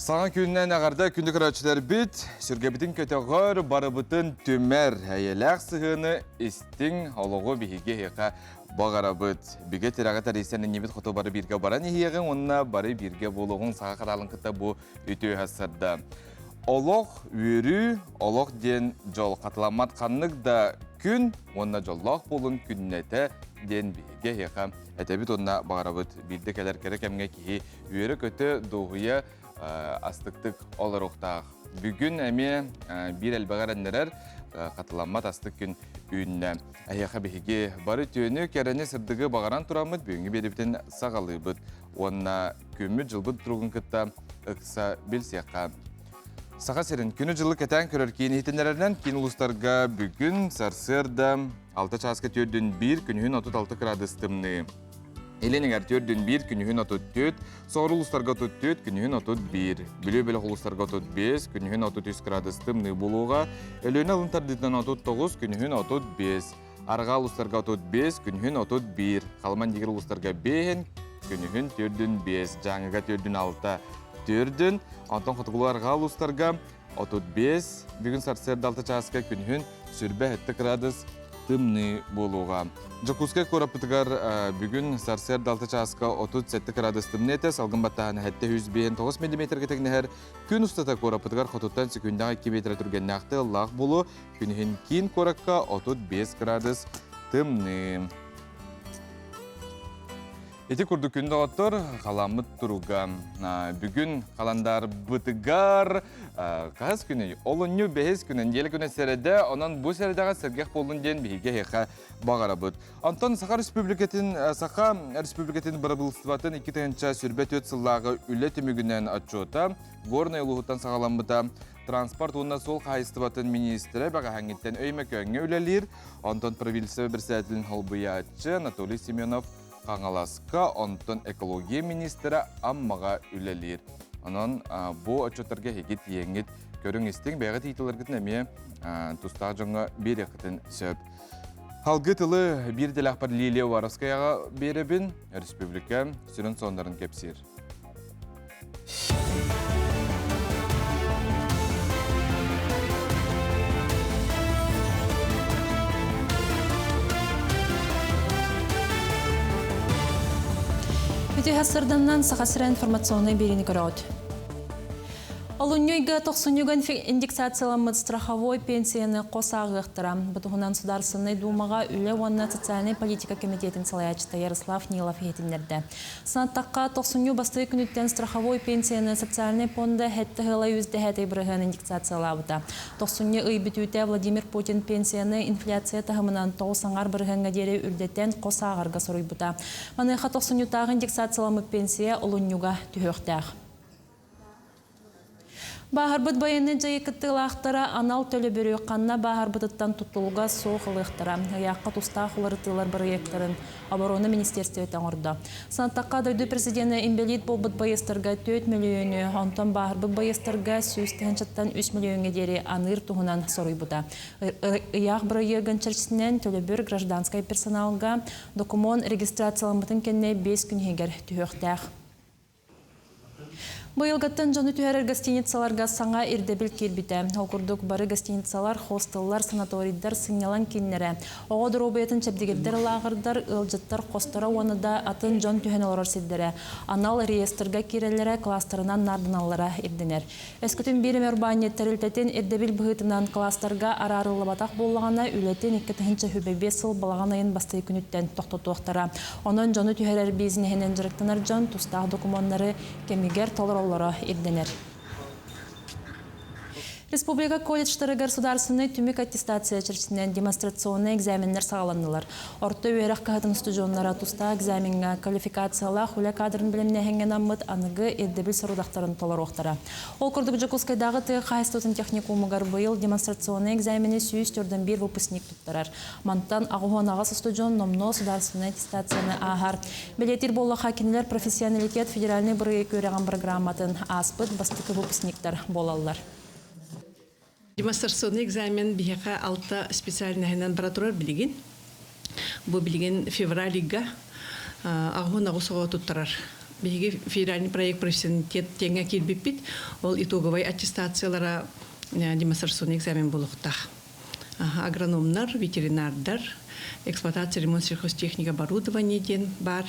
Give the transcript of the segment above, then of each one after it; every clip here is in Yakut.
Саҥа күннэн эҕэрдэ күндү көрөөччүлэрбит, сүргэбитин көтөҕөр, барыбытын түмэр, эйэлээх сыһыаны истиҥ олоҕу биһиги эһиэхэ баҕарабыт. Бигэ тирэҕи тэрийсэн иннибит хоту бары бииргэ баран иһиэҕиҥ уонна бары бииргэ буолуоҕуҥ саха хараалын кытта бу үтүө сарда. Олох, үөрүү, олох диэн дьол хатыламмат ханнык да күн уонна дьоллоох буолун күннэтэ диэн биһиги эһиэхэ этэбит уонна баҕарабыт. Биирдэ кэлэр кэрэ кэмҥэ киһи үөрэ-көтө, дуоһуйа астыктык олоруохтаах. Бүгүн эмиэ биир элбэҕи эрэннэрэр хатыламмат астык күн үүннэ. Эһиэхэ биһиги бары үтүөнү, кэрэни, сырдыгы баҕаран тураммыт бүгүҥҥү биэриибитин саҕалыыбыт уонна күммүт-дьылбыт туругун кытта ыкса билсиэххэ. Саха сирин күнү-дьылы кэтээн көрөр киин иһитиннэрэринэн киин улуустарга бүгүн сарсыарда 6 чааска түөрдүн 1, күнүһүн 36 кыраадыс тымныы. Илин эҥэр түөрдүн 1, күнүһүн 34, соҕуруу улуустарга 34, күнүһүн 31, Бүлүү бөлөх улуустарга 35, күнүһүн 33 кыраадыс тымныы буолуоҕа, Өлүөнэ алын тардыытынан 39, күнүһүн 35, Арҕаа улуустарга 35, күнүһүн 31, Халыман дигир улуустарга 5, күнүһүн төрдүн 5, Дьааҥыга төрдүн 6, төрдүн, онтон хотугулуу арҕаа улуустарга 35, бүгүн сарсыарда 6 чааска күнүһүн сүрбэ 7 кыраадыс тымныы буолуоҕа. Дьокуускай куораппытыгар бүгүн сарсыарда 6 чааска 37 кыраадыс тымныы этэ, салгын баттааһына 759 миллиметргэ тэҥнэһэр. Күн устата куораппытыгар хотуттан секүндэҕэ 2 метр түргэннээх тыаллаах буолуо, Күнүһүн киин куоракка 35 градус тымныы. Ити курдук күн доҕоттор халаммыт туруга. Бүгүн халандаарбытыгар хаһыс күнүй? Олунньу бэһис күнэ, нэдиэлэ күнэ сэрэдэ, онон бу сэрэдэҕэ сэргэх буоллун диэн биһиги эһиэхэ баҕарабыт. Онтон Саха Республикатын Саха Республикатын бырабыылыстыбатын 2024 сыллааҕы үлэ түмүгүнэн отчуота Горнай улууһуттан саҕаламмыта. Транспорт уонна суол хаһаайыстыбатын миниистирэ бэҕэһээҥҥиттэн Өймөкөөҥҥө үлэлиир, онтон правительство председателин солбуйааччы Анатолий Семенов Хаҥаласка, онтон экология миниистирэ Аммаҕа үлэлиир. Онон бу отчуоттарга эһиги тиийэҥҥит көрүҥ-истиҥ, бэйэҕит ыйытыыларгытын эмиэ тустаах дьоҥҥо биэриэххитин сөп. Халгы тылы биир идэлээхпэр Лилия Уваровскаяҕа биэрэбин, республика сүрүн сонуннарын кэпсиир. Үтүө сырданнан Саха сирэ информационнай биэриини көрөҕүт. Олунньуйга тохсунньуга индексацияламмыт страховой пенсияны хос ааҕыахтара. Бу туһунан Судаарыстыбаннай Дуумаҕа Үлэ уонна социальнай политика комитетин салайааччыта Ярослав Нилов иһитиннэрдэ. Санаттахха, тохсунньу бастакы күнүттэн страховой пенсияны социальнай пуонда сэттэ ыла үс дэһээтэй бырыһыан индексациялаабыта. Тохсунньу ый бүтүүтэ Владимир Путин пенсияны инфляция таһымынан 9 аҥаар бырыһыаҥҥа диэри үрдэтэн хос ааҕарга соруйбута. Маныаха тохсунньутааҕы индексацияламмыт пенсия олунньуга түһүөхтээх. Бааһырбыт байыаннай дьайыы кыттыылаахтара анал төлөбүрү ханна бааһырбытыттан тутулуга суох ылыахтара. Ыйаахха тустаах уларытыылар бырайыактарын Оборона министиэристибэтэ оҥордо. Санаттахха, дойду президенэ инбэлиит буолбут байыастарга 4 мөлүйүөнү, онтон бааһырбыт байыастарга 100 тыһыынчаттан 3 мөлүйүөҥҥэ диэри аныыр туһунан соруйбута. Ыйаах бырайыагын чэрчитинэн төлөбүр гражданскай персоналга докумуон регистрацияламмытын кэннэ 5 күн иһигэр түһүөхтээх. Быйылгыттан дьону түһэрэр гостиницаларга саҥа ирдэбил киирбитэ. Ол курдук, бары гостиницалар, хостеллар, санаторийдар, сынньалаҥ кииннэрэ, оҕо доруобуйатын чэбдигирдэр лааҕырдар, ыалдьыттар хосторо уонна да атын дьон түһэн олорор сирдэрэ анал реестргэ киирэллэрэ, кластерынан наарданаллара ирдэнэр. Өскөтүн биир эмэ урбаанньыт тэрилтэтин ирдэбил быһыытынан кластерга араарыллыбатах буоллаҕына, үлэтин 2025 сыл балаҕан ыйын бастакы күнүттэн тохтотуохтара. Онон дьону түһэрэр бизнеһинэн дьарыктанар дьон тустаах докумуоннары кэмигэр толороллоро ирдэнэр. Республика колледжтарыгар судаарыстыбаннай түмүк аттестация чэрчитинэн демонстрационнай экзаменнар саҕаланнылар. Орто үөрэх кыһатын устудьуоннара тустаах экзамеҥҥа квалификациялаах үлэ кадрын бэлэмнээһиҥҥэ анаммыт аныгы ирдэбил сорудахтарын толоруохтара. Ол курдук Дьокуускайдааҕы тыа хаһаайыстыбатын техникумугар быйыл демонстрационнай экзамены 141 выпускник туттарар. Мантан 88 устудьуон номнуо судаарыстыбаннай аттестацияны ааһар. Бэлиэтиир буоллахха, кинилэр профессионалитет федеральнай бырайыак үөрэҕин программатын ааспыт бастакы выпускниктар буолаллар. Демонстрационный экзамен биһиэхэ алта специальноһынан бара турар билигин. Бу билигин февраль ыйга 88 оҕо туттарар. Биһиги федеральный проект профессионалитет диэҥҥэ киирбиппит. Ол итоговай аттестациялара демонстрационный экзамен буолуохтаах. Агрономнар, ветеринардар, эксплуатация, ремонт сельхозтехника, оборудование диэн баар.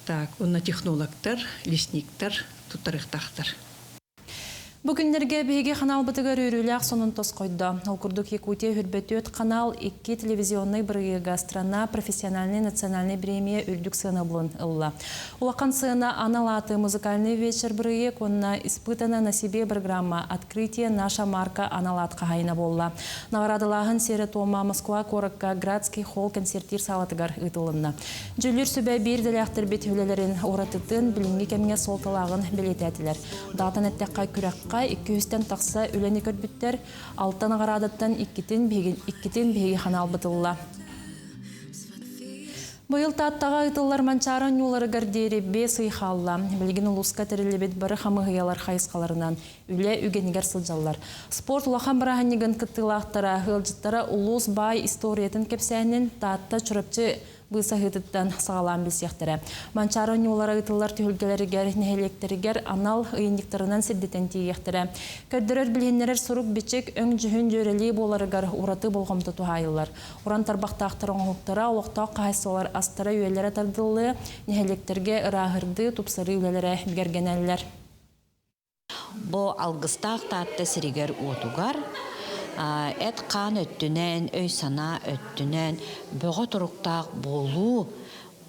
Так, уонна технологтар, лесниктар туттарыахтаахтар. Бу күннэргэ биһиги ханаалбытыгар үөрүүлээх сонун тосхойдо. Ол курдук Якутия үрбөтүөт канал икки телевизионнай бырайыага «Страна профессиональной национальной премия» үрдүк сыанабылын ылла. Улахан сыана анал ааты музыкальный вечер бырайыак уонна «Испытана на себе» программа «Открытие наша марка» анал аат хаһайына буолла. Наҕараадалааһын сиэрэ-туома Москва куоракка Градский холл концертир саалатыгар ыытылынна. Дьүүллүүр сүбэ биир идэлээхтэрбит үлэлэрин уратытын билиҥҥи кэмҥэ суолталааҕын бэлиэтээтилэр. Даатан эттэххэ, күрэххэ 200-тэн тахса үлэни көрбүттэр, алта наҕараадаттан иккитин биһиги, иккитин биһиги ханаалбыт ылла. Быйыл Тааттаҕа ыытыллар Манчаары оонньууларыгар диэри биэс ый хаалла. Билигин улууска тэриллибит бары хамыыһыйалар хайысхаларынан үлэ үгэнигэр сылдьаллар. Спорт улахан бырааһынньыгын кыттыылаахтара, ыалдьыттара улуус баай историятын кэпсээнин Таатта, Чурапчы быысаһыытыттан саҕалаан билсиэхтэрэ. Манчаары оонньуулара ыытыллар түһүлгэлэригэр, нэһилиэктэригэр анал ыйынньыктарынан сирдэтэн тиийиэхтэрэ. Көрдөрөр-билиһиннэрэр сурук-бичик өҥ-дьүһүн дьүөрэлии буоларыгар ураты болҕомто туһаайыллар. Уран тарбахтаахтар оҥоһуктара, олохтоох хаһаайыстыбалар астара-үөллэрэ тардыллыа, нэһилиэктэргэ ырааһырдыы, тупсарыы үлэлэрэ бигэргэнэллэр. Бу алгыстаах Таатта сиригэр-уотугар эт-хаан өттүнэн, өй-санаа өттүнэн бөҕө туруктаах буолуу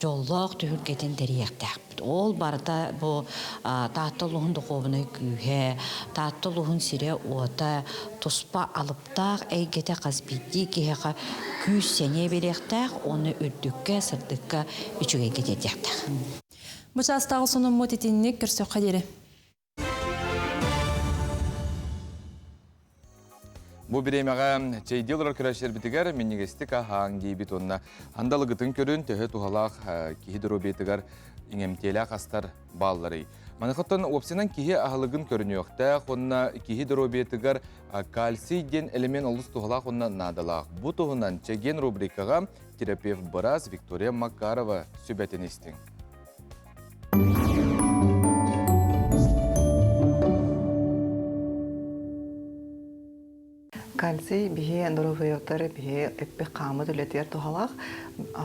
дьоллоох түһүлгэтин тэрийиэхтээхпит. Ол барыта бу Таатта улууһун духуобунай күүһэ, Таатта улууһун сирэ-уота туспа алыптаах эйгэтэ хас биирдии киһиэхэ күүс-сэниэ биэриэхтээх уонна үрдүккэ, сырдыкка, үчүгэйгэ тиэрдиэхтээх. Бу чаастааҕы сонуммут итинник көрсөххө диэри. Бу бириэмэҕэ чэйдии олорор көрөөччүлэрбитигэр минньигэстик аһааҥ диибит уонна андалыгытын көрүн төһө туһалаах киһи доруобуйатыгар иҥэмтиэлээх астар баалларый. Маныхаттан уопсайынан киһи аһылыгын көрүнүөхтээх уонна киһи доруобуйатыгар кальций диэн элемент олус туһалаах уонна наадалаах. Бу туһунан Чэгиэн рубрикаҕа терапевт быраас Виктория Макарова сүбэтин истиҥ. Кальций биһи доруобуйабытыгар биһи эппит хааммыт үлэтигэр туһалаах.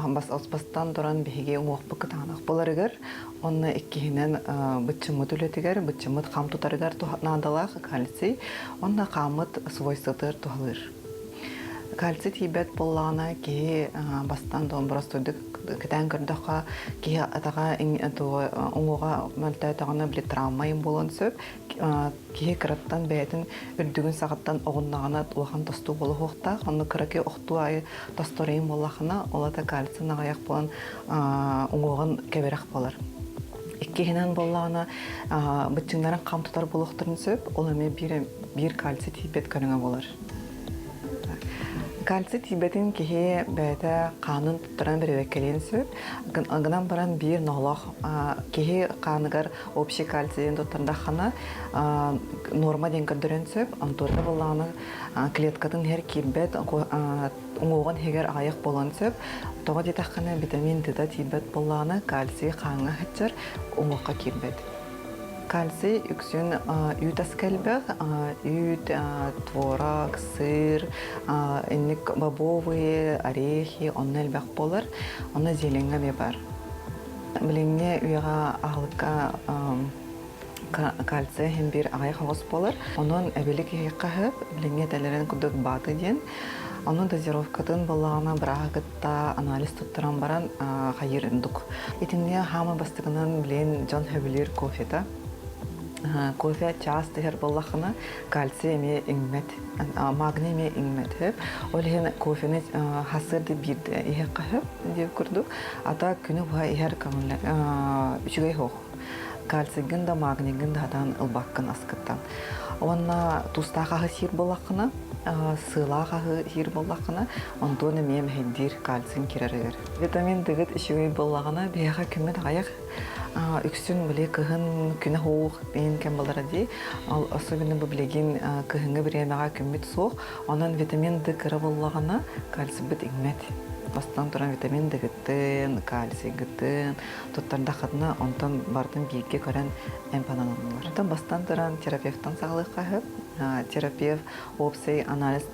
Бас бастан туран биһиги уҥуохпут кытаанах буоларыгар, уонна иккиһинэн быччыммыт үлэтигэр, быччыммыт хам тутарыгар наадалаах кальций, уонна хааммыт свойствотыгар туһалыыр. Кальций тиийбэт буоллаҕына киһи бастаан туон боростуойдук кэтээн көрдөххө киһи атаҕа уҥуоҕа мөлтөөтөҕүнэ били травма буолуон сөп. Киһи кыраттан бэйэтин үрдүгүн саҕаттан оҕуннаҕына улахан тостуу буолуохтаах. Онно кыракый охтуу аайы тосторойун буоллахына, ол ата кальций аҕыйах буолан уҥуоҕун кэбирэх буолар. Иккиһинэн буоллаҕына быччыҥнарын хам тутар буолуохтарын сөп, ол эмиэ биир, биир кальций тиийбэт көрүҥэ буолар. Кальций тиийбэтин киһи бэйэтэ хаанын туттаран бэрэбиэркэлиэн сөп. Гынан баран биир ноолоох киһи хааныгар общий кальций диэн туттардаххына норма диэн көрдөрөн сөп. Онтуота буоллаҕына клеткатын иһэр киирбэт, уҥуоҕун иһигэр аҕыйах буолуон сөп. Тоҕо диэтэххинэ витамин D тиийбэт буоллаҕына кальций хааҥҥа сылдьар, уҥуохха киирбэт. Кальций үксүн үүт аска элбэх, үүт, творог, сыр, инник бобовые, орехи онно элбэх буолар. Онно зеленьҥа эмиэ бар. Билиҥҥи үйэҕэ аһылыкка кальция иһин биир аҕыйах оҕус буолар. Онон эбили киһиэхэ сөп, билиҥҥи этэлэрин курдук бааты диэн. Онон дозировкатын буоллаҕына бырааһы кытта анализ туттаран баран хайыыр ордук. Итиннэ хаама бастакынан билин дьон сөбүлүүр кофета. Кофе чаас түһэр буоллаххына кальций эмиэ иҥмэт, магний эмиэ иҥмэт сөп. Ол иһин кофены хасыырды биирдэ иһиэххэ сөп диир курдук. Ата күнү быһа иһэр көҥүллэ үчүгэй суох. Кальцийгын да магнийгын да сатаан ылбаккын аскыттан. Уонна туустаах аһы сиир буоллаххына, сыалаах аһы сиир буоллаххына, онтуон эмиэ мэһэйдиир кальций кирэригэр. Витамин дыгыт үчүгэй буоллаҕына, биһиэхэ күммүт аҕыйах үксүн били кыһын күнэ суох иһин кэм буолара дии. Ол особенно бу билигин кыһыҥҥы бириэмэҕэ күммүт суох. Онон витамин Д кыра буоллаҕына, кальцийбыт иҥмэт. Бастаан туран витамин Д-гытын, кальцийгытын туттардаххытына, онтон барытын бииргэ көрөн эмп аналанылар. Онтон бастаан туран терапевтан саҕалыахха сөп. Терапевт уопсай анализ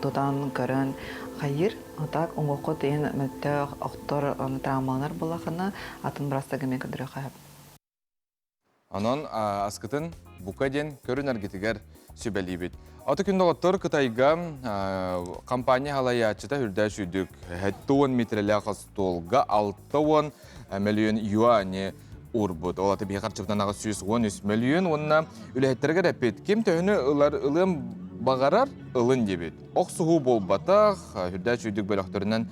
тутан көрөн хайыыр. Так уҥуохха тиийэн мөлтөх охтор травмаланар буоллахына, атын бырастыга эмиэ көрдөрүөххэ сөп. Онон аскытын бука диэн көрүнэргитигэр сүбэлиибит. Аты күн доҕоттор Кытайга компания халайааччыта үрдэ сүйдүк 70 метрелээх остуолга 60 мөлүйүөн юани уурбут. Ол аты биһи харчыбытынан 813 мөлүйүөн уонна үлэһиттэригэр эппит. Ким төһөнү ылар ылыам баҕарар ылын диэбит. Охсуһуу буолбатах, үрдэ сүйдүк бөлөхтөрүнэн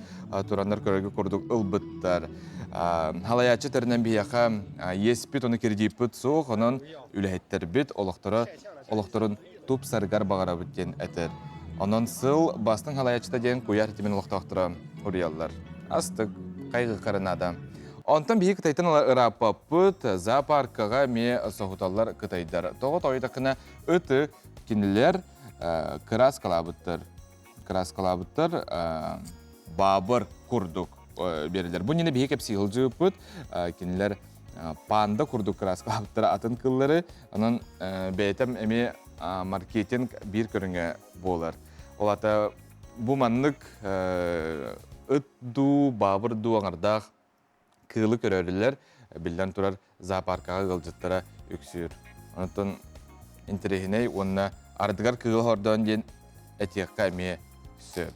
тураннар көрөргө курдук ылбыттар. Халайааччы тэринэн биһиэхэ иэспит, ону кредиппит суох, онон үлэһиттэрбит олохторо олохторун тупсарыгар баҕарабыт диэн этэр. Онон сыл бастыҥ халайааччыта диэн куйаар ситимин олохтоохторо уруйаллар. Астык, хайгыххара наада. Онтон биһи Кытайтан ырааппаппыт, зоопаркаҕа эмиэ соһуталлар кытайдар. Тоҕо тоойдоххуна ыты кинилэр кырааскалаабыттар. Кырааскалаабыттар баабыр курдук биэрэллэр. Бу ньини биһи кэпсии сылдьыбыппыт. Кинилэр панда курдук кырааскалаабыттара атын кыллары. Онон бэйэтэм эмиэ маркетинг биир көрүҥэ буолар. Ол ата бу маннык ыт дуу, баабыр дуу аҥардаах кыылы көрөрүлэр, биллэн турар, зоопаркаҕа ыалдьыттара үксүүр. Онтон интэриэһинэй уонна ардыгар кыыл хордоон диэн этиэххэ эмиэ сөп.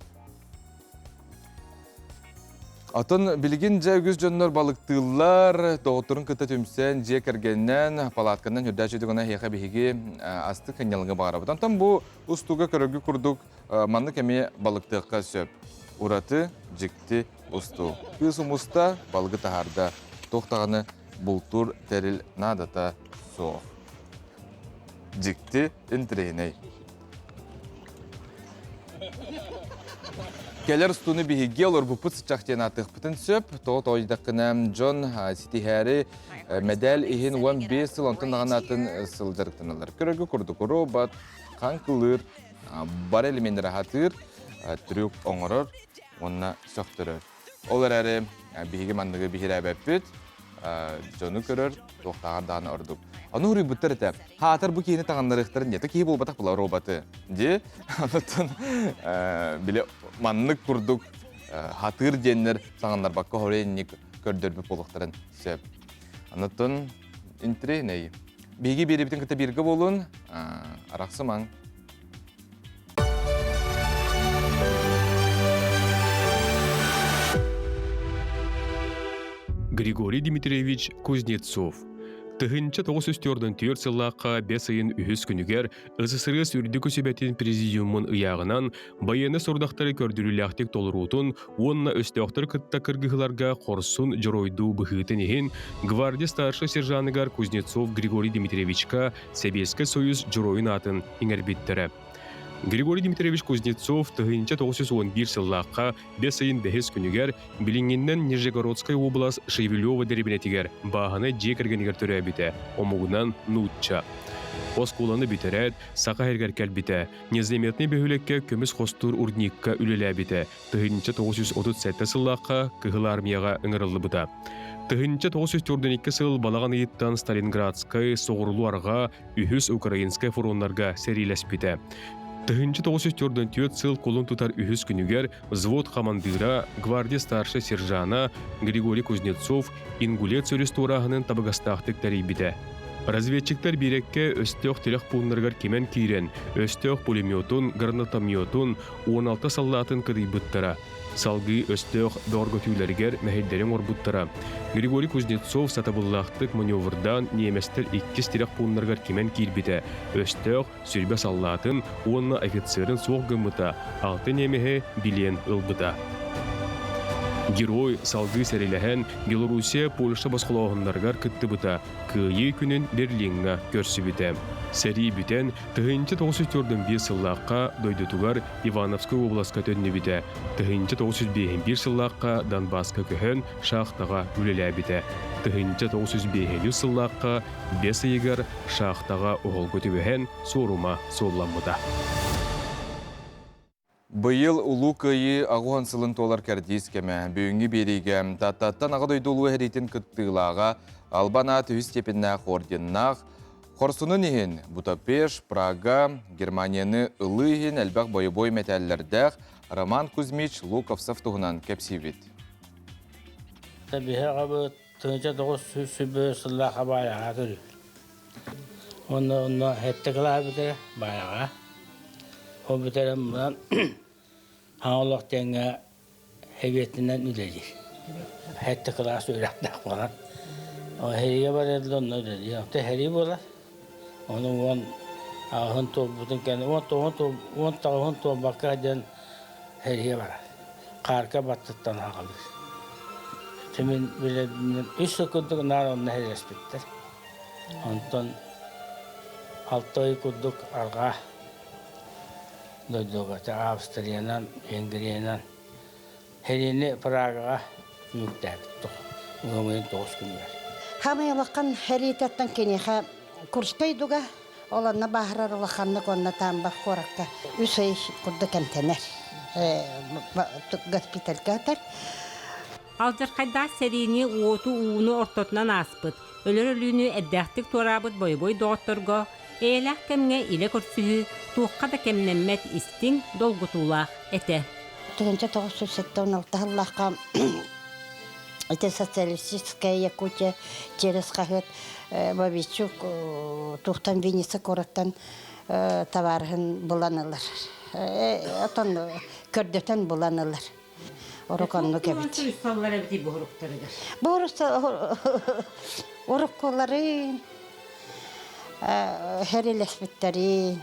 Отон билигин дьэ үгүс дьоннор балыктыыллар, доҕотторун кытта түмсэн, дьиэ кэргэнинэн, палатканан үрдээччи гына эһиэхэ биһиги астык сынньалаҥы баҕарабыт. Онтон бу устууга көрөргү курдук маннык эмиэ балыктыахха сөп. Ураты, дьикти устуу. Кыыс умуста, балыгы таһаарда. Туох даҕаны бултуур тэрил наадата суох. Дьикти, интэриэһинэй. Кэлэр устууну биһиги олорбуппут сыччах диэн ааттыахпытын сөп. Тоҕо тоойдаххына дьон ситиһээри мэдээл иһин 15 сыл онтон даҕаны атын сыл дьарыктаналлар. Көрөргө курдук робот, хаҥкылыыр, бары элеменнэри аһатыыр, трюк оҥорор уонна сөхтөрөр. Ол эрээри биһиги манныгы биһирээбэппит, дьону көрөр, туохтааҕар даҕаны ордук. Ону уруйбуттар этэ. Хаатар бу киһини таҥыннарыахтарын диэ. Киһи буолбатах була роботы. Дии. Онтон били маннык курдук хатыыр диэннэр таҥыннарбакка хоренник көрдөрбүт буолуохтарын сөп. Онтон интриэнэй. Биһиги биэрибитин кытта бииргэ буолун, арахсымаҥ. Григорий Дмитриевич Кузнецов 1994 сыллаахха бэс ыйын үһүс күнүгэр СССР Үрдүкү Сүбэтин Президиумун ыйааҕынан байыаннай сорудахтары көрдөрүүлээхтик толоруутун уонна өстөөхтөрү кытта кыргыһыыларга хорсун дьоруойдуу быһыытын иһин гвардия старшай сержаныгар Кузнецов Григорий Дмитриевичка Сэбиэскэй Союз Дьоруойун аатын иҥэрбиттэрэ. Григорий Дмитриевич Кузнецов 1911 сыллаахха бэс ыйын бэһис күнүгэр билиҥҥиннэн Нижегородскай уобалас Шевелева дэриэбинэтигэр бааһынай дьиэ кэргэнигэр төрөөбүтэ, омугунан нуучча. Оскуоланы бүтэрээт, Саха сиригэр кэлбитэ, Незаметный бөһүөлэккэ көмүс хостуур рудникка үлэлээбитэ, 1937 сыллаахха Кыһыл Армияҕа ыҥырыллыбыта. 1942 сыл балаҕан ыйыттан Сталинградскай, Соҕуруулуу-Арҕаа, Үһүс Украинскай фроннарга сэриилэспитэ. 1944 сыл кулун тутар үһүс күнүгэр взвод хамандыыра, гвардия старшай сержана Григорий Кузнецов Ингулец өрүс туорааһынын табыгастаахтык тэрийбитэ. Разведчиктэр биэрэккэ өстөөх тирэх пууннарыгар кимэн киирэн, өстөөх пулеметун, гранатометун, 16 саллаатын кыдыйбыттара. Салгыы өстөөх бөҕөргөтүүлэригэр мэһэйдэри оҥорбуттара. Григорий Кузнецов сатабыллаахтык маневрдаан ньиэмэстэр иккис тирэх пууннарыгар кимэн киирбитэ, өстөөх сүлбэ саллаатын уонна офицерын суох гыммыта, алта ньиэмэһи билиэн ылбыта. Герой салгыы сэрилэһэн Белоруссия Польша босхолооһуннарыгар кыттыбыта, Кыайыы күнүн Берлиҥҥа көрсүбүтэ. Сэрии бүтэн, 1945 сыллаахха дойдутугар Ивановскай уобаласка төннүбүтэ, 1951 сыллаахха Донбасска көһөн шахтаҕа үлэлээбитэ, 1953 сыллаахха бэс ыйыгар шахтаҕа оһолго түбэһэн суорума суолламмыта. Быйыл Улуу Кыайыы аҕыс сылын туолар кэрдиис кэмэ. Бүгүҥҥү биэриигэ Тааттаттан Аҕа дойду Улуу сэриитин кыттыылааҕа, Албан аат үһүс степеннээх орденнаах, Хорсунун иһин Будапешт, Прага, Германияны ылыы иһин элбэх бойобуой мэтээллэрдээх Роман Кузьмич Луковцев туһунан кэпсиибит. Биһи аҕабыт 1901 сыллаах баайаҕа төрүүр. Уонна онно сэттэ кылааһы бүтэрэ баайаҕа. Ол бүтэрэн баран хаҥа олох диэҥҥэ сэбиэтинэн үлэлиир. Сэттэ кылаас үөрэхтээх буолан. Ол сэриигэ барар да онно үлэлиир. Онто сэрии буолар. Ону 18-ын туолбутун кэннэ 19-ын туолбакка диэн сэриигэ барар. Хаарка баттыттан аҕалыыр. Мин билэрбинэн үс сыл курдук наар онно сэриилэспиттэр. Онтон 6 ый курдук арҕаа дойдуга Австриянан, Венгриянан сэриини Прагаҕа түмүктээбит ыам 9 күнүгэр. Хамай улахан сэриитэттэн киниэхэ Курскай дуга ол онно бааһырар улаханнык уонна Тамбов куоракка үс ый курдук эмтэнэр. Госпитальга атар. Алдьархайдаах сэриини уоту-ууну ортотунан ааспыт, өлөр өлүүнү эрдээхтик туораабыт бойобуой доҕотторго эйэлээх кэмҥэ илэ көрсүһүү туохха да кэмнэммэт истиҥ, долгутуулаах этэ. 1976 сыллаахха ити социалистическая Якутия через хаһыат Бабичук туохтан Винница куораттан табаарыһын булан ылар. Отон көрдөтөн булан ылар. Орук оннук эбит. Саллар эбит буһуруктарыгар. Уруккуларын хэрилэспиттэрин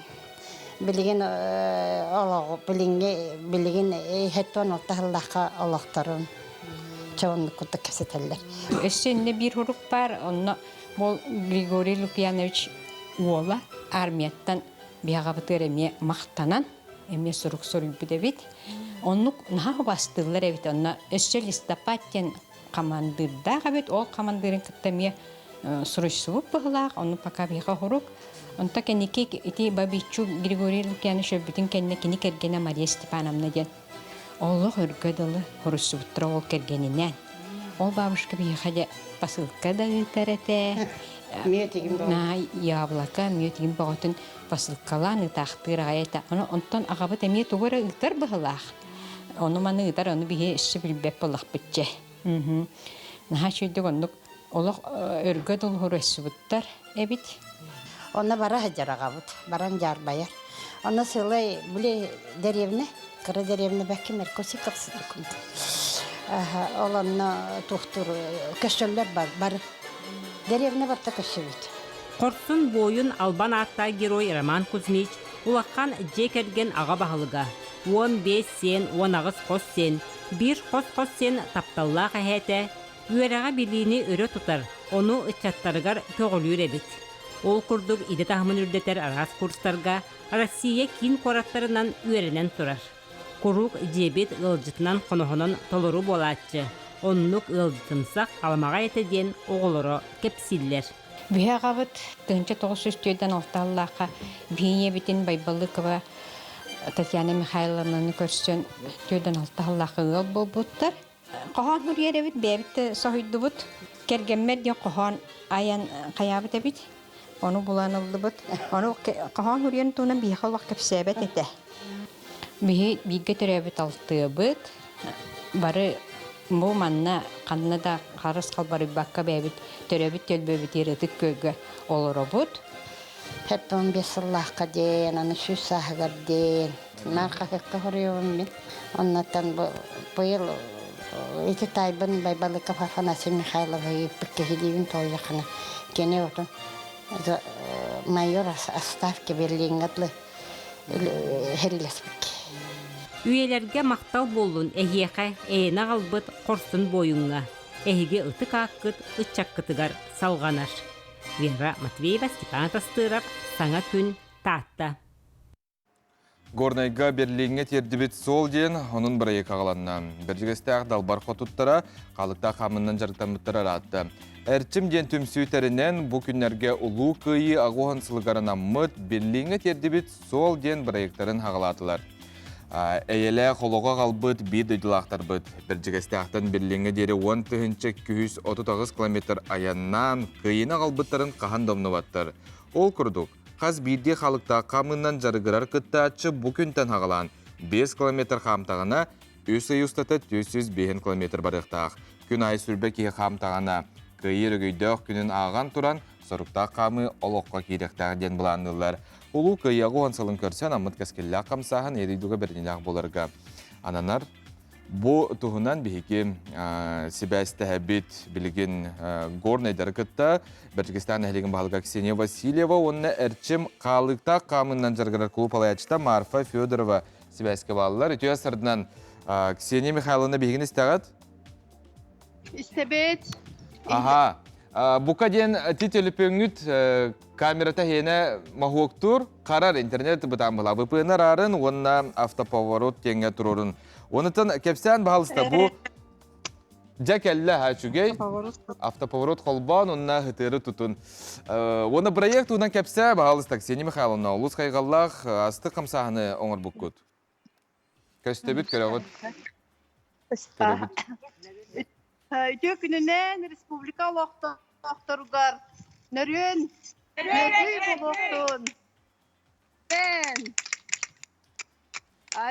билигин олоҕу билиҥҥи билигин хэттон алтаһыллахха олохторун чооннук курдук кэпсэтэллэр. Өссө иннэ биир хурук бар, онно ол Григорий Лукьянович уола армияттан биһаҕабытыгар эмиэ махтанан эмиэ сурук суруйбут эбит. Оннук наһаа убастыыллар эбит. Онно өссө листопад диэн хамандыырдаах эбит. Ол хамандыырын кытта эмиэ суруйсубут быһылаах. Ону пока биһиэхэ хорук. Онто кэнники ити Бабичу Григорий Лукьянович өлбүтүн кэннэ кини кэргэнэ Мария Степановна диэн олох өргө дылы хоруйсубуттара ол кэргэнинээн. Ол бабушка биһиэхэ дьэ посылка да ыытар этэ. На яблоко, мүөтигин бөҕөтүн посылкалаан ыытаахтыыр аҕай этэ. Ону онтон аҕабыт эмиэ тугу эрэ ыытар быһылаах. Ону маны ыытар, ону биһи өссө билбэт буоллахпыт дьэ. Наһаа үчүгэйдик оннук олох өргө дылы өссүбүттэр эбит. Онно бара сылдьар аҕабыт, баран дьаарбайар. Онно сылай били дэриэбинэ, кыра дэриэбинэ бэкки Меркусиков Ол онно туохтуур көстөллөр бары. Дэриэбинэ барта көссүбүт. Хорсун буойун албан ааттаах герой Роман Кузьмич улахан дьиэ кэргэн аҕа баһылыга, 15 сиэн, 18 хос сиэн, биир хос-хос сиэн тапталлаах эһээтэ, үөрэҕи-билиини өрө тутар, ону ыччаттарыгар көҕүлүүр эбит. Ол курдук идэ таһымын үрдэтэр араас курстарга Россия киин куораттарынан үөрэнэн турар. Куруук дьиэбит ыалдьытынан хоноһонон толору буолааччы, оннук ыалдьытымсах аламаҕай этэ диэн оҕолоро кэпсииллэр. Биһи аҕабыт 1946 сыллаахха биһи Байбалыкова Татьяна Михайловнаны көрсөн 46 сыллаахха ыал буолбуттар. Хоһоон суруйар эбит, бэйэбит да соһуйдубут. Кэргэммэр диэн хоһоон айан хайаабыт эбит. Ону булан ыллыбыт. Ону хоһоон суруйан туһунан биһиэхэ олох кэпсээбэт этэ. Биһи бииргэ төрөөбүт алтыабыт. Бары бу манна ханна да харыс халбарыйбакка бэйэбит төрөөбүт түөлбэбитигэр Ытык Күөлгэ олоробут. 75 сыллаахха диэн, аны 100 сааһыгар диэн. Наар хаһыакка хоруйабын мин. Оннуттан бу быйыл ити таайбын Байбалыков Афанасий Михайловы ыыппыт киһилиибин тоҕуйаххына кини отун майор отставки Берлиҥҥэ дылы хэрилэспит. Үйэлэргэ махтал буоллун эһиэхэ эйэни аҕалбыт хорсун буойуҥҥа. Эһиги ытык ааккыт ыччаккытыгар салҕанар. Вера Матвеева, Степан Тастыров, Саҥа күн, Таатта. Горнайга Берлиҥҥэ тиэрдибит суол диэн онун бырайыак аҕаланна. Бэрдьигэстээх далбар хотуттара хаалыктаах хаамыннан дьарыктаммыттара ыраатта. Эрчим диэн түмсүү тэринэн бу күннэргэ Улуу Кыайыы аҕыс сылыгар анаммыт Берлиҥҥэ тиэрдибит суол диэн бырайыактарын хаҕалаатылар. Эйэлээх олоҕу аҕалбыт биир дойдулаахтарбыт Бэрдьигэстээхтэн Берлиҥҥэ диэри 10 238 километр айаннаан кыайыыны аҕалбыттарын хаһан да умнубаттар. Ол курдук, хас биирдии халыктаах хаамыынан дьарыгырар кыттааччы бу күнтэн хаҕалаан 5 километр хаамтаҕына, үс ый устата 405 километр барыахтаах. Күн аайы сүрбэ киһи хаамтаҕына, кыайыы өрөгөйдөөх күнүн ааҕан туран, соруктаах хаамыы олоххо киириэхтээх диэн былаанныыллар. Улуу Кыайыы 10 сылын көрсөн аммыт кэскиллээх хамсааһын Ийэ бэриниилээх буоларга ананар. Бу туһунан биһиги сибээстэһэбит билигин Горнайдары кытта Бэрдьигэстээх нэһилиэгин баһылыга Ксения Васильева уонна Эрчим хаалыктаах хаамыынан дьарыгырар клуб салайааччыта Марфа Федорова сибээскэ бааллар. Үтүө сырдынан Ксения Михайловна биһигини истэҕит? Истэбит. Аха. Бука диэн ти төлөпүөҥҥүт камерата иһиэнэ моһуоктуур, харар интернет бытаамбыла ВПН араарын уонна автоповорот диэҥҥэ турорун. Онутан кэпсээн баһалыста бу дьэ кэллэ ха үчүгэй автоповорот холбоон уонна хытыары тутун. Уонна проект туһунан кэпсээ баһалыста Ксения Михайловна олус хайҕаллаах астык хамсааһыны оҥорбуккут. Көстөбүт көрөҕүт. Көрөбүт. Үтүө күнүнэн республика олохтоохторугар нөрүөн нөргүй болуохтун.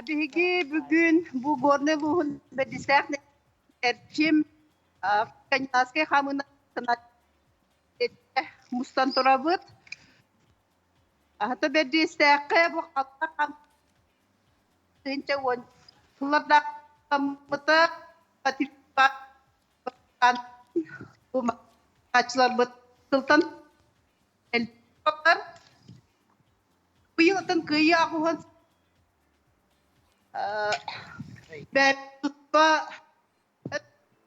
Биһиги бүгүн бу Горнай улууһун бэрдистээх Эрчим Скандинавскай хамына мустан турабыт. Ата бэрдиэстээххэ бу халта 10 сыллардаахтаммыта бу сылтан быйылтан кыайыы аҕуһан туспа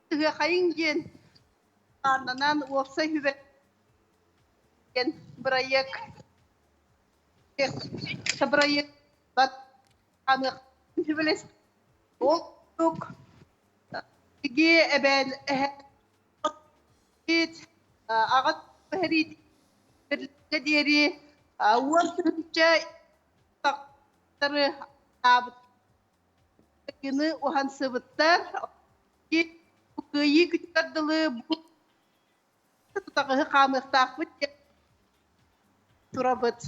тыһыахайыҥ диэн ааннанан уопсай хүбэ диэн бырайыак бырайыак Ол курдук биһиги эбээн эһээбит аҕа түһэриитигэр диэри 10 000 аабыттары уһансыбыттар. Кыайыы күнүгэр дылы бу тутаҕыһы хаамыахтаахпыт диэн турабыт.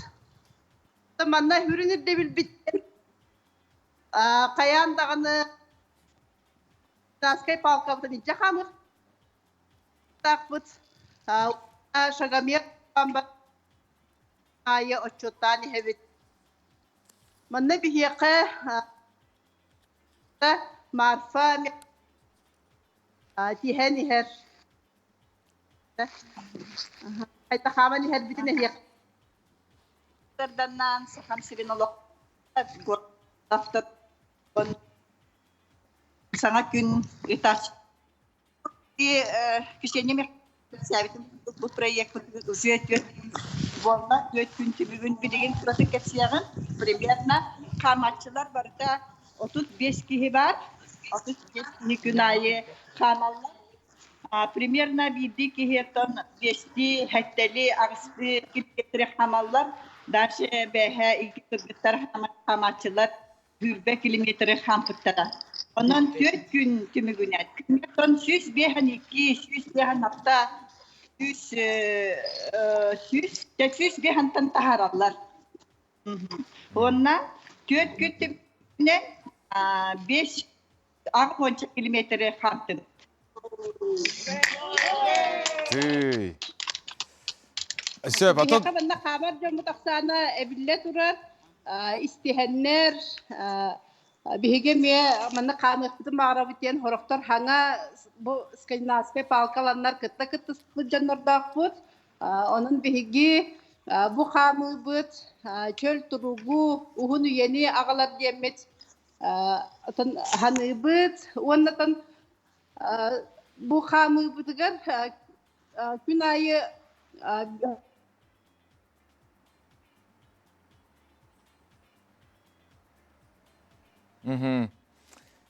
Манна үрүн ирдэбилбиттэн хайаан даҕаны Таскай палкабытын илдьэ хаамыахтаахпыт. Шагомер аайы отчуоттаан иһэбит. Манна биһиэхэ Марфа тиһэн иһэр. Айтахааман иһэрбитин эһиэх. Тарданнаан Сахам сирин олох саҥа күн ытач Ксения Михайловна бу проектпыт уже түөрт буолла 4 күн түмүгүн билигин туратын кэпсиэҕим примерно хаамааччылар барыта 35 киһи бар 35 киһи күн аайы хаамаллар. Примерно биирдии киһиттэн биэстии, сэттэлии, аҕыстыы километры хаамаллар. Дальше бэһэ икки кыргыттар хаамааччылар 20 километры хаампыттара. Онон 4 күн түмүгүнэн күҥҥэ 152, 156, 100 105 таһаараллар. Уонна 4 күн түмүгүнэн 5 60 километры хаамтым. Түй. Сөп, атын... Биһиэхэ манна хаамар дьоммут ахсаана эбиллэ турар. Истиһэннэр, биһиги эмиэ манна хаамыахпытын баҕарабыт диэн сорохтор хаҥа бу скандинавскай палкаланнар кытта кыттыспыт дьоннордоохпут. Онон биһиги бу хаамыыбыт чөл туругу, уһун үйэни аҕалар диэммит ханыыбыт уоннатан бу хаамыыбытыгар күн аайы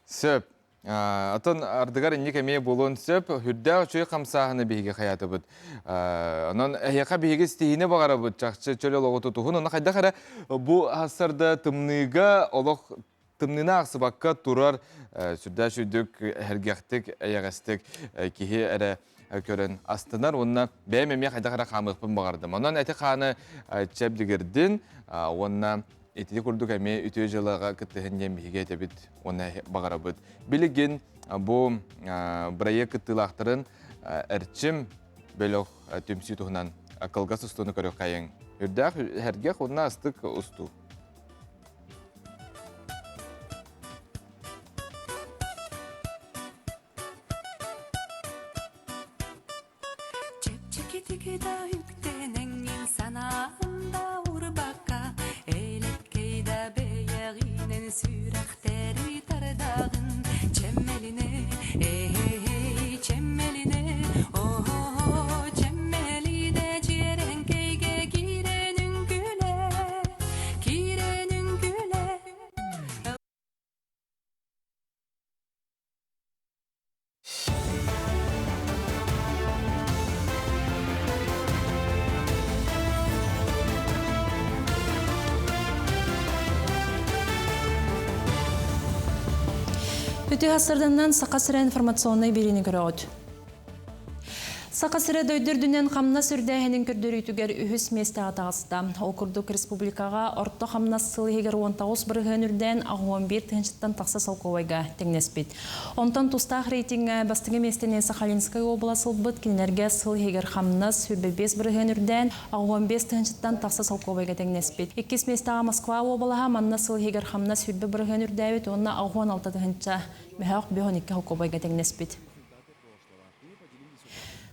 Сөп. Атын ардыгар инник эмиэ буолуон сөп. Үрдээх үчүгэй хамсааһыны биһиги хайаатыбыт. Онон эһиэхэ биһиги истиһини баҕарабыт. Чахчы чөл олоҕу тутуһун. Онно хайдах эрэ бу хассарда тымныыга олох Тымныына ахсыбакка турар сүрдээх үрдүк эһэргэхтик, эйэҕэстик киһи эрэ көрөн астынар уонна бэйэм эмиэ хайдах эрэ хаамыахпын баҕардым. Онон эти-хааны чэбдигирдин уонна ити курдук эмиэ үтүө дьыалаҕа кыттыһын диэн биһиги этэбит уонна баҕарабыт. Билигин бу бырайыак кыттыылаахтарын Эрчим бөлөх түмсүү туһунан кылгас устууну көрүөххэйиҥ. Үрдээх сэргэх уонна астык устуу. Чэпчэкитик да үктэнэҥҥин санаанда урбакка, Элэккэй да бэйэҕинэн сүрэхтэри тардаҕын. Чэмэлинэ, эй, чэмэлинэ, оо, чэмэлинэ дьиэрэҥкэйгэ киирэн үҥкүүлэ, киирэн үҥкүүлэ. Үтүө сарданнан Саха сирэ информационнай биэриини көрөҕүт. Саха сирэ дойду үрдүнэн хамнас үрдээһинин көрдөрүүтүгэр үһүс миэстэҕэ таҕыста. Ол курдук республикаҕа орто хамнас сыл иһигэр 19 бырыһыан үрдээн 81 тыһыынчаттан тахса солкуобайга тэҥнэспит. Онтон тустаах рейтиҥҥэ бастакы миэстэни Сахалинскай уобалас ылбыт, кинилэргэ сыл иһигэр хамнас 25 бырыһыан үрдээн, 65 тыһыынчаттан тахса солкуобайга тэҥнэспит. Иккис миэстэҕэ Москва уобалаһа, манна сыл иһигэр хамнас 20 бырыһыан үрдээбит уонна 86 тыһыынча мөһөөх 52 солкуобайга тэҥнэспит.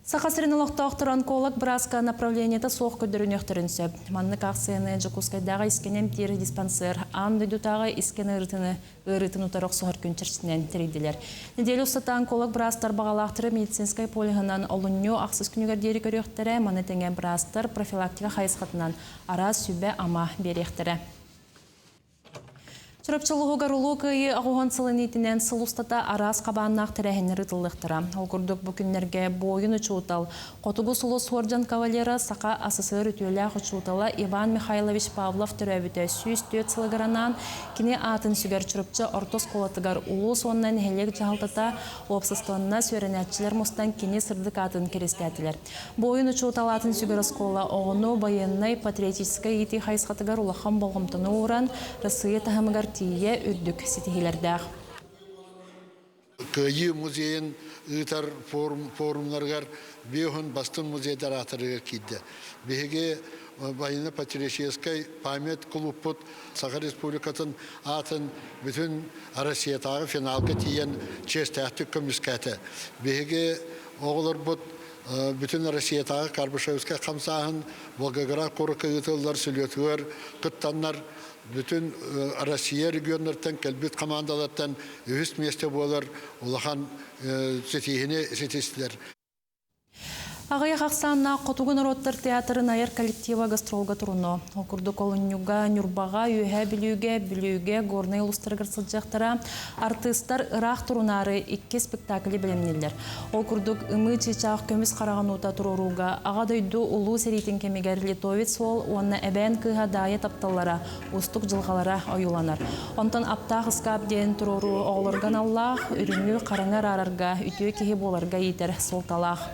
Саха сирин олохтоохторо онколог бырааска направлениета суох көрдөрүнүөхтэрин сөп. Маннык аахсыйаны Дьокуускайдааҕы искэн эмтиир диспансер аан дойдутааҕы искэн ыарыытыны ыарыытын утары охсуһар күн чэрчитинэн тэрийдилэр. Нэдиэлэ устата онколог быраастар баҕалаахтары медицинскэй полиһынан олунньу ахсыс күнүгэр диэри көрүөхтэрэ, маны тэҥэ быраастар профилактика хайысхатынан араас сүбэ-ама биэриэхтэрэ. Чурапчы улууһугар Улуу Кыайыы 80 сылын иитинэн сыл устата араас хабааннаах тэрээһиннэр ыытыллыахтара. Ол курдук бу күннэргэ буойун учуутал, Хотугу сулус уордьан кавалера, Саха АССР үтүөлээх учуутала Иван Михайлович Павлов төрөөбүтэ 104 сылыгар анаан кини аатын сүгэр Чурапчы орто оскуолатыгар улуус уонна нэһилиэк дьаһалтата, уопсастыбаннас үөрэнээччилэр мустан кини сырдык аатын кэриэстээтилэр. Буойун учуутал аатын сүгэр оскуола оҕону байыаннай патриотическай иитии хайысхатыгар улахан болҕомтону ууран, Россия таһымыгар тиийэ үрдүк ситиһиилэрдээх. Кыайыы музейын ыытар форумнарыгар биэһун бастын музейдар аатырыгар киирдэ. Биһиги военно-патриотическай память клубпут Саха Республикатын аатын бүтүн Россиятааҕы финалга тиийэн чиэстээхтик көмүскээтэ. Биһиги оҕолорбут бүтүн Россиятааҕы Карбышевскай хамсааһын Волгоград куоракка ыытыллар сүлүөтүгэр кыттаннар бүтүн Россия регионнартан кэлбит хамаандалартан үһүс миэстэ буолар улахан ситиһини ситистилэр. Аҕыйах ахсааннаах Хотугу норуоттар театрын айар коллектива гастролга туруну. Ол курдук олунньуга, Ньурбаҕа, Үөһээ Бүлүүгэ, Бүлүүгэ, Горнай улуустарыгар сылдьыахтара. Артыыстар ыраах турунаары икки спектакли бэлэмнииллэр. Ол курдук Ымыы чыычаах көмүс хараҕын уута туруорууга Аҕа дойду Улуу сэриитин кэмигэр Литовец уол уонна эбээн кыыһа Даайа тапталлара, уустук дьылҕалара ойууланар. Онтон Аптаах ыскаап диэн туруоруу оҕолорго аналлаах, үрүҥү, хараҥы араарарга, үтүө киһи буоларга иитэр суолталаах.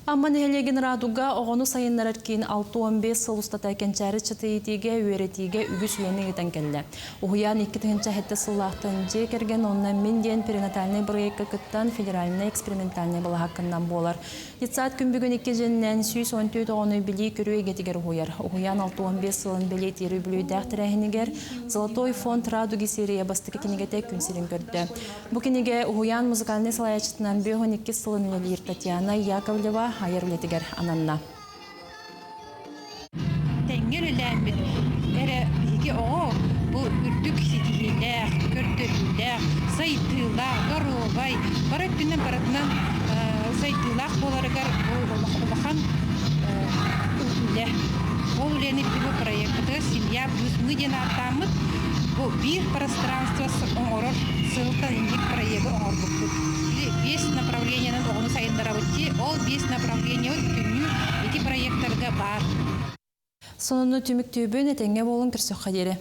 Амма нэһилиэгин Радуга оҕону сайыннарар киин 65 сыл устата кэнчээри чытыйытыыга, үөрэтиигэ үгүс үлэни ыытан кэллэ. Уһуйаан 2007 сыллаахтан дьиэ кэргэн уонна Мин диэн перинатальнай бырайыакка кыттан федеральнай экспериментальнай балаһаакканнан буолар. Детсад күн бүгүн икки дьиэннэн 114 оҕону билии-көрүү эйгэтигэр уһуйар. Уһуйаан 65 сылын бэлиэтиир үбүлүөйдээх тэрээһинигэр Золотой фонд Радуги серия бастакы кинигэтэ күн сирин көрдө. Бу кинигэ уһуйаан музыкальнай салайааччытынан 52 сылын үлэлиир Татьяна Яковлева айар үлэтигэр ананна. Тэҥҥэ үлэлээммит эрэ биһиги оҕо бу үрдүк ситиһиилээх, көрдөрүүлээх, сайдыылаах, доруобай, бары өттүнэн барытынан сайдыылаах буоларыгар бу улахан үлэ. Ол үлэни бу проекпытыгар «Семья плюс мы» диэн ааттааммыт бу биир пространство оҥорор сылтан инник проегы оҥорбуппут. Биэс направлениенан оҕону сайыннарабыт дии. Ол биэс направление бүтүннүү ити проектарга баар. Сонуну түмүктүүбүн, этэҥҥэ буолун көрсөххө диэри.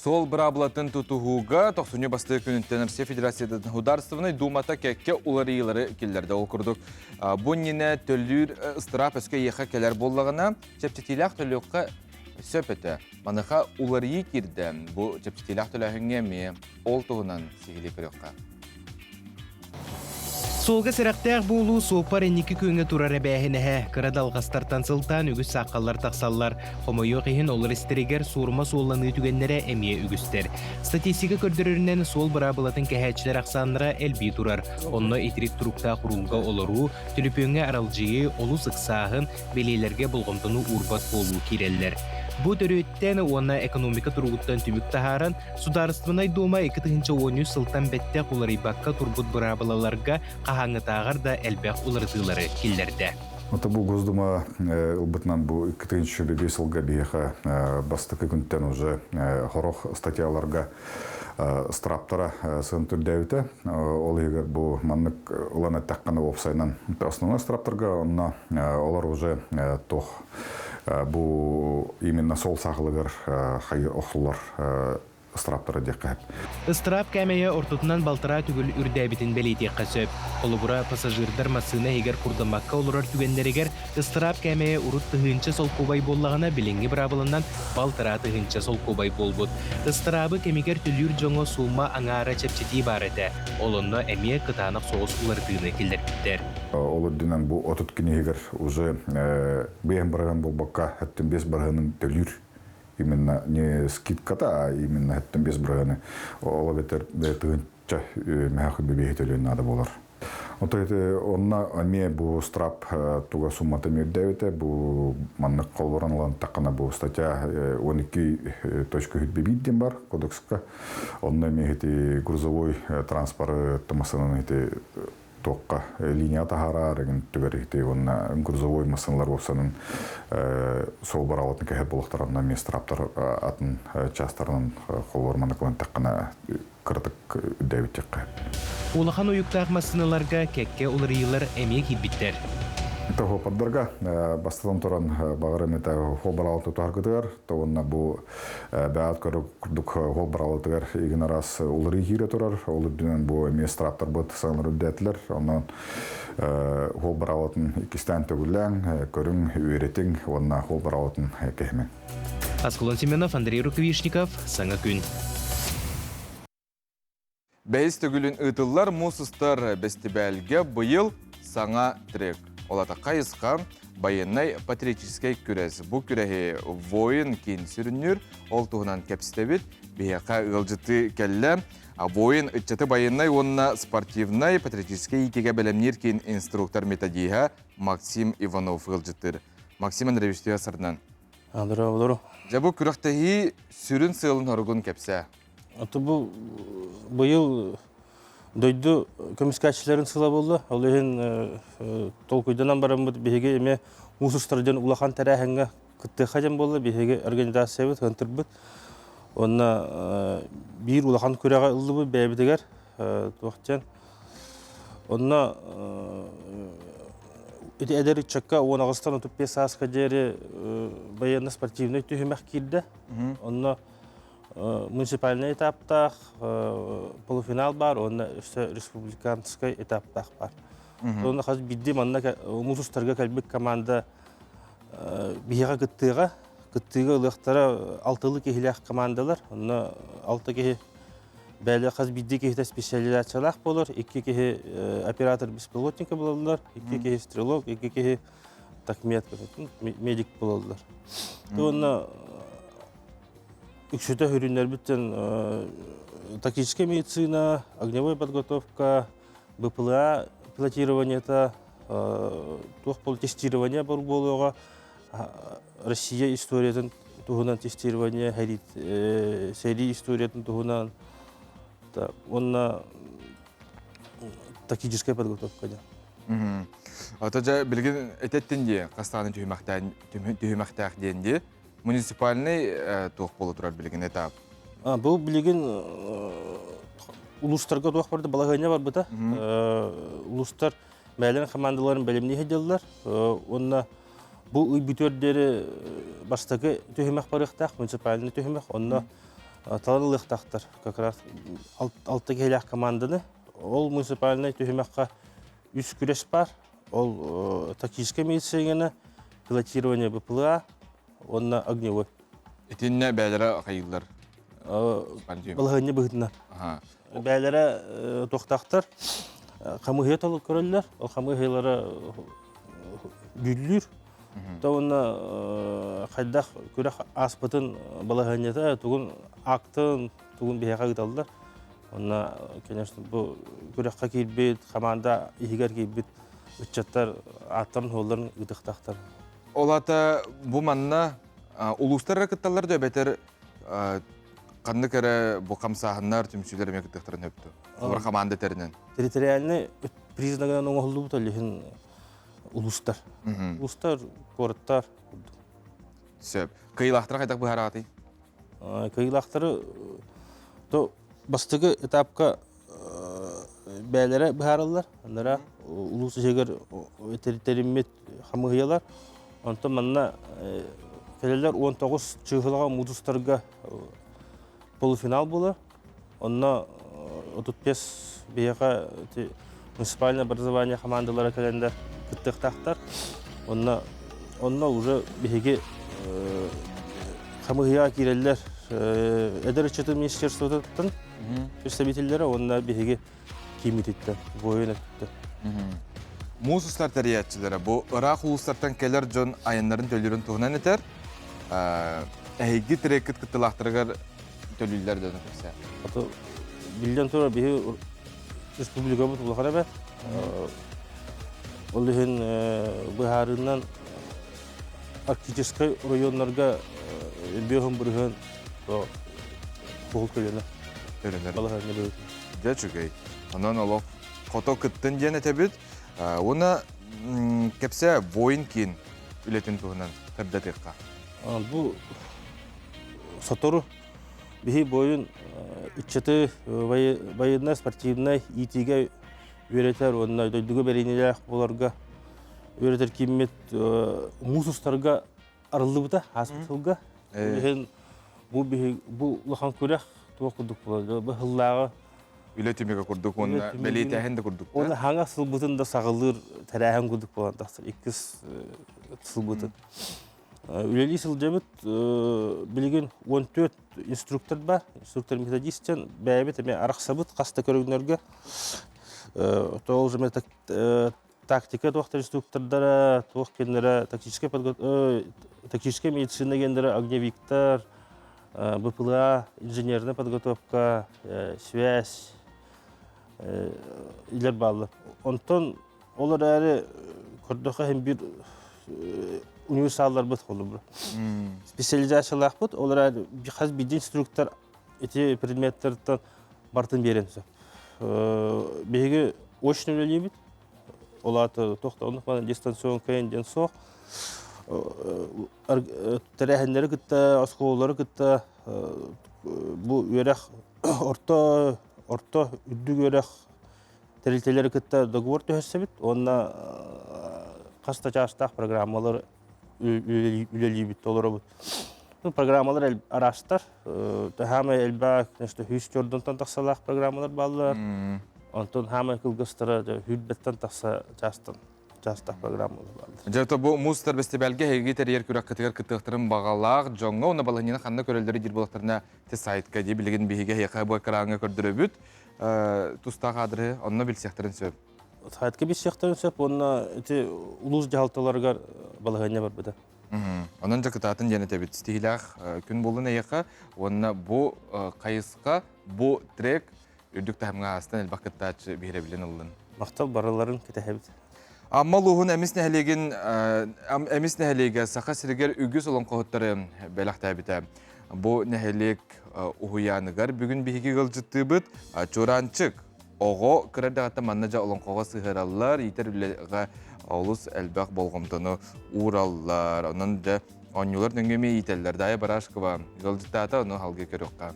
Суол быраабылатын тутуһууга тохсунньу бастакы күнүттэн Россия Федерациятын Государственнай Думата кэккэ уларыйыылары киллэрдэ. Ол курдук, бу иннинэ төлүүр ыстыраап өскө эйиэхэ кэлэр буоллаҕына, чэпчэтиилээх төлүөххэ сөп этэ. Маныаха уларыйыы киирдэ. Бу чэпчэтиилээх төлөөһүҥҥэ эмиэ ол туһунан сиһилии көрүөххэ. Суолга сэрэхтээх буолуу суоппар инники күөҥҥэ турар эбээһинэһэ. Кыра далҕастартан сылтаан үгүс сааххаллар тахсаллар. Хомойуох иһин, олор истэригэр суорума суолланыы түгэннэрэ эмиэ үгүстэр. Статистика көрдөрөрүнэн, суол быраабылатын кэһээччилэр ахсааннара элбии турар. Онно итирик туруктаах уруулга олоруу, түлүпүөҥҥэ аралдьыйыы, олус ыксааһын, бэлиэлэргэ болҕомтону уурбат буолуу киирэллэр. Бу төрүөттэн уонна экономика туругуттан түмүк таһааран, Судаарыстыбаннай Дума 2013 сылтан бэттэх уларыйбакка турбут быраабылаларга хаһааҥҥытааҕар да элбэх уларытыылары киллэрдэ. Это бу Госдума ылбытынан бу 2005 сылга биһиэхэ бастакы күнтэн уже хорох статьяларга страптара сын түрдээбитэ. Ол иһигэр бу маннык ылан эттэххинэ уопсайынан основной страптарга онно олор уже туох бу именно сол саахалыгар хайыр охсуллар ыстырааптара диэххэ сөп. Ыстыраап кээмэйэ ортотунан балтараа төгүл үрдээбитин бэлиэтиэххэ сөп. Холобура, пассажирдар массыына иһигэр курдаммакка олорор түгэннэригэр ыстыраап кээмэйэ урут тыһыынча солкуобай буоллаҕына, билиҥҥи быраабыланан балтараа тыһыынча солкуобай буолбут. Ыстыраабы кэмигэр төлүүр дьоҥҥо суумма аҥаара чэпчэтии баар этэ. Ол онно эмиэ кытаанах соҕус уларытыыны киллэрбиттэр. Ол үрдүнэн бу 30 күн иһигэр уже бэйэм бырыһыан буолбакка, 75 бырыһыанын төлүүр именно не скидката, а именно 75 бырыһыаны ол эбэтэр тыһыынча мэһэх бибиэһи төлүөн наада буолар. Ото ити онно эмиэ бу страп туга суммата үрдээбитэ бу маннык холборон ылан таххана бу статья 12.1 диэн бар кодекска онно эмиэ ити грузовой транспорты массыынаны ити туохха линия таһаарар игин түгэр ити уонна грузовой массыыналар уопсанын суол бараалатын кэһэр буолуохтарына эмиэ страптар атын частарынан холбор маннык таххана кыратык үрдээбиттиэххэ. Улахан уйуктаах массыыналарга кэккэ уларыйыылар эмиэ киирбиттэр. Тоһуоппардарга бастатан туран баҕар эмэтэ хуол тутуһаргытыгар уонна бу бэҕэт курдук хуол бараалатыгар игин араас уларыы киирэ турар. Ол үрдүнэн бу эмиэ страптарбыт саҥалар үрдээтилэр. Онон хуол бараалатын иккистээн төгүллээҥ, көрүҥ, үөрэтиҥ уонна хуол бараалатын кэһимэҥ. Аскалон Семенов, Андрей Рукавишников, Саҥа күн. Бэһис төгүлүн ыытыллар муус устар бэстибээлгэ быйыл саҥа трек. Ол ата хайысха байыаннай патриотическай күрэс. Бу күрэһи воин киин сүрүннүүр. Ол туһунан кэпсэтэбит. Биһиэхэ ыалдьыты кэллэ. Воин ыччаты байыаннай уонна спортивнай патриотическай иитиигэ бэлэмниир киин инструктор-методиһа Максим Иванов ыалдьыттыыр. Максим Андреевич сарынан. Здорово, Дьэ бу күрэхтэһии сүрүн сыалын-соругун кэпсээ. Ото бу быйыл дойду көмүскээччилэрин сыла буолла. Ол иһин толкуйданан бараммыт биһиги эмиэ муус устар диэн улахан тэрээһиҥҥэ кыттыахха диэн буолла. Биһиги организациябыт, ыҥтырбыт. Онно биир улахан күрэҕи ыллыбыт бэйэбитигэр туох диэн. Онно ити эдэр ыччакка 18-тан 35 сааска диэри военно-спортивнай түһүмэх киирдэ. Онно муниципальный этаптаах полуфинал бар уонна өссө республиканскай этаптаах бар. Онно хас биирдии манна муус устарга кэлбит команда биһиэхэ кыттыыга кыттыыга ылыахтара алтылы киһилээх командалар. Онно алта киһи бэйэлэр хас биирдии киһитэ специализациялаах буолар. Икки киһи оператор беспилотника буолаллар, икки киһи стрелок, икки киһи такмед, медик буолаллар. Уонна үксүтэ хүрүннэрбиттэн тактическая медицина, огневой подготовка, БПЛА пилотированиета, туох бол тестирование бар буолуоҕа, Россия историятын туһунан тестирование, сэрии историятын туһунан уонна тактическая подготовка диэн. Ото дьэ билигин этеттин дии, хастааны түһүмэхтээх диэн дии. Муниципальный туох буола турар билигин этап? Бу билигин улуустарга туох барда балаһыанньа барбыта. Улуустар бэйэлэрин командаларын бэлэмнии сылдьаллар. Уонна бу ый бүтүөр диэри бастакы түһүмэх барыахтаах, муниципальный түһүмэх. Онно Талан ылыахтаахтар как раз алта киһилээх команданы. Ол муниципальнай түһүмэххэ үс күрэс бар. Ол тактическай медицинаны, пилотирование БПЛА уонна огневой. Итиннэ бээлэрэ хайыыллар? Балаһыанньа быһыытынан. Бээлэрэ туохтаахтар хамыыһыйа толук көрөллөр. Ол хамыыһыйалара дьүүллүүр. То уонна хайдах күрэх ааспытын балаһыанньата тугун актын тугун биһиэхэ ыыталлар. Онно, конечно, бу күрэххэ киирбит, хамаанда иһигэр киирбит ыччаттар ааттарын-суолларын ыытыахтаахтар. Ол аата бу манна улуустар эрэ кытталлар да эбэтэр ханнык эрэ бу хамсааһыннар, түмсүүлэр эмиэ кыттыахтарын сөптө? Олор хамаанда тэринэн. Территориальный признагынан оҥоһуллубут ол иһин улуустар. Улуустар, куораттар. Сөп. Кыйылаахтара хайдах быһаараҕытый? Кыйылаахтары то бастакы этапка бээлэрэ быһаараллар. Анара улуус иһигэр тэриммит хамыыһыйалар. Онтон манна кэлэллэр 19 чыыһылаҕа муус устарга полуфинал буолар. Онно 35 биһиэхэ муниципальное образование хамаандалара кэлэннэр кыттыахтаахтар. Онно онно уже биһиги хамыыһыйаҕа киирэллэр эдэр ыччаты министерствотыттан представителлэрэ уонна биһиги кииммититтэн, воин өттүттэн. Муус устар тэрийээччилэрэ бу ыраах улуустартан кэлэр дьон айаннарын төлүүрүн туһунан этэр. Эһиги треккит кыттыылаахтарыгар төлүүллэр дьону кэпсээ. Ото биллэн турар биһи республикабыт улахан эбэ. Ол иһин быһаарыынан арктическай районнарга бөһөн бырыһын куһул төлөнө. Төлөнөр. Балаһыанньа быһыытынан. Дьэ үчүгэй. Онон олох хото кыттын диэн этэбит. Уонна кэпсээ воин киин үлэтин туһунан сырдатыахха. Бу сотору биһи буойун ыччаты военнай спортивнай иитиигэ үөрэтэр уонна дойдуга бэриниилээх буоларга үөрэтэр кииммит муус устарга арыллыбыта ааспыт сылга. Иһин бу биһи бу улахан күрэх туох курдук буолар бу сыллааҕы үлэ түмүгэ курдук уонна бэлиэтээһин да курдук уонна хаҥа сылбытын да саҕалыыр тэрээһин курдук буолан тахсар иккис сылбытын үлэлии сылдьабыт билигин 14 инструктор бар инструктор методистен бэйэбит эмиэ арахсабыт хас да көрүҥнэргэ то уже тактика туох инструктордара туох кинилэрэ тактическая тактическая медицина гендера огневиктар БПЛА инженерная подготовка связь илэр бааллар онтон ол эрээри көрдөххө иһин биир универсалларбыт холобура специализациялаахпыт ол эрээри хас биирдии инструктор ити предметтэртэн барытын биэрэн сөп биһиги очно үлэлиибит ол аата туох да оннук манан дистанционка диэн суох тэрээһиннэри кытта оскуолалары кытта бу үөрэх орто орто үрдүк үөрэх тэрилтэлэри кытта договор түһэрсэбит уонна хас да чаастаах программалар үлэлиибит толоробут программалар араастар хаамай элбэх конечно сүүс төрдүнтэн тахсалаах программалар бааллар онтон хаамай кылгастара сүүрбэттэн тахса чаастан чаастаах программалар бааллар Дьэ, то бу муус бэстибээлгэ эһиги тэрийэр күрэххитигэр кыттыахтарын баҕалаах дьоҥҥо уонна балаһыанньаны ханна көрөллөрү диир буоллахтарына те сайтка дии билигин биһиги эһиэхэ бу экраҥҥа көрдөрөбүт тустаах аадырыһы онно билсиэхтэрин сөп. Сайтка билсиэхтэрин сөп уонна ити улуус дьаһалталарыгар балаһыанньа барбыта. Онон дьэ кытаатын диэн этэбит. Ситиһиилээх күн буоллун эйиэхэ уонна бу хайысха, бу трек үрдүк таһымҥа аастан элбэх кыттааччы биһирэбилин ыллын. Махтал барыларын кэтэһэбит. Амма улууһун Эмис нэһилиэгин Эмис нэһилиэгэ Саха сиригэр үгүс олоҥхоһуттары бэлэхтээбитэ. Бу нэһилиэк уһуйааныгар бүгүн биһиги ыалдьыттыыбыт Чураанчык оҕо кыра эрдэҕиттэн манна дьэ олоҥхоҕо сыһыараллар, иитэр үлэҕэ олус элбэх болҕомтону уураллар. Онон дьэ оонньуулар нөҥүө эмиэ иитэллэр. Дайа Барашкова ыалдьыттаата, ону салгыы көрүөххэ.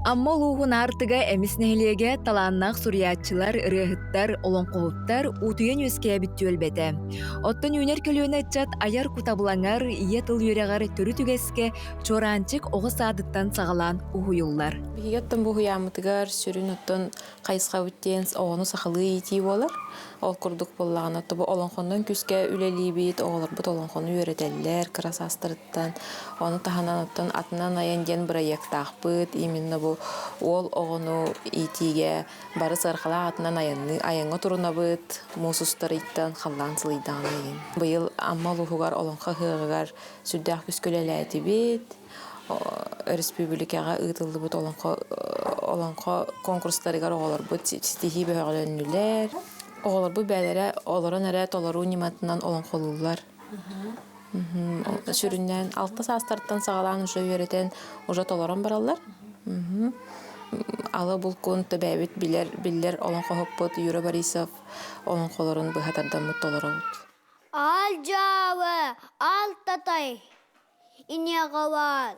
Амма улууһун аартыга Эмис нэһилиэгэ талааннаах суруйааччылар, ырыаһыттар, олоҥхоһуттар уутуйан үөскээбит түөлбэтэ. Оттон үүнэр көлүөнэ ыччат айар кутабылаҥар, ийэ тыл үөрэҕэр төрүт үгэскэ Чуораанчык оҕо саадыттан саҕалаан уһуйуллар. Биһиги оттон бу уһуйааммытыгар сүрүн оттон хайысхабыт диэн оҕону сахалыы иитии буолар. Ол курдук буоллаҕына, тобу олоҥхоннон күүскэ үлэлиибит, оҕолорбут олоҥхону үөрэтэллэр кыра саастарыттан. Ону таһынан оттон атынан айан диэн бырайыактаахпыт. Именно бу уол оҕону иитиигэ бары сыарҕалаах атынан айанныы айаҥҥа турунабыт. Муус устар ыйтан халлаан сылыйдаҕына игин. Быйыл Амма улууһугар Олоҥхо ыһыаҕыгар сүрдээх күүскэ үлэлээтибит. Өрөспүүбүлүкэҕэ ыытыллыбыт олоҥхо олоҥхо конкурстарыгар оҕолорбут ситиһии бөҕөлөннүлэр. Оҕолорбут бэйэлэрэ олорон эрэ толоруу ньыматынан олоҥхолууллар. Сүрүннээн алта саастарыттан саҕалаан уже үөрэтэн уже толорон бараллар. Алы булкун төбөөбүт билэр биллэр олоҥхоһуппут Юра Борисов олоҥхолорун быһа тардаммыт толоробут. Аал дьаабы, аал татай, Иниэҕэлээр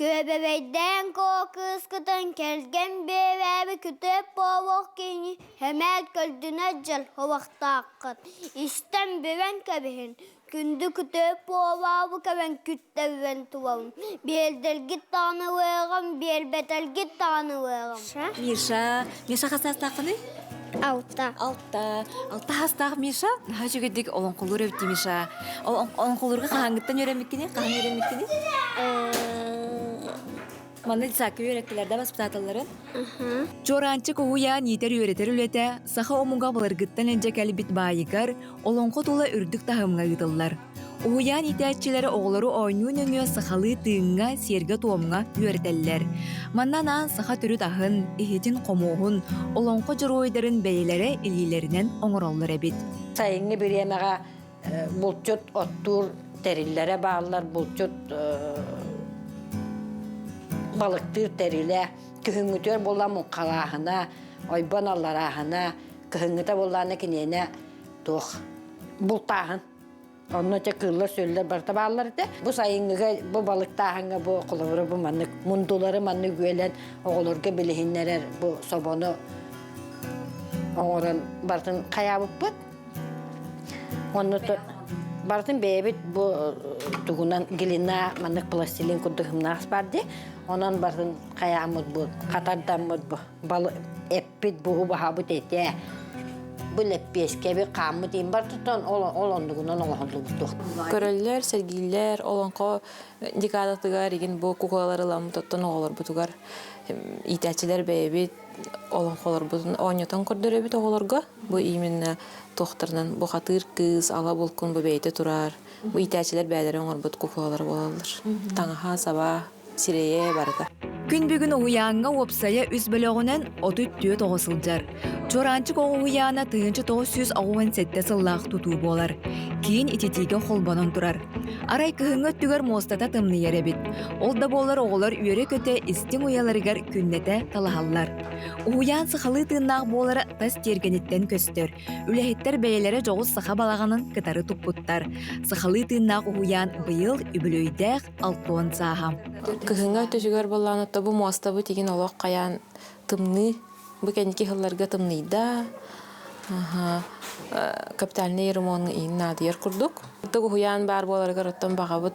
Күөбэбэйдээн кыыскытын кэргэн биэрээри күтүөт буолуох киһини сэмээр көрдүнэ дьыл уохтааххын истэн билэн кэбиһин күндү күтүөт буолаабы кэлэн күттэрэн турабын биэрдэргит даҕаны ылыаҕым биэрбэтэргит даҕаны ылыаҕым Миша, Миша хас саастааххыный? Алта. Алта. Алта саастаах Миша. Наһаа үчүгэйдик олоҥхолуур эбит Миша. Олоҥхолуурга хаһааҥҥыттан үөрэммиккиний? Хаһан үөрэммиккиний? Манна детсадка үөрэттилэр да воспитателларын? Чуораанчык уһуйаан иитэр-үөрэтэр үлэтэ саха омуга былыргыттан илдьэ кэлбит баайыгар олоҥхо тула үрдүк таһымҥа ыытыллар. Уһуйаан иитээччилэрэ оҕолору оонньуу нөҥүө сахалыы тыыҥҥа, сиэргэ-туомҥа үөрэтэллэр. Манна анаан саха төрүт аһын, иһитин-хомуоһун, олоҥхо дьоруойдарын бэйэлэрэ илиилэринэн оҥороллор эбит. Сайыҥҥы бириэмэҕэ булчут оттуур тэриллэрэ бааллар, булчут балыктыыр тэрилэ, күһүҥҥүтүгэр буолла муҥхалааһына, ойбон алларааһына, кыһыҥҥыта буоллаҕына киниэнэ туох бултааһын. Онно те кыыллар-сүөллэр барыта бааллар этэ. Бу сайыҥҥыга бу балыктааһыҥҥа бу холобура бу маннык мундулары маннык үөлэн оҕолорго билиһиннэрэр бу собону оҥорон барытын хайаабыппыт. Онно барытын бэйэбит бу тугунан глина маннык пластилин курдук ымнаах бар дии. Онон барытын хайааммыт бу хатардаммыт бу балы эппит буһу баһабыт этэ. Бу лэппиэскэби хааммыт иин бар тутан ол ол оннугунан оҥоһуллубут Көрөллөр, сэргииллэр, олоҥхо декадатыгар игин бу кукулалар ыламмыт оттон оҕолорбутугар иитээччилэр бэйэбит олоҥхолорбутун оонньотон көрдөрөбүт оҕолорго. Бу именно туохтарынан бухатыыр кыыс, ала булкун бу бэйэтэ турар. Бу иитээччилэр бэйэлэрэ оҥорбут кукулалара буолаллар. Таҥаһа, саба, сирэйэ барыта. Күн бүгүн уһуйааҥҥа уопсайа үс бөлөҕүнэн 34 оҕо сылдьар. Чуораанчык оҕо уһуйаана 1987 сыллаах тутуу буолар. Киин ититиигэ холбонон турар. Арай кыһыҥҥы өттүгэр муостата тымныйар эбит. Ол да буоллар оҕолор үөрэ-көтө истиҥ уйаларыгар күннэтэ талаһаллар. Уһуйаан сахалыы тыыннаах буолара тас тиэргэниттэн көстөр. Үлэһиттэр бэйэлэрэ дьоҕус саха балаҕанын кытары туппуттар. Сахалыы тыыннаах уһуйаан быйыл үбүлүөйдээх алтуон сааһа. Кыһыҥҥы өттүгэр буоллаҕына бу муостабыт игин олох хайаан тымныы бу кэнники сылларга тымныйда капитальный ремонт иин наадыйар курдук. Ытык уһуйаан баар буоларыгар оттон баҕабыт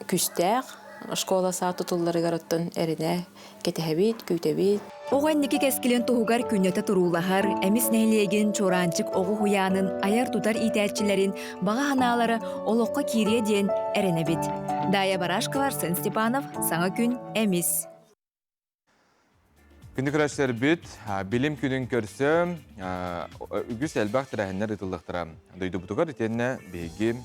күүстээх школа саа тутулларыгар оттон эрэнэ кэтэһэбит, күүтэбит. Оҕо инники кэскилин туһугар күннэтэ туруулаһар, Эмис нэһилиэгин Чуораанчык оҕо уһуйаанын айар-тутар иитээччилэрин баҕа санаалара олоххо киириэ диэн эрэнэбит. Дая Барашкова, Арсен Степанов, Саҥа күн, Эмис. Күндү көрөөччүлэрбит, билим күнүн көрсө үгүс элбэх тэрээһиннэр ыытыллыахтара. Дойдубутугар итиэннэ биһиги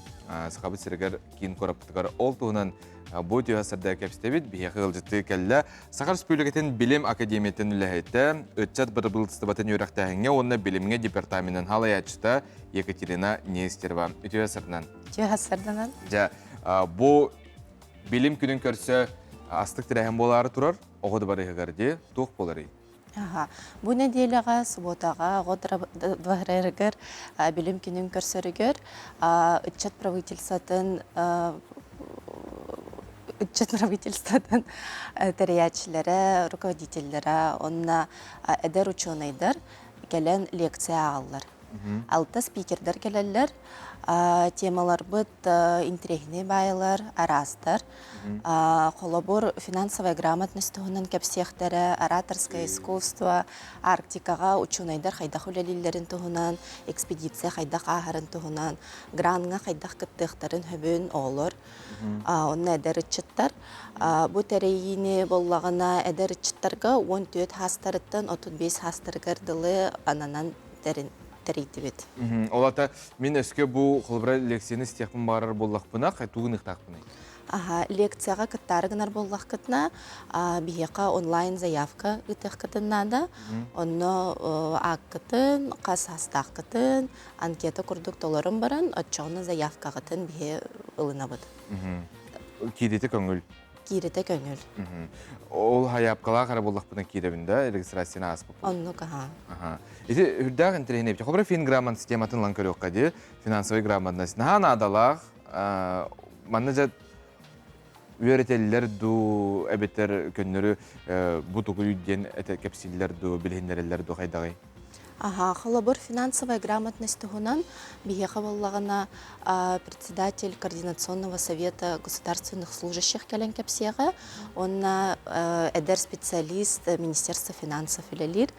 Сахабыт сиригэр киин куораппытыгар ол туһунан бу түһэ сырдаа кэпсэтэбит. Биһиэхэ ыалдьыттыы кэллэ. Саха Республикатын Билим Академиятын үлэһитэ, ыччат бырабыыталыстыбатын үөрэхтээһиҥҥэ уонна билимҥэ департаменын салайааччыта Екатерина Нестерова. Үтүө сырдынан. Үтүө сырдынан. Дьэ, бу билим күнүн көрсө астык тэрээһин буолаары турар. Оҕо да барыһыгар дии туох буоларый? Аха. Бу нэдиэлэҕэ субуотаҕа оҕо дворарыгар билим күнүн көрсөрүгэр ыччат правительствотын Ыччат правительствотын тэрийээччилэрэ, руководителлэрэ уонна эдэр учуонайдар кэлэн лекция ааҕаллар. Алта спикердэр кэлэллэр. Темаларбыт интэриэһинэй баайылар, араастар. Холобур, финансовая грамотность туһунан кэпсиэхтэрэ, ораторское искусство, Арктикаҕа учуонайдар хайдах үлэлииллэрин туһунан, экспедиция хайдах ааһарын туһунан, граҥҥа хайдах кыттыахтарын сөбүн оҕолор, онно эдэр ыччаттар. Бу тэрийиини буоллаҕына эдэр ыччаттарга 14 хаастарыттан 35 хаастарыгар дылы ананан тэрийдибит. Ол ата мин өскө бу холобура лекцияны истиэхпин баҕарар буоллахпына, тугун ыктаахпыный? Аха, лекцияҕа кыттаары гынар буоллаххытына, биһиэхэ онлайн заявка ыытыаххытын наада. Онно ааккытын, хас саастааххытын, анкета курдук толорон баран, оччоҕуна заявкаҕытын биһи ылынабыт. Кииритэ көҥүл. Кииритэ көҥүл. Ол хайаапкалаах эрэ буоллахпына киирэбин да, регистрацияны ааспыппын. Оннук, аха. Ити үрдээх интэриэһинэй. Холобура, финграмман систематын ылан көрүөххэ дии. Финансовый грамотность. Наһаа наадалаах. Манна дьэ үөрэтэллэр дуу, эбэтэр көннөрү бу тугуй диэн кэпсииллэр дуу, билиһиннэрэллэр дуу хайдаҕый? Аха, холобур, финансовая грамотность туһунан биһиэхэ буоллаҕына председатель Координационного совета государственных служащих кэлэн кэпсиэҕэ уонна эдэр специалист Министерство финансов үлэлиир.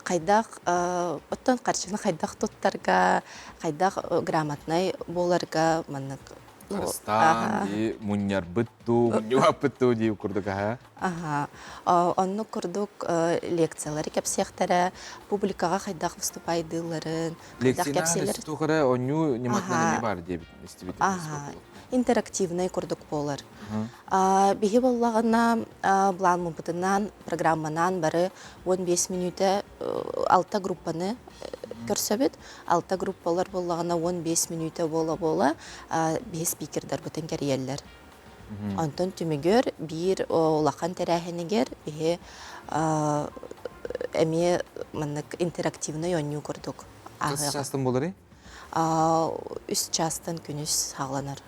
Хайдах оттон харчыны хайдах туттарга, хайдах грамотнай буоларга маннык Харыстаан дии, мунньарбыт дуу, мунньубаппыт дуу дии курдук аха. Аха. Оннук курдук лекциялары кэпсиэхтэрэ, публикаҕа хайдах выступайдыылларын, хайдах кэпсииллэр. Туох эрэ оонньуу ньыматынан эмиэ баар диэбит истибитим. Аха. Интерактивнай курдук буолар. Биһи буоллаҕына былааммытынан, программанан бары 15 мүнүүтэ алта группаны көрсөбүт. Алта группалар буоллаҕына 15 мүнүүтэ буола-буола биһи спикердарбытын кэрийэллэр. Онтон түмүгэр биир улахан тэрээһинигэр биһи эмиэ маннык интерактивнай оонньуу курдук Хас чаастан буоларый? Үс чаастан күнүс саҕаланар.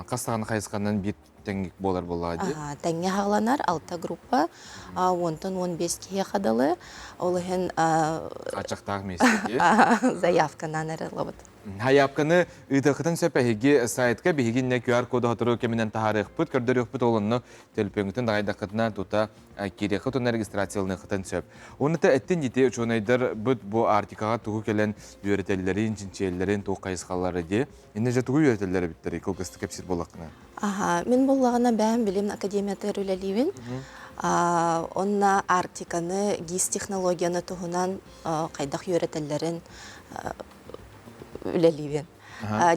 Хас саҕана хайысханан биир тэҥник буолар буоллаҕа дии. Тэҥҥэ хааланар алта группа, уонтан 15 киһиэхэ дылы. Ол иһин Хааччахтаах миэстэ заявканан эрэ ылабыт. Хайаапканы ыытыаххытын сөп эһиги сайтка биһиги иннэ QR-коду сотору кэминэн таһаарыахпыт, көрдөрүөхпүт ол онно төлөпүөҥҥүтүн даҕайдаххытына тута киириэххит уонна регистрацияланыаххытын сөп. Уонна та эттин дити учуонайдарбыт бу Арктикаҕа тугу кэлэн үөрэтэллэрин, чинчийэллэрин, туох хайысхалары дии. Иннэ дьэ тугу үөрэтэллэр эбиттэрий кылгастык кэпсиир буоллаххына? Аха, мин буоллаҕына бэйэм билим академиятыгар үлэлиибин. Онно Арктиканы, ГИС технологияны туһунан хайдах үөрэтэллэрин үлэлиибин.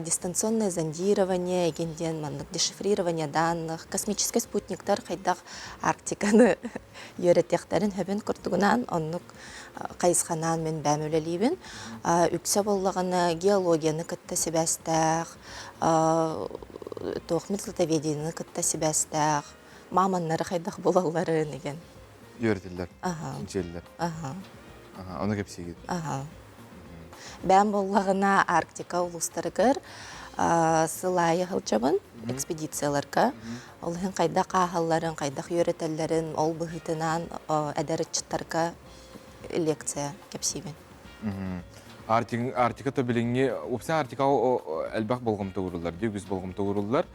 Дистанционное зондирование, эгин диэн маннык дешифрирование данных, космическай спутниктар хайдах Арктиканы үөрэтиэхтэрин сөбүн курдугунан оннук хайысханаан мин бэйэм үлэлиибин. Үксэ буоллаҕына геологияны кытта сибээстээх, туох мерзлотоведениены кытта сибээстээх, мамоннары хайдах булалларын деген. Үөрэтэллэр, чинчийэллэр. Ону кэпсиигит. Бэйэм буоллаҕына Арктика улуустарыгар сыл аайы сылдьабын экспедицияларга. Ол иһин хайдах ааһалларын, хайдах үөрэтэллэрин ол быһыытынан эдэр ыччаттарга лекция кэпсиибин. Арктика то билиҥҥи уопсай Арктика элбэх болҕомто ууруллар, дии үгүс болҕомто ууруллар.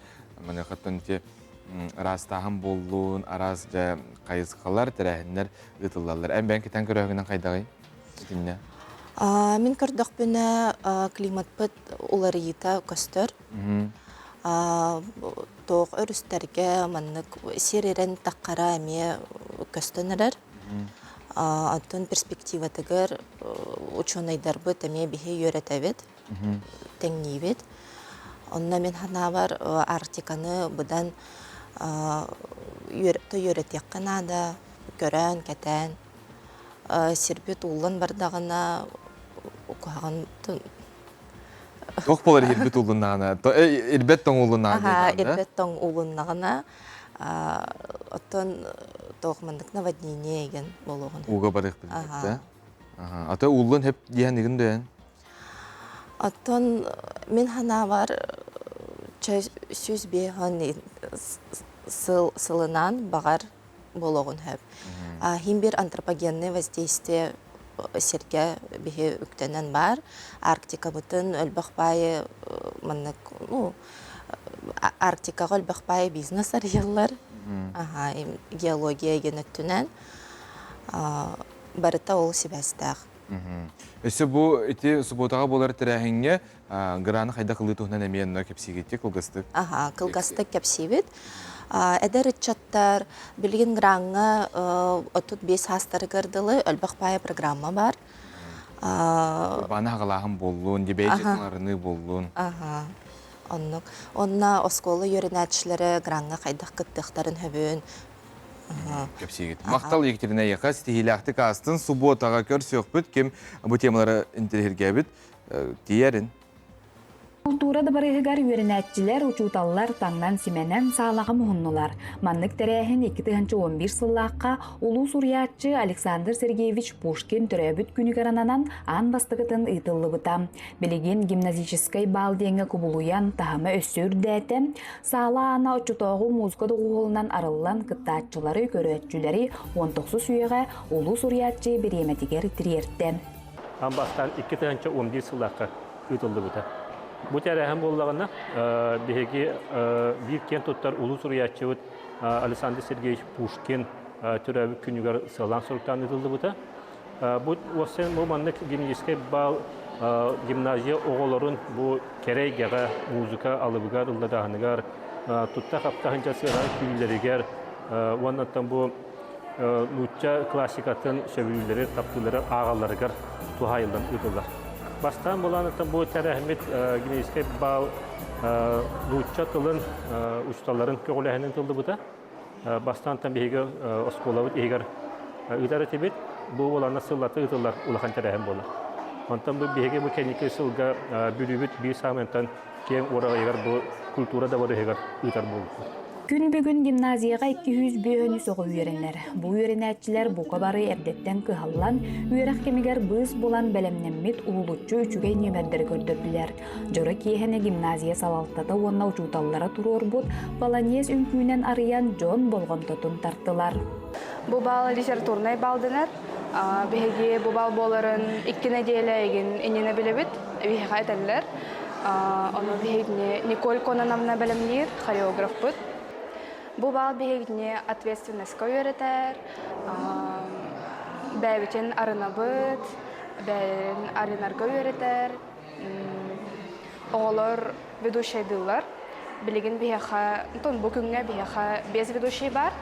Маныахаттан ити ыраастааһын буоллун, араас дьэ хайысхалар, тэрээһиннэр ыытыллаллар. Эн бэйэҥ кэтэн көрөөһүнэн хайдаҕый итиннэ? Мин көрдөхпүнэ климатпыт уларыйыыта көстөр. Туох өрүстэргэ маннык сир ирэн таххара эмиэ көстөн эрэр. Оттон перспективатыгар учуонайдарбыт эмиэ биһи үөрэтэбит, тэҥниибит. Онно мин санаабар Арктиканы быдан үөрэтиэххэ наада, көрөн, кэтээн. Сирбит ууллан бардаҕына куһаҕан Туох буолар ирбит уулуннаҕына? Ирбэт тоҥ уулуннаҕына Ирбэт тоҥ уулуннаҕына оттон туох маннык наводнение еген буолуоҕун. Ууга барыахпыт да. Ата ууллун хеп диэн игин дөйөн. Оттон мин ханаабар 105 сыл сылынан баҕар буолуоҕун сөп. Хим бир антропогенное воздействие сиргэ биһи үктэнэн баар. Арктикабытын өлбөх баайы маннык ну Арктикаҕа өлбөх баайы бизнес арыйаллар. Аха, геология еген өттүнэн барыта ол сибээстээх. Өссө бу ити субуотаҕа буолар тэрээһиҥҥэ граны хайдах ылыы туһунан эмиэ онно кэпсиигит кылгастык? Аха, кылгастык кэпсиибит. Эдэр ыччаттар билигин граҥҥа 35 саастарыгар дылы өлбөх баайа программа бар. Урбааны хаҕалааһын буоллун, дебейдик арыныы буоллун. Аха. Оннук. Онно оскуола үөрэнээччилэрэ граҥҥа хайдах кыттыахтарын сөбүн кэпсиигит. Махтал Екатерина эйиэхэ ситиһиилээхтик аастын субуотаҕа көрсүөхпүт ким бу темалары интэриэһиргээбит тиийэрин. Култуура дыбарыһыгар үөрэнээччилэр, учууталлар таҥнан-симэнэн саалаҕа муһуннулар. Маннык тэрээһин 2011 сыллаахха улуу суруйааччы Александр Сергеевич Пушкин төрөөбүт күнүгэр ананан аан бастакытын ыытыллыбыта. Билигин гимназическай баал диэҥҥэ кубулуйан, таһыма өссө үрдээтэ. Саала аана оччотооҕу музыка доҕуһуолунан арыллан кыттааччылары, көрөөччүлэри 19 үйэҕэ улуу суруйааччы бириэмэтигэр тириэртэ. Аан бастаан 2011 сыллаахха ыытыллыбыта. Бу тэрээһин буоллаҕына, биһиги биир киэн туттар улуу суруйааччыбыт Александр Сергеевич Пушкин төрөөбүт күнүгэр сыалаан-соруктаан ыытыллыбыта. Бу уопсайынан бу маннык гимназическай баал гимназия оҕолорун бу кэрэ эйгэҕэ музыка алыбыгар ыллатааһыныгар тутта-хапта сылдьар сыанаҕа күүллэригэр уонна оттон бу нуучча классикатын сөбүлүүллэри таптыыллары ааҕалларыгар туһаайыллан ыытыллар. Бастаан буланыттан бу тэрээһиммит гимназическай баал нуучча тылын учууталларын көҕүлээһинин тыллыбыта. Бастаантан биһиги оскуолабыт иһигэр ыытар этибит. Бу уоланна сыллата ыытыллар улахан тэрээһин буолар. Онтон бу биһиги бу кэнники сылга Бүлүүбүт биир саамай киэҥ уораҕайыгар бу культура дабарыһыгар ыытар буолбуппут. Күн бүгүн гимназияҕа 253 оҕо үөрэнэр. Бу үөрэнээччилэр бука бары эрдэттэн кыһаллан, үөрэх кэмигэр быыс булан бэлэмнэммит уһулуччу үчүгэй нүөмэрдэри көрдөрдүлэр. Дьоро киэһэни гимназия салалтата уонна учууталлара туруорбут полонез үҥкүүнэн арыйан дьон болҕомтотун тартылар. Бу баал литературнай баал дэнэр. Биһиги бу баал буоларын икки нэдиэлэ игин иннинэ билэбит, биһиэхэ этэллэр. Ону биһигини Николь Кононовна бэлэмниир хореографпыт. Бу баал биһигини ответственностька үөрэтэр, бэйэбитин арынабыт, бэйэбин арынарга үөрэтэр, Оҕолор ведущайдыыллар. Билигин биһиэхэ, онтон бу күҥҥэ биһиэхэ биэс ведущий баар.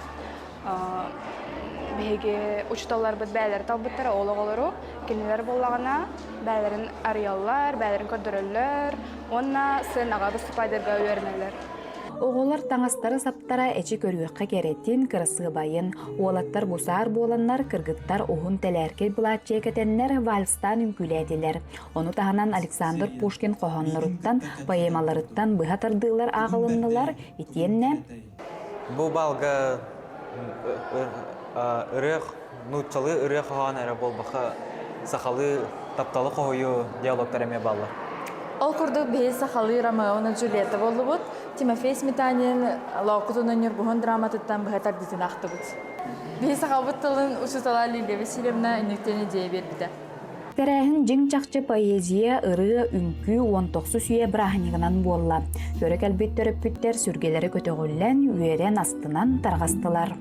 Биһиги учууталларбыт бэйэлэрэ талбыттара ол оҕолору. Кинилэр буоллаҕына бэйэлэрин арыйаллар, бэйэлэрин көрдөрөллөр уонна сыанаҕа выступайдарга үөрэнэллэр. Оҕолор таҥастара-саптара эчи көрүөххэ кэрэтин, кырасыабайын. Уолаттар гусаар буоланнар, кыргыттар уһун тэлээркэй былааччыйа кэтэннэр вальстаан үҥкүүлээтилэр. Ону таһынан Александр Пушкин хоһоонноруттан, поэмаларыттан быһа тардыылар ааҕылыннылар, итиэннэ Бу балга ырыа нууччалыы ырыа хоһоон эрэ буолбакка сахалыы тапталы хоһуйуу диалогтар эмиэ бааллар. Ол курдук биһи сахалыы Ромео уонна Джульетта буоллубут. Тимофей Сметанин Лоокутун Ньургуһун драматыттан быһа тардыытын аахтыбыт. Биһи сахабыт тылын учуутала Лилия Васильевна инниктэн идея биэрбитэ. Тэрээһин дьиҥ-чахчы поэзия, ырыа, үҥкүү уон тохсус үйэ бырааһынньыгынан буолла. Көрө кэлбит төрөппүттэр сүргэлэрэ көтөҕүллэн, үөрэн, астынан тарҕастылар.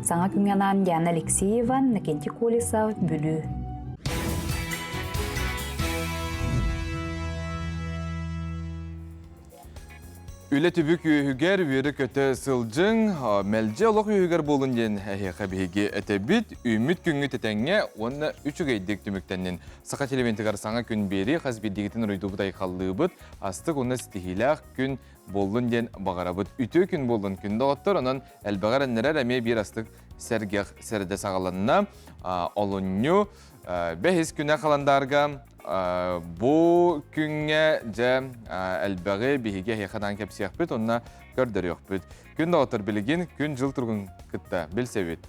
Саҥа күҥҥэ анаан Диана Алексеева, Накентий Колесов, Бүлүү. Үлэ түбүк үөһүгэр үөрэ-көтө сылдьыҥ, мэлдьи олох үөһүгэр буолун диэн эһиэхэ биһиги этэбит. Үүммүт күҥҥүт этэҥҥэ уонна үчүгэйдик түмүктэннин. Саха телевидениетыгар саҥа күн биэрии хас биирдиигитин уруйдуубут айхаллыыбыт. Астык уонна ситиһиилээх күн буоллун диэн баҕарабыт. Үтүө күн буоллун күн доҕоттор, онон элбэҕи эрэннэрэр эмиэ биир астык сэргэх сэрдэ саҕаланна. Олунньу бэһис күнэ халандаарга Бу күҥҥэ дьэ элбэҕи биһиги эһиэхэ анаан кэпсиэхпит уонна көрдөрүөхпүт. Күн доҕоттор билигин күн-дьыл туругун кытта билсэбит.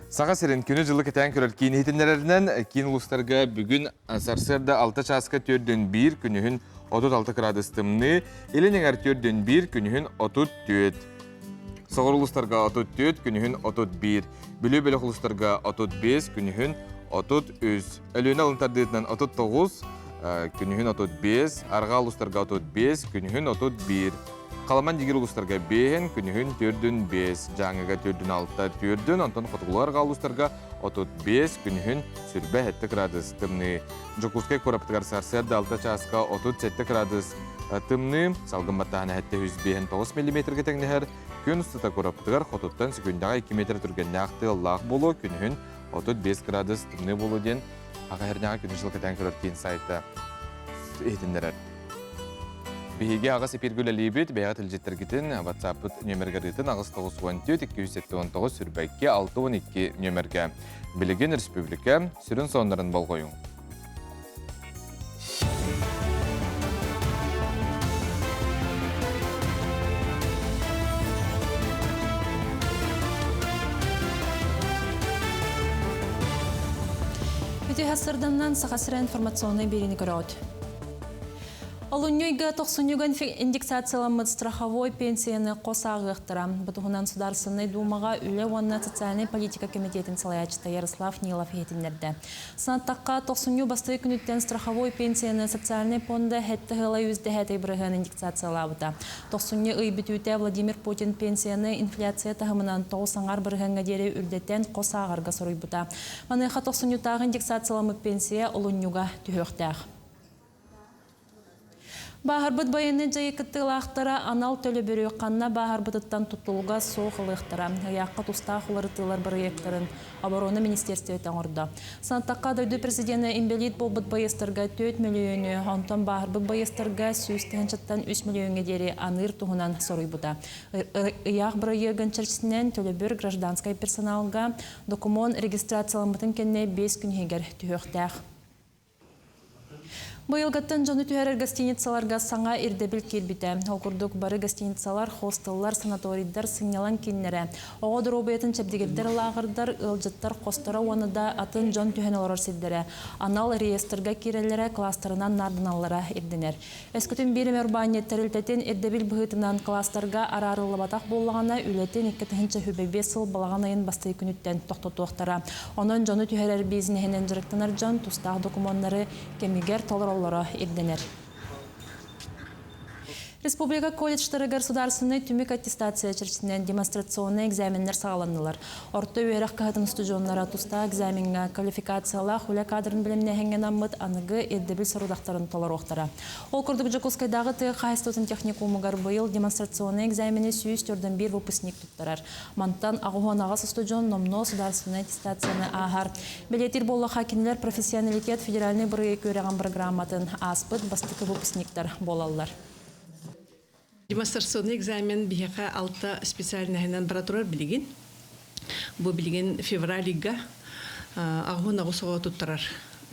Саха сирин күнү-дьылы кэтээн көрөр киин иһитиннэрэринэн киин улуустарга бүгүн сарсыарда 6 чааска 4-1 күнүһүн 36 кыраадыс тымныы, илин эҥэр 4-1 күнүһүн 34. Соҕуруу улуустарга 34, күнүһүн 31. Бүлүү бөлөх улуустарга 35, күнүһүн 33. Өлүөнэ алын тардыытынан 39, күнүһүн 35, Арҕаа улуустарга 35, күнүһүн 31. Халаман дигир улуустарга 5, күнүһүн төрдүн 5, Дьааҥыга төрдүн 6, төрдүн, онтон хотугулуу арҕаа улуустарга 35, күнүһүн сүрбэ 7 градус тымныы. Дьокуускай куораппытыгар сарсыарда 6 чааска 37 градус тымныы, салгын баттааһына 759 миллиметргэ тэҥнэһэр. Күн устата куораппытыгар хотуттан секундаҕа 2 метр түргэннээх тыаллаах буолуо, күнүһүн 35 градус тымныы буолуо диэн Аҕа Хэрнэҕэ күнү дьыл кэтээн көрөр киин сайта иһитиннэрэр. Биһиги аҕыс эпиргэ үлэлиибит, бэйэҕит илдьиттэргитин WhatsApp-пыт нүөмэргэр ыытын 894 279 сүрбэкки 62 нүөмэргэ. Билигин республика сүрүн сонуннарын болҕойуҥ. Үтүө сырданнан Саха сирэ информационнай биэриини көрөҕүт. Олунньу ыйга тохсунньуга индексацияламмыт страховой пенсияны хос ааҕыахтара. Бу туһунан Судаарыстыбаннай Дуумаҕа Үлэ уонна социальнай политика комитетин салайааччыта Ярослав Нилов иһитиннэрдэ. Санаттахха, тохсунньу бастакы күнүттэн страховой пенсияны социальнай пуонда сэттэ ыла үс дэһээтэй бырыһыан индексациялаабыта. Тохсунньу ый бүтүүтэ Владимир Путин пенсияны инфляция таһымынан 9 аҥаар бырыһыаҥҥа диэри үрдэтэн хос ааҕарга соруйбута. Маныаха тохсунньутааҕы индексацияламмыт пенсия олунньуга түһүөхтээх. Бааһырбыт байыаннай дьайыы кыттыылаахтара анал төлөбүрү ханна бааһырбытыттан тутулуга суох ылыахтара. Ыйаахха тустаах уларытыылар бырайыактарын Оборона министиэристибэтэ оҥордо. Санаттахха, дойду президенэ инбэлиит буолбут байыастарга 4 мөлүйүөнү, онтон бааһырбыт байыастарга 100 тыһыынчаттан 3 мөлүйүөҥҥэ диэри аныыр туһунан соруйбута. Ыйаах бырайыагын чэрчитинэн төлөбүр гражданскай персоналга докумуон регистрацияламмытын кэннэ 5 күн иһигэр түһүөхтээх. Быйылгыттан дьону түһэрэр гостиницаларга саҥа ирдэбил киирбитэ. Ол курдук бары гостиницалар, хостеллар, санаторийдар, сынньалаҥ кииннэрэ, оҕо доруобуйатын чэбдигирдэр лааҕырдар, ыалдьыттар хосторо уонна да атын дьон түһэн олорор сирдэрэ анал реестрга киирэллэрэ, кластерынан наарданаллара ирдэнэр. Өскөтүн биир эмэ урбаанньыт тэрилтэтин ирдэбил быһыытынан кластерга араарыллыбатах буоллаҕына, үлэтин 2025 сыл балаҕан ыйын бастакы күнүттэн тохтотуохтара. Онон дьону түһэрэр бизнеһинэн дьарыктанар дьон тустаах докумуоннары кэмигэр толороллоро ирдэнэр. Республика колледжтарыгар судаарыстыбаннай түмүк аттестация чэрчитинэн демонстрационнай экзаменнар саҕаланнылар. Орто үөрэх кыһатын устудьуоннара тустаах экзамеҥҥа квалификациялаах үлэ кадрын бэлэмнээһиҥҥэ анаммыт аныгы ирдэбил сорудахтарын толоруохтара. Ол курдук Дьокуускайдааҕы тыа хаһаайыстыбатын техникумугар быйыл демонстрационнай экзамены 141 выпускник туттарар. Мантан 88 устудьуон номнуо судаарыстыбаннай аттестацияны ааһар. Бэлиэтиир буоллахха, кинилэр профессионалитет федеральнай бырайыак үөрэҕин программатын ааспыт бастакы выпускниктар буолаллар. Демонстрационный экзамен биһиэхэ алта специальноһынан бара турар билигин. Бу билигин февраль ыйга 88 оҕо туттарар.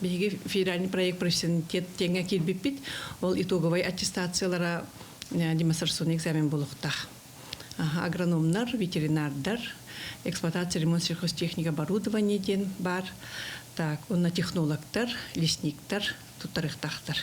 Биһиги федеральный проект профессионалитет диэҥҥэ киирбиппит. Ол итоговай аттестациялара демонстрационный экзамен буолуохтаах. Агрономнар, ветеринардар, эксплуатация, ремонт сельхозтехника, оборудование диэн баар. Так, онно технологтар, лесниктар туттарыахтаахтар.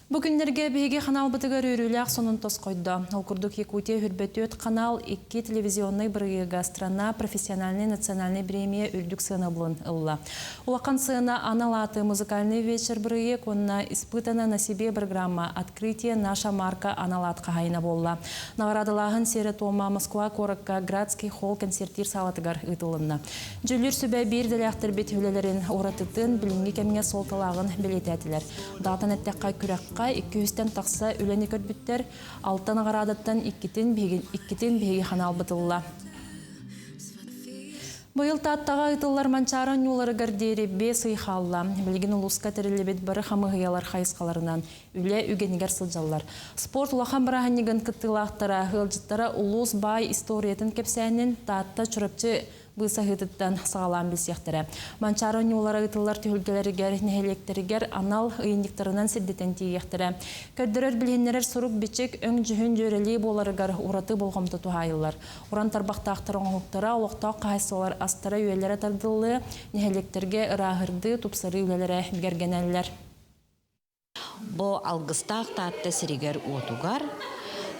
Бу күннэргэ биһиги ханаалбытыгар үөрүүлээх сонун тосхойдо. Ол курдук Якутия Хүрбөтүөт канал икки телевизионнай бырайыага «Страна профессиональной национальной премия» үрдүк сыанабылын ылла. Улахан сыана анал ааты музыкальный вечер бырайыак уонна «Испытана на себе» программа «Открытие наша марка» анал аат хаһайына буолла. Наҕараадалааһын сиэрэ-туома Москва куоракка Градский холл концертиир саалатыгар ыытылынна. Дьүүллүүр сүбэ биир идэлээхтэрбит үлэлэрин уратытын билиҥҥи кэмҥэ суолталааҕын бэлиэтээтилэр. Даҕатан эттэххэ, күрэххэ 200-тэн тахса үлэни көрбүттэр, алта наҕараадаттан иккитин биһиги, иккитин биһиги ханаалбыт ылла. Быйыл Тааттаҕа ыытыллар Манчаары оонньууларыгар диэри биэс ый хаалла. Билигин улууска тэриллибит бары хамыыһыйалар хайысхаларынан үлэ үгэнигэр сылдьаллар. Спорт улахан бырааһынньыгын кыттыылаахтара, ыалдьыттара улуус баай историятын кэпсээнин Таатта, Чурапчы быысаһыытыттан саҕалаан билсиэхтэрэ. Манчаары оонньуулара ыытыллар түһүлгэлэригэр, нэһилиэктэригэр анал ыйынньыктарынан сирдэтэн тиийиэхтэрэ. Көрдөрөр-билиһиннэрэр сурук-бичик өҥ-дьүһүн дьүөрэлии буоларыгар ураты болҕомто туһаайыллар. Уран тарбахтаахтар оҥоһуктара, олохтоох хаһаайыстыбалар астара-үөллэрэ тардыллыы, нэһилиэктэргэ ырааһырдыы, тупсарыы үлэлэрэ бигэргэнэллэр. Бу алгыстаах Таатта сиригэр-уотугар.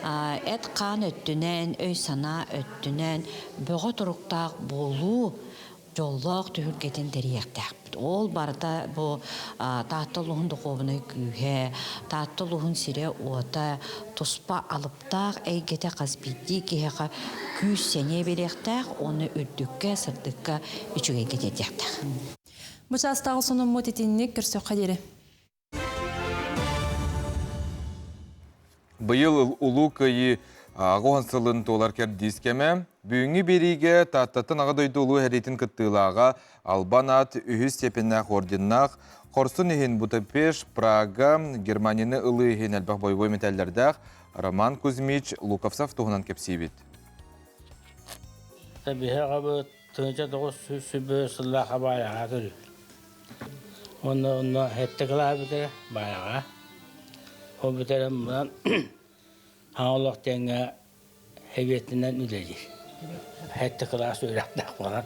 Эт-хаан өттүнэн, өй-санаа өттүнэн бөҕө туруктаах буолуу дьоллоох түһүлгэтин тэрийиэхтээхпит. Ол барыта бу Таатта улууһун духуобунай күүһэ, Таатта улууһун сирэ-уота туспа алыптаах эйгэтэ хас биирдии киһиэхэ күүс-сэниэ биэриэхтээх уонна үрдүккэ, сырдыкка, үчүгэйгэ тиэрдиэхтээх. Бу чаастааҕы сонуммут итинник көрсөххө диэри. Быйыл Улуу Кыайыы аҕа сылын туолар кэрдиис кэмэ. Бүгүҥҥү биэриигэ Тааттаттан Аҕа дойду Улуу сэриитин кыттыылааҕа Албан аат үһүс степеннээх орденнаах, хорсун иһин Будапешт, Прага, Германияны ылыы иһин элбэх бойобуой мэтээллэрдээх Роман Кузьмич Луковцев туһунан кэпсиибит. Биһи аҕабыт тыһыынча тоҕус сүүс сүүрбэ сыллаах абаайаҕа төрүүр. Уонна онно сэттэ кылааһы бүтэрэ Баайаҕа. Ол бүтэрэн баран хаҥа олох диэҥҥэ сэбиэтинэн үлэлиир. Сэттэ кылаас үөрэхтээх буолан.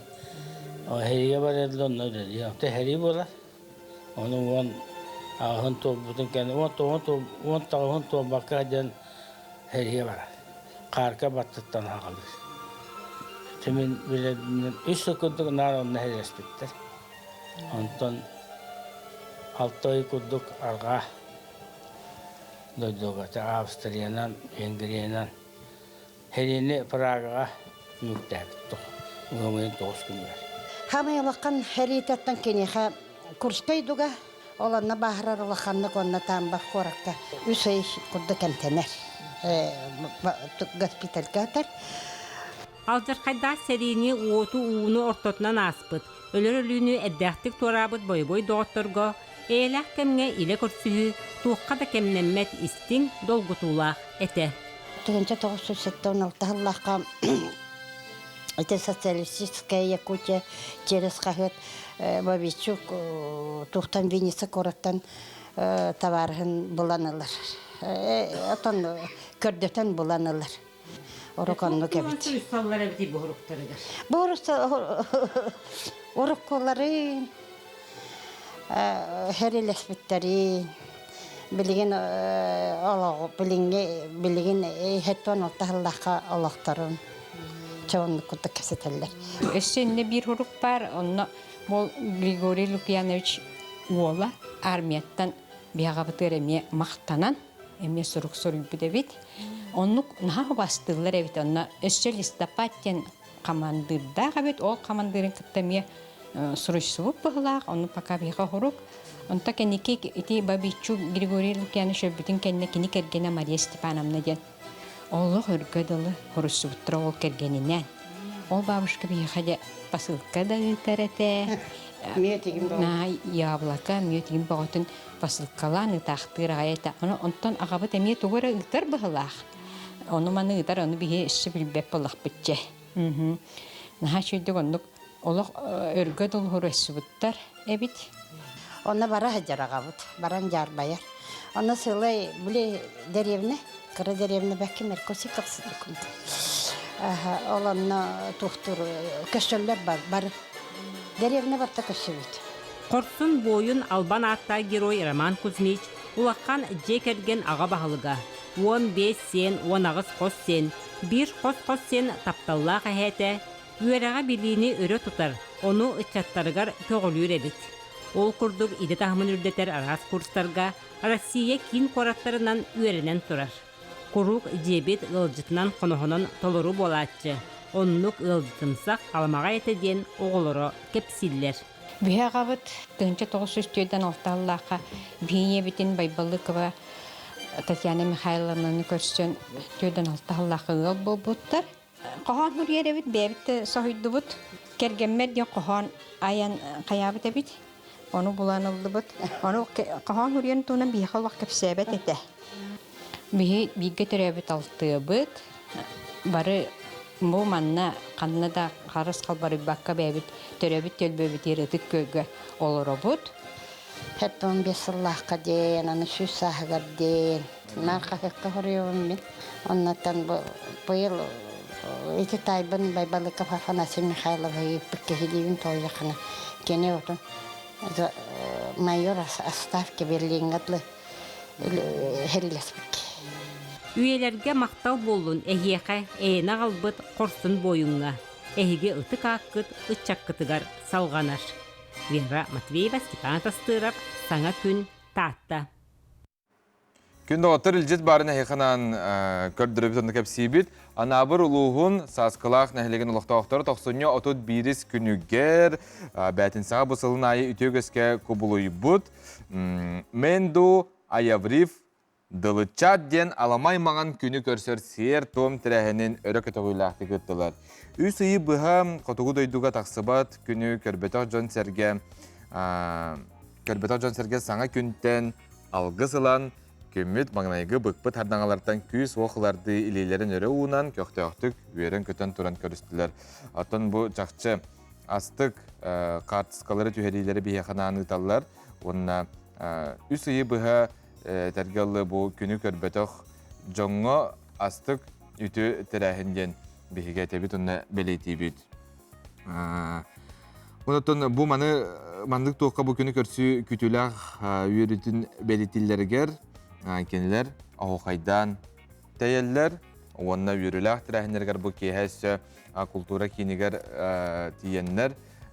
Сэриигэ барар да онно үлэлиир. Онто сэрии буолар. Ону уон аҕыһын туолбутун кэннэ уон тоҕуһун уон тоҕуһун туолбакка диэн сэриигэ барар. Хаарка баттыттан аҕалыыр. Мин билэрбинэн үс сыл курдук наар онно сэриилэспиттэр. Онтон алта ый курдук арҕаа дойдуга Австриянан, Венгриянан сэриини Прагаҕа түмүктээбит ыам тоҕус күнүгэр. Хамай улахан сэриитэттэн киниэхэ Курскай дуга ол онно бааһырар улаханнык уонна Тамбов куоракка үс ый курдук эмтэнэр. Госпитальга атар. Алдьархайдаах сэриини уоту-ууну ортотунан ааспыт, өлөр өлүүнү эрдээхтик туораабыт бойобуой доҕотторго эйэлээх кэмҥэ илэ көрсүһүү туохха да кэмнэммэт истиҥ, долгутуулаах этэ. 1976 сыллаахха ити социалистическая Якутия через хаһыат Бабичук туохтан Винница куораттан табаарыһын булан ылар. Отон көрдөтөн булан ылар. Орук оннук эбит. Суруйсаллар эбит бу уруктарыгар. Бу уруккуларын хэрилэспиттэрин билигин олоҕу билиҥҥи билигин хэттон алтаһыллахха олохторун чооннук курдук кэпсэтэллэр. Өссө иннэ биир урук баар, онно ол Григорий Лукьянович уола армияттан биһаҕабытыгар эмиэ махтанан эмиэ сурук суруйбут эбит. Оннук наһаа убастыыллар эбит. Онно өссө листопад диэн хамандыырдаах эбит. Ол хамандыырын кытта эмиэ суруйсубут быһылаах. Ону пока биһиэхэ хорук. Онто кэнники ити Бабичу Григорий Лукьянович өлбүтүн кэннэ кини кэргэнэ Мария Степановна диэн олох өргө дылы хоруйсубуттара ол кэргэнинээн. Ол бабушка биһиэхэ дьэ посылка да ыытар этэ. Яблоко, мүөтигин бөҕөтүн посылкалаан ытаахтыыр аҕай этэ. Ону онтон аҕабыт эмиэ тугу эрэ ыытар быһылаах. Ону маны ыытар, ону биһи өссө билбэт буоллахпыт дьэ. Наһаа үчүгэйдик оннук олох өргө дылы өссүбүттэр эбит. Онно бара сылдьар аҕабыт, баран дьаарбайар. Онно сылай били дэриэбинэ, кыра дэриэбинэ бэкки Меркосиков Ол онно туохтуур көстөллөр бары. Дэриэбинэ барта көссүбүт. Хорсун буойун албан ааттаах герой Роман Кузьмич улахан дьиэ кэргэн аҕа баһылыга, 15 сиэн, 18 хос сиэн, биир хос-хос сиэн тапталлаах эһээтэ, үөрэҕи-билиини өрө тутар, ону ыччаттарыгар көҕүлүүр эбит. Ол курдук идэ таһымын үрдэтэр араас курстарга Россия киин куораттарынан үөрэнэн турар. Куруук дьиэбит ыалдьытынан хоноһонон толору буолааччы, оннук ыалдьытымсах аламаҕай этэ диэн оҕолоро кэпсииллэр. Биһи аҕабыт 1946 сыллаахха биһи ийэбитин Байбалыкова Татьяна Михайловнаны көрсөн 46 сыллаахха ыал буолбуттар. Хоһоон суруйар эбит, бэйэбит да соһуйдубут. Кэргэммэр диэн хоһоон айан хайаабыт эбит. Ону булан ыллыбыт. Ону хоһоон суруйан туһунан биһиэхэ олох кэпсээбэт этэ. Биһи бииргэ төрөөбүт алтыабыт. Бары бу манна ханна да харыс халбарыйбакка бэйэбит төрөөбүт түөлбэбитигэр Ытык Күөлгэ олоробут. 75 сыллаахха диэн, аны сүүс сааһыгар диэн наар хаһыакка хоруйабын мин. Оннуттан бу быйыл ити таайбын Байбалыков Афанасий Михайловы ыыппыт киһилиибин тоҕуйаххына кини отун майор отставки Берлиҥҥэ дылы хэрилэспит. Үйэлэргэ махтал буоллун эһиэхэ эйэни аҕалбыт хорсун буойуҥҥа, эһиги ытык ааккыт ыччаккытыгар салҕанар. Вера Матвеева, Степан Тастыров, Саҥа күн, Таатта. Күн доҕоттор илдьит баарын эһиэхэ көрдөрөбүт онно кэпсиибит. Анаабыр улууһун Сааскылаах нэһилиэгин олохтоохторо тохсунньу 31 күнүгэр бээтинсэҕэ бу сылын аайы үтүө үгэскэ кубулуйбут Менду Аяврив Дылыччаат диэн аламай маҥан күнү көрсөр сиэр-туом тэрээһинин өрө көтөҕүүлээхтик ыыттылар. Үс ыйы быһа хотугу дойдуга тахсыбат күнү көрбөтөх дьон-сэргэ көрбөтөх дьон-сэргэ саҥа күнтэн алгыс ылан, күммүт маҥнайгы быкпыт хардаҥалартан күүс-уох ылардыы илиилэрин өрө уунан, көхтөөхтүк үөрэн-көтөн туран көрүстүлэр. Оттон бу чахчы астык хаартыскалары түһэриилэри биһиэхэ анаан ыыталлар уонна үс ыйы быһа этэргэ ыллы бу күнү көрбөтөх дьоҥҥо астык үтүө тэрээһин диэн биһиги этэбит уонна бэлиэтиибит. Онтон бу маны маннык туохха бу күнү көрсүү күтүүлээх үөрүүтүн бэлиэтииллэригэр кинилэр оһуохайдаан тэйэллэр уонна үөрүүлээх тэрээһиннэригэр бу киэһэ өссө култуура киинигэр тиийэннэр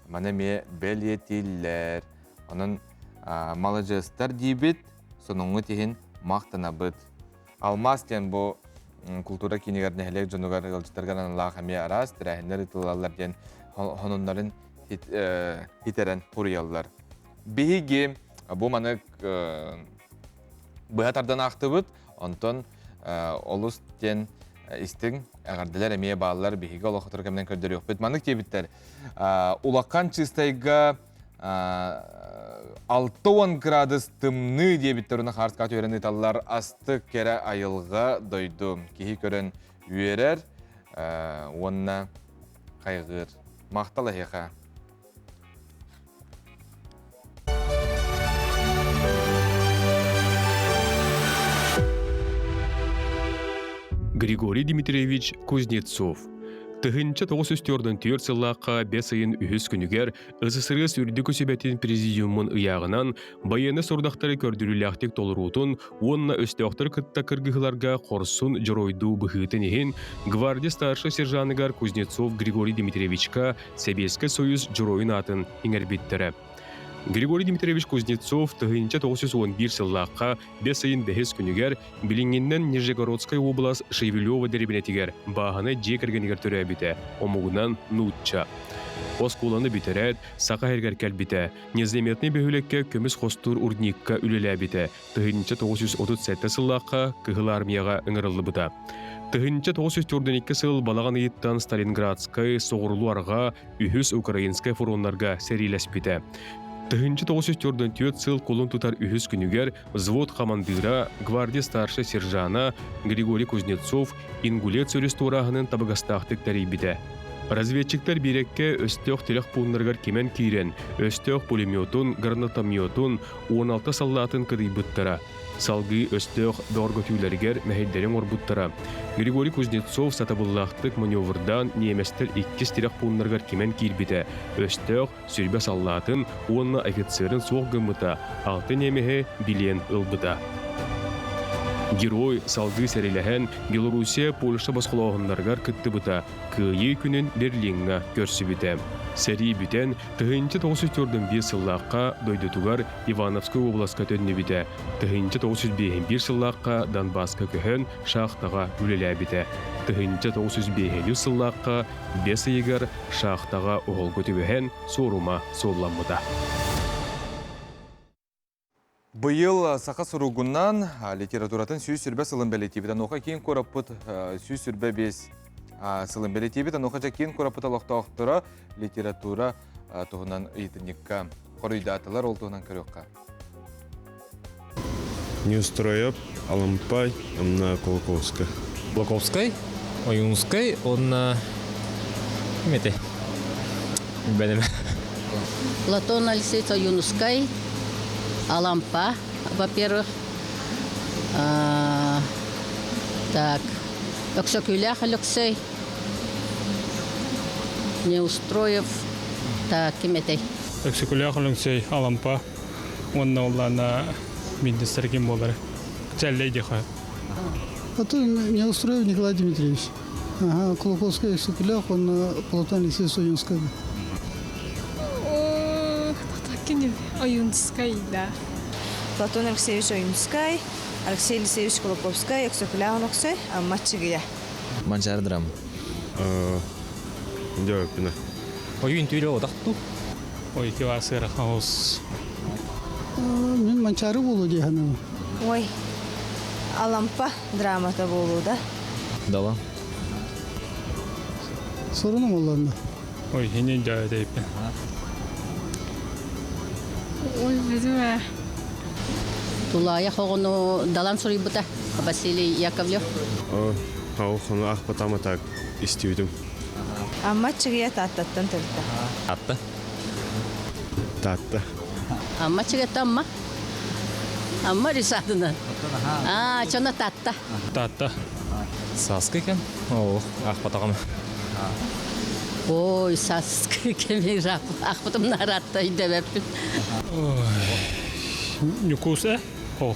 маны эмиэ бэлиэтииллэр. Онон маладьыастар диибит, сонуҥҥут иһин махтанабыт. Алмаас диэн бу култуура киинигэр нэһилиэк дьонугар ыалдьыттарга аналлаах эмиэ араас тэрээһиннэр ыытыллаллар диэн хонуннарын хитэрэн хуруйаллар. Биһиги бу маны быһа тардан аахтыбыт, онтон олус диэн истиҥ эҕэрдэлэр эмиэ бааллар биһиги олохотор кэмнэн көрдөрүөхпүт. Маннык диэбиттэр улахан чыыстайга 60 градус тымныы диэбиттэр уна хаарскаат үөрэн ыыталлар астык кэрэ айылҕа дойду киһи көрөн үөрэр уонна хайҕыыр махтал эһиэхэ Григорий Дмитриевич Кузнецов 1944 сыллаахха бэс ыйын үһүс күнүгэр СССР Үрдүкү Сүбэтин Президиумун ыйааҕынан байыаннай сорудахтары көрдөрүүлээхтик толоруутун уонна өстөөхтөрү кытта кыргыһыыларга хорсун дьоруойдуу быһыытын иһин гвардия старшай сержаныгар Кузнецов Григорий Дмитриевичка Сэбиэскэй Союз Дьоруойун аатын иҥэрбиттэрэ. Григорий Дмитриевич Кузнецов 1911 сыллаахха бэс ыйын бэһис күнүгэр билиҥҥинэн Нижегородскай уобалас Шевелева дэриэбинэтигэр бааһынай дьиэ кэргэнигэр төрөөбүтэ, омугунан нуучча. Оскуоланы бүтэрээт, Саха сиригэр кэлбитэ, Незаметный бөһүөлэккэ көмүс хостуур рудникка үлэлээбитэ, 1937 сыллаахха Кыһыл Армияҕа ыҥырыллыбыта. 1942 сыл балаҕан ыйыттан Сталинградскай, Соҕуруулуу-Арҕаа, Үһүс Украинскай фроннарга сэриилэспитэ. 1944 сыл кулун тутар үһүс күнүгэр взвод хамандыыра, гвардия старшай сержана Григорий Кузнецов Ингулец өрүс туорааһынын табыгастаахтык тэрийбитэ. Разведчиктэр биэрэккэ өстөөх тирэх пууннарыгар кимэн киирэн, өстөөх пулеметун, гранатометун, 16 саллаатын кыдыйбыттара. Салгыы өстөөх бөҕөргөтүүлэригэр мэһэйдэри оҥорбуттара. Григорий Кузнецов сатабыллаахтык маневрдаан ньиэмэстэр иккис тирэх пууннарыгар кимэн киирбитэ, өстөөх сүрбэ саллаатын уонна офицерын суох гыммыта, алта ньиэмэһи билиэн ылбыта. Герой салгыы сэрилэһэн Белоруссия Польша босхолооһуннарыгар кыттыбыта, Кыайыы күнүн Берлиҥҥа көрсүбүтэ. Сэрии бүтэн, 1945 сыллаахха дойдутугар Ивановскай уобаласка төннүбүтэ. 1951 сыллаахха Донбасска көһөн шахтаҕа үлэлээбитэ. 1953 сыллаахха бэс ыйыгар шахтаҕа оһолго түбэһэн суорума суолламмыта. Быйыл саха суругунан литературатын 120 сылын бэлиэтиибит. Онуоха киин куораппыт 125 сылын бэлиэтиибит. Онуоха дьэ киин куораппыт олохтоохторо литература туһунан ыйытынньыкка хоруйдаатылар. Ол туһунан көрүөххэ. Неустроев, Алампай, онно Кулаковскай. Кулаковскай, Ойуунскай уонна ким этэй? Бэлэм. Платон Алексеевич Ойуунускай, Алампа, во-первых. Так, Өксөкүлээх Өлөксөй, Неустроев, так, ким этэй? Өксөкүлээх Өлөксөй, Алампа уонна оллаана министр ким буолар? Чэллэй диэхэ. Это Неустроев Николай Дмитриевич. Ага, Кулаковская Сукулях, он Платон Алексеевич Ойунскай. Ойунскай, да. Платон Алексеевич Ойунскай, Алексей Алексеевич Кулаковскай, Өксөкүлээх Олоксой, Амма Чыгыя. Манчаары драма. Дьооппина. Ойуун түүлэ отахту. Ой, кивасыр хаос. Мин Манчаары буолу дии саныыбын. Ой, Алампа драмата буолуу да. Дала. Сорунум оллонно. Ой, хинин дьоотейпин. Ой, видимо. Тулаайах оҕону далан суруйбута Василий Яковлев. Хау хону ахпатама так истибитим. Амма Чыгыя Тааттаттан төрүттэ. Таатта. Таатта. Амма Чыгыта Амма. Амма рисатынан. Аа, чона Таатта. Таатта. Сааскы кэм. Ол ахпатаҕым. Ой, сааскы кэми ахпытым наратта өйдөбөппүн. Ньукуус э? Ол.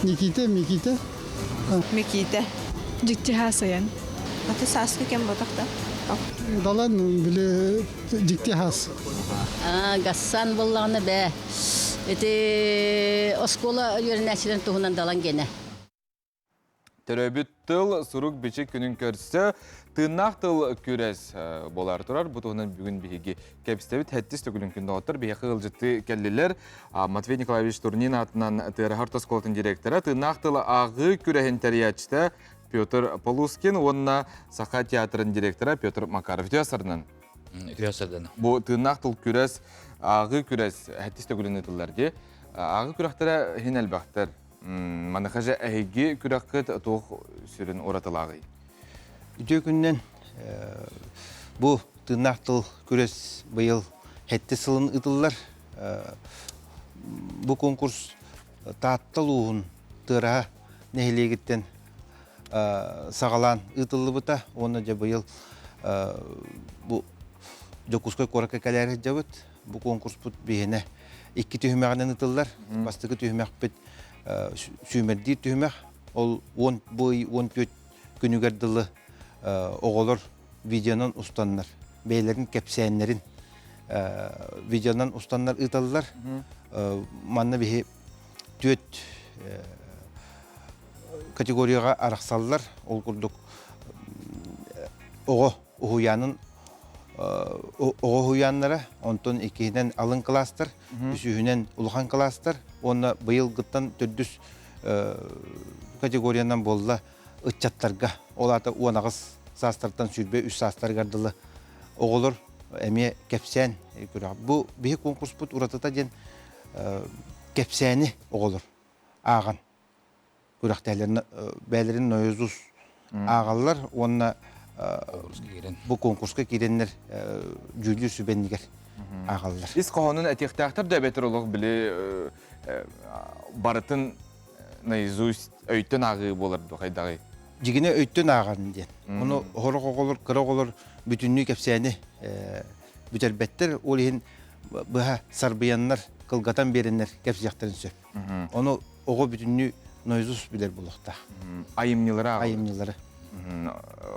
Никита, Микита. Микита. Дьикти хаасайан. Аты сааскы кэм ботахта. Далан били дьикти хаас. Аа, Гассан буллаҕына бээ. Ити оскуола үөрэнээччилэрин туһунан далан генэ. Төрөөбүт тыл сурук-бичик күнүн көрсө тыыннаах тыл күрэс болар турар. Бу туһунан бүгүн биһиги кэпсэбит хэттис төгүлүн күн доҕоттор биһиэхэ ыалдьытты кэллилэр. Матвей Николаевич Турнин аатынан Тыараһар оскуолатын директора, тыыннаах тыл ааҕыы күрэһин тэрийээччитэ Петр Полускин уонна Саха театрын директора Петр Макаров. Үтүө сарынан. Үтүө сардан. Бу тыыннаах тыл күрэс, ааҕыы күрэс хэттис төгүлүн ыытыллар дии. Ааҕыы күрэхтэрэ иһин элбэхтэр. Маныха же эһиги күрэххит туох сүрүн уратылааҕый? Үтүө күннэн бу тыыннаах тыл күрэс быйыл сэттис сылын ыытыллар. Бу конкурс Таатта улууһун Тыараһа нэһилиэгиттэн саҕалаан ыытыллыбыта уонна дьэ быйыл бу Дьокуускай куоракка кэлээри сылдьабыт. Бу конкурспут биһиэнэ икки түһүмэҕинэн ыытыллар. Бастакы түһүмэхпит сүүмэрдиир түһүмэх. Ол 10 бу ый 14 күнүгэр дылы оҕолор видеонан устаннар, бэйэлэрин кэпсээннэрин видеонан устаннар ыыталлар. Манна биһи түөрт категорияҕа арахсаллар. Ол курдук оҕо уһуйаанын оҕо уһуйааннара, онтон иккиһинэн алын кылаастар, үсүһүнэн улахан кылаастар уонна быйылгыттан төрдүс категориянан буолла ыччаттарга. Ол аата 18 саастартан 23 саастарыгар дылы оҕолор эмиэ кэпсээн күрэх. Бу биһи конкурспут уратыта диэн кэпсээни оҕолор ааҕан күрэхтэһэллэрин бэйэлэрин нойозус ааҕаллар уонна бу конкурска киирэннэр дьүүллүүр сүбэннигэр ааҕаллар. Ис хоһоонун этиэхтээхтэр да эбэтэр олох били барытын наизусть өйтөн ааҕыы буолар дуо хайдаҕый? Дьигинэ өйтөн ааҕарын диэн. Ону сорох оҕолор, кыра оҕолор бүтүннүү кэпсээни бүтэрбэттэр. Ол иһин быһа сарбыйаннар, кылгатан биэрэннэр кэпсиэхтэрин сөп. Ону оҕо бүтүннүү наизусть билэр буолуохтаах. Айымньылары ааҕаллар. Айымньылары.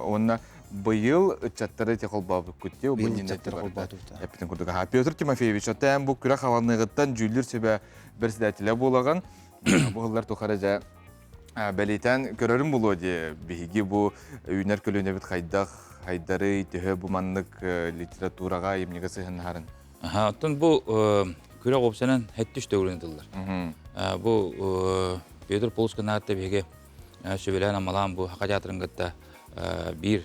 Уонна быйыл ыччаттары ити холбообуккут дии, Быйыл ыччаттары холбоотубут. Эппитин курдук. Петр Тимофеевич, оттон бу күрэх халаныгыттан дьүүллүүр сүбэ председателэ буолагын. Бу сыллар тухары дьэ бэлиэтээн көрөрүм булуо дии. Биһиги бу үүнэр көлүөнэбит хайдах хайдарый, төһө бу маннык литератураҕа, айымньыга сыһыннаһарын. Оттон бу күрэх уопсанан хэттүс төгүлүн ытыллар. Бу Петр Полускан аатта биһиги сүбэлээн амалаан бу Хака театрын кытта биир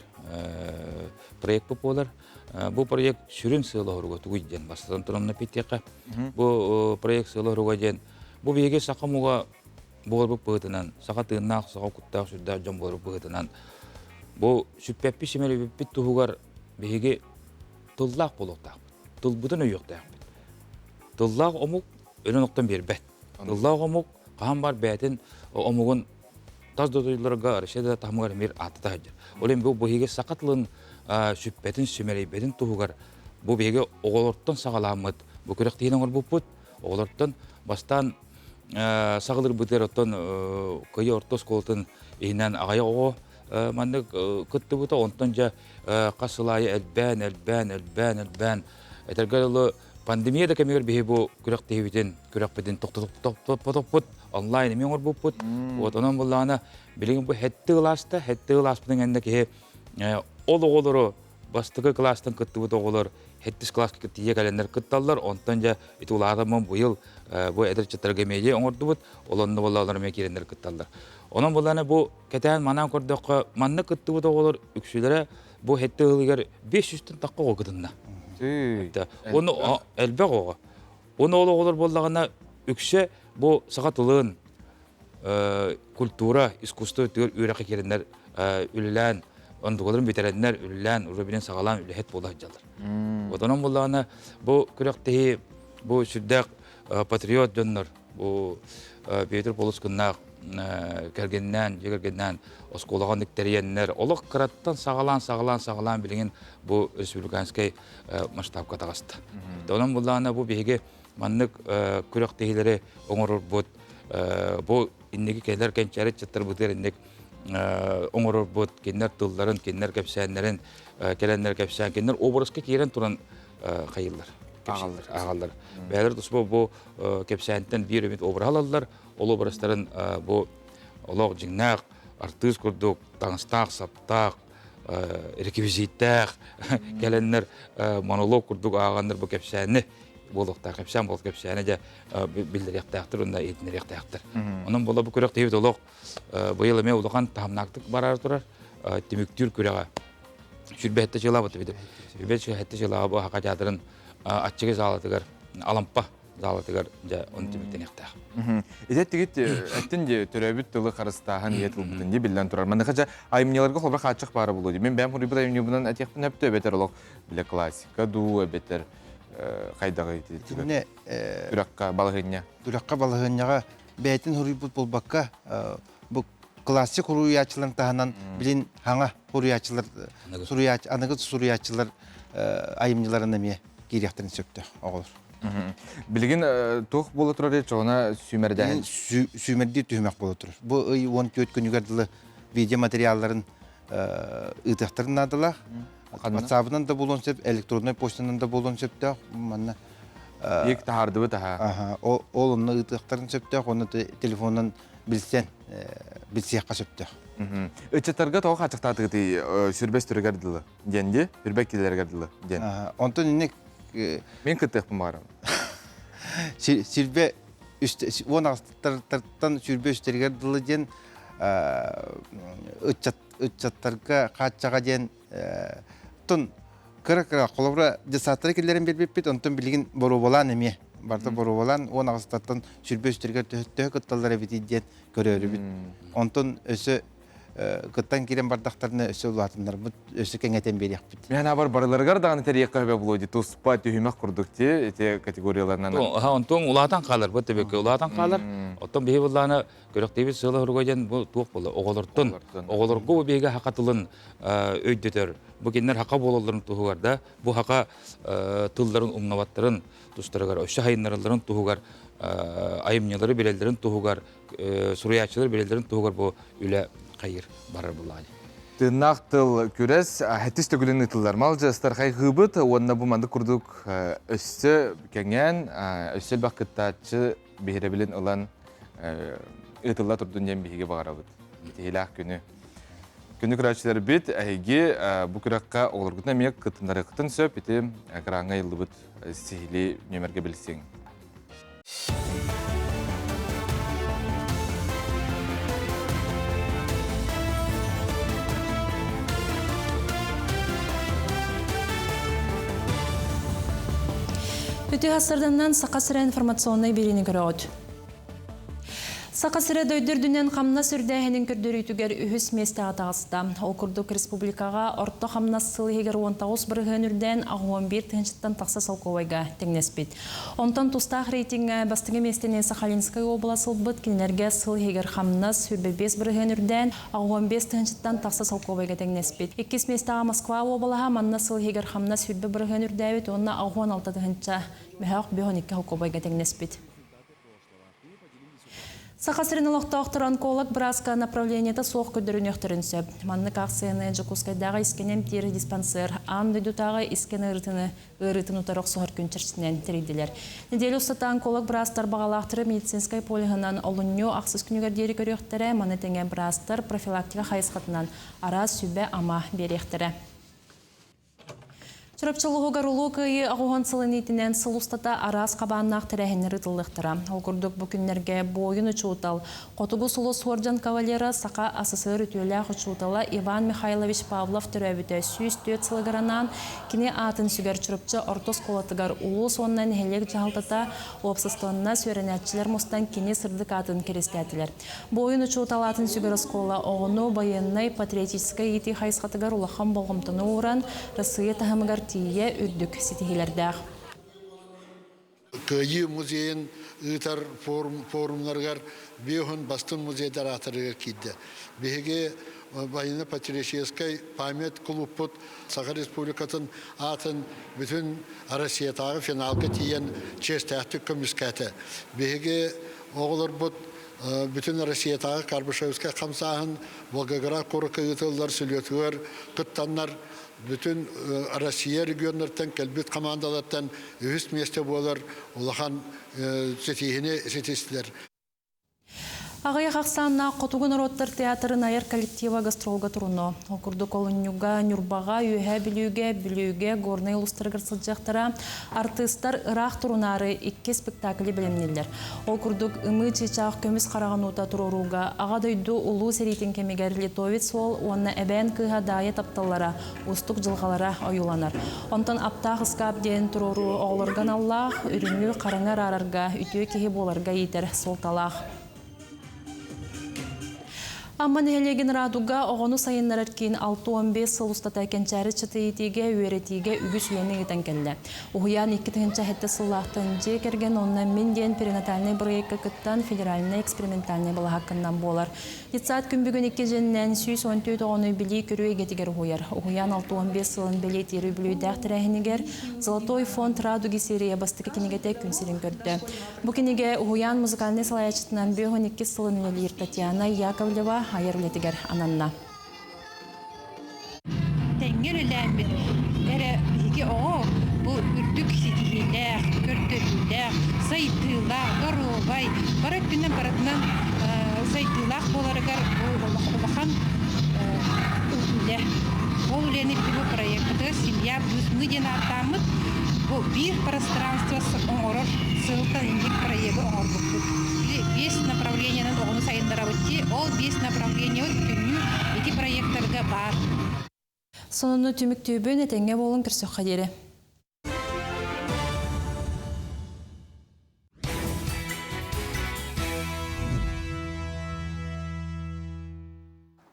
проект буолар. Бу проект сүрүн сыала оһоруга тугуй диэн бастатан туран эппиттиэххэ. Бу проект сыала оһоруга диэн бу биһиги саха омуга буоларбыт быһыытынан, саха тыыннаах, саха куттаах сүрдээх дьон буоларбыт быһыытынан бу сүппэппит симэлийбиппит туһугар биһиги тыллаах буолуохтаахпыт. Тылбытын өйүөхтээхпит. Тыллаах омук өлөн охтон биэрбэт. Тыллаах омук хаһан бар бэйэтин омугун тас дойдуларга Россия да таһымыгар эмиэ ааттата сылдьар. Ол иһин бу биһиги саха тылын сүппэтин, сүмэлэйбэтин туһугар бу биһиги оҕолортон саҕаламмыт бу күрэхтэһиини оҥорбуппут. Оҕолортон бастаан саҕалырбытыгар оттон Кыйы орто оскуолатын иһинэн аҕыйах оҕо маннык кыттыбыта. Онтон дьэ хас сыл аайы элбээн, элбээн, элбээн, элбээн этэргэ дылы пандемия да кэмигэр биһи бу күрэхтэһиибитин, күрэхпитин тохтоппотохпут, онлайн эмиэ оҥорбуппут. Вот онон буллаҕына билигин бу хэтти кылааста, хэтти кылааспытын кэннэ киһи ол оҕолору бастакы кылаастан кыттыбыт оҕолор хэттис кылааска тиийэ кэлэннэр кытталлар. Онтон дьэ ити улаатаммын быйыл бу эдэр ыччаттарга медиа оҥордубут. Ол онно буоллалар эмиэ киирэннэр кытталлар. Онон буллаҕына бу кэтээн манаан көрдөххө манна кыттыбыт оҕолор үксүлэрэ бу хэтти ыһылыгар 500-тэн тахха оҕо кытынна. Оны элбэх оҕо. Оны ол оҕолор буоллаҕына үксэ бу саха тылын культура, искусство өттүгэр үөрэххэ киирэннэр үлэлээн, ондугаларын бүтэрэннэр үлэлээн, уже билин саҕалаан үлэһит буола сылдьаллар. Вот онон буоллаҕына бу күрэхтэһии бу сүрдээх патриот дьоннор бу Петр Полоскуннаах кэргэннээн, дьиэ кэргэннээн оскуолаҕа оннук тэрийэннэр олох кыраттан саҕалаан, саҕалаан, саҕалаан билигин бу республиканскай масштабка таҕыста. Онон буоллаҕына бу биһиги маннык күрэхтэһиилэри оҥорорбут бу инники кэлэр кэнчээри ыччаттарбытыгар инник оҥорорбут кинилэр тылларын, кинилэр кэпсээннэрин кэлэннэр кэпсээн, кинилэр образка киирэн туран хайыллар. Аҕаллар. Аҕаллар. Бэйэлэр туспа бу кэпсээнтэн биир эмит образ алаллар, ол образтарын бу олох дьиҥнээх артыыс курдук таҥастаах, саптаах, реквизиттээх кэлэннэр монолог курдук ааҕаннар бу кэпсээни буолуохтаах кэпсээн буол кэпсээни дьэ биллэриэхтээхтэр уонна иһитиннэриэхтээхтэр. Онон буола бу күрэх тиһибит олох быйыл эмиэ улахан таһымнаахтык бараары турар түмүктүүр күрэҕэ сүрбэһэтте дьыалаабыт эбит. Сүрбэһэтте дьыалаҕа бу Саха театрын аччыгый залатыгар Алампа залатыгар дьэ он түмүктэниэхтээх. Ити тигит эттин дии төрөөбүт тылы харыстааһын ийэ тылбытын дии биллэн турар. Маныха дьэ айымньыларга холобура хааччах баара буолуо дии. Мин бэйэм хоруйбут айымньыбынан этиэхпин өптө эбэтэр олох билэ классика дуу эбэтэр хайдаҕый Итиннэ күрэххэ балаһыанньа. Күрэххэ балаһыанньаҕа бэйэтин хоруйбут буолбакка бу классик суруйааччыларын таһынан билин хаҥа суруйааччылар суруйааччы аныгы суруйааччылар айымньыларын эмиэ киириэхтэрин сөптөөх оҕолор. Билигин туох буола турар чоҕуна сүүмэрдээһин? Сүүмэрдиир түһүмэх буола турар. Бу ый 14 күнүгэр дылы видеоматериалларын ыытыахтарын наадалаах. WhatsApp-ынан да буолуон сөп, электроннай почтанан да буолуон сөптөөх. Манна Ик таһаардыбыт аха. Ол онно ыытыахтарын сөптөөх, онно телефонунан билсэн билсиэххэ сөптөөх. Ыччаттарга тоҕо хааччахтаатыгытый сүрбэс түрүгэр дылы диэн ди, үрбэк килэригэр дылы диэн. Онтон инник Мен кыттыахпын баҕарабын. Сирбэ уон аҕыстартан сүрбэ үстэригэр дылы диэн ыччаттарга хааччаҕа диэн тон кыра-кыра холобура десаттары киллэрэн биэрбиппит онтон билигин боруобалаан эмиэ барыта боруобалаан уон аҕыстартан сүрбэ үстэригэр төһө кытталлар эбитий диэн көрөөрүбүт онтон өссө кыттан киирэн бардахтарына өссө улаатыннарбыт өссө кэҥэтэн биэриэхпит. Мен абар барыларыгар даҕаны тэрийэххэ хөбө буолуо дии туспа түһүмэх курдук ти ити категорияларынан. Онтон улаатан хаалар бу төбөккө улаатан хаалар. Оттон биһи буллаана Күрэхтэһиибит сыала-соруга диэн бу туох буолла? Оҕолортон, оҕолорго бу биһиги саха тылын өйдөтөр, бу кинилэр саха буолалларын туһугар да, бу саха тылларын умнабаттарын тустарыгар, өссө сайыннаралларын туһугар, айымньылары билэллэрин туһугар, суруйааччылар билэллэрин туһугар бу үлэ хайыр барар буоллаҕа дии. Тыыннаах тыл күрэс хэттис төгүлүн ыытыллар. Малдьастар хайҕыыбыт уонна бу маннык курдук өссө кэҥээн, өссө элбэх кыттааччы биһирэбилин ылан ыытылла турдун диэн биһиги баҕарабыт. Киһилээх күнү. Күнү көрөөччүлэрбит эһиги бу күрэххэ оҕолоргутун эмиэ кытыннарыаххытын сөп. Ити экраҥҥа ыйыллыбыт сиһилии нүөмэргэ билсиҥ. Үтүө сарданынан Саха сирэ информационнай биэриини көрөҕүт. Саха сирэ дойду үрдүнэн хамнас үрдээһинин көрдөрүүтүгэр үһүс миэстэҕэ таҕыста. Ол курдук республикаҕа орто хамнас сыл иһигэр 19 бырыһыан үрдээн 81 тыһыынчаттан тахса солкуобайга тэҥнэспит. Онтон тустаах рейтиҥҥэ бастыҥы миэстэни Сахалинскай уобалас ылбыт, кинилэргэ сыл иһигэр хамнас 25 бырыһыан үрдээн 85 тыһыынчаттан тахса солкуобайга тэҥнэспит. Иккис миэстэҕэ Москва уобалаһа манна сыл иһигэр хамнас 20 бырыһыан үрдээбит уонна 86 тыһыынча мөһөөх 52 солкуобайга тэҥнэспит. Саха сирин олохтоохторо онколог бырааска направлениета суох көрдөрүнүөхтэрин сөп. Маннык аахсыйаны Дьокуускайдааҕы искэн эмтиир диспансер аан дойдутааҕы искэн ыарыытыны ыарыытын утары охсуһар күн чэрчитинэн тэрийдилэр. Нэдиэлэ устата онколог быраастар баҕалаахтары медицинскэй полиһынан олунньу ахсыс күнүгэр диэри көрүөхтэрэ, маны тэҥэ быраастар профилактика хайысхатынан араас сүбэ-ама биэриэхтэрэ. Чурапчы улууһугар Улуу Кыайыы аҕуһун сылын иитинэн сыл устата араас хабааннаах тэрээһиннэр ыытыллыахтара. Ол курдук бу күннэргэ буойун учуутал, Хотугу сулус уордьан кавалера, Саха АССР үтүөлээх учуутала Иван Михайлович Павлов төрөөбүтэ 104 сылыгар анаан, кини аатын сүгэр Чурапчы орто оскуолатыгар улуус уонна нэһилиэк дьаһалтата, уопсастыбаннас үөрэнээччилэр мустан кини сырдык аатын кэриэстээтилэр. Буойун учуутал аатын сүгэр оскуола оҕону байыаннай патриотическай иитии хайысхатыгар улахан болҕомтону ууран, Россия таһымыгар тиийэ үрдүк ситиһиилэрдээх. Кыайыы музейын ыытар форумнарыгар биэһун бастын музейдар аатырыгар киирдэ. Биһиги военно-патриотическай память кулууппут Саха Республикатын аатын бүтүн Россиятааҕы финалга тиийэн чиэстээхтик көмүскээтэ. Биһиги оҕолорбут бүтүн Россиятааҕы Карбышевскай хамсааһын Волгоград куоракка ыытыллар сүлүөтүгэр кыттаннар бүтүн Россия регионнартан кэлбит хамаандалартан үһүс миэстэ буолар улахан ситиһиини ситистилэр. Аҕыйах ахсааннаах Хотугу норуоттар театрын айар коллектива гастролга туруну. Ол курдук олунньуга Ньурбаҕа, Үөһээ Бүлүүгэ, Бүлүүгэ, Горнай улуустарыгар сылдьыахтара. Артыыстар ыраах турунаары икки спектакли бэлэмнииллэр. Ол курдук Ымыы чыычаах көмүс хараҕын уута туруорууга Аҕа дойду Улуу сэриитин кэмигэр Литовец уол уонна эбээн кыыһа Даайа тапталлара, уустук дьылҕалара ойууланар. Онтон Аптаах ыскаап диэн туруоруу оҕолорго аналлаах, үрүҥү хараҥа араарарга, үтүө киһи буоларга иитэр суолталаах. Амма нэһилиэгин Радуга оҕону сайыннарар киин 65 сыл устата кэнчээри чытыйытыыга, үөрэтиигэ үгүс үлэни ыытан кэллэ. Уһуйаан 2007 сыллаахтан дьиэ кэргэн уонна Мин диэн перинатальнай бырайыакка кыттан федеральнай экспериментальнай балаһаакканнан буолар. Детсад күн бүгүн икки дьэннэн 114 оҕону билии-көрүү эйгэтигэр уһуйар. Уһуйаан 65 сылын бэлиэтиир үбүлүөйдээх тэрээһинигэр Золотой фонд радуги серия бастакы кинигэтэ күн сирин көрдө. Бу кинигэ уһуйаан музыкальнай салайааччытынан 52 сылын үлэлиир Татьяна Яковлева айар үлэтигэр ананна. Тэҥҥэ үлэлээммит эрэ биһиги оҕо бу үрдүк ситиһиилээх, көрдөрүүлээх, сайдыылаах, доруобай, бары өттүнэн барытынан сайдыылаах буоларыгар бу улахан үлэ. Ол үлэни бу проекпытыгар «Семья плюс мы» диэн ааттааммыт бу биир пространство оҥорор сылтан инник проегы оҥорбуппут. Биэс направлениенан оҕону сайыннарабыт дии. Ол биэс направление бүтүннүү ити проектарга баар. Сонуну түмүктүүбүн этэҥҥэ буолун көрсөххө диэри.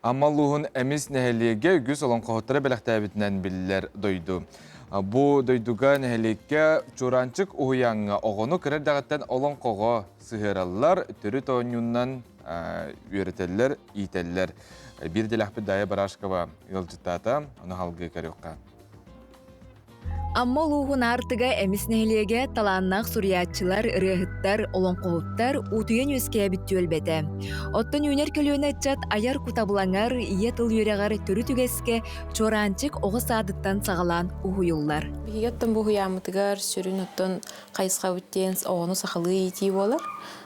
Амма улууһун Эмис нэһилиэгэ үгүс олоҥхоһуттары бэлэхтээбитинэн биллэр дойду. Бу дойдуга нэһилиэккэ Чуораанчык уһуйааҥҥа оҕону кыра эрдэҕиттэн олоҥхоҕо сыһыараллар, төрүт оонньуунан үөрэтэллэр, иитэллэр. Биир дэлэхпит Дайа Барашкова ыалдьыттаата, ону салгыы көрүөххэ. Амма улууһун аартыга Эмис нэһилиэгэ талааннаах суруйааччылар, ырыаһыттар, олоҥхоһуттар утуйан үөскээбит түөлбэтэ. Оттон үүнэр көлүөнэ ыччат айар кутабылаҥар, ийэ тыл үөрэҕэр төрүт үгэскэ Чуораанчык оҕо саадыттан саҕалаан уһуйуллар. Биһиги оттон бу уһуйааммытыгар сүрүн оттон хайысхабыт диэн оҕону сахалыы иитии буолар.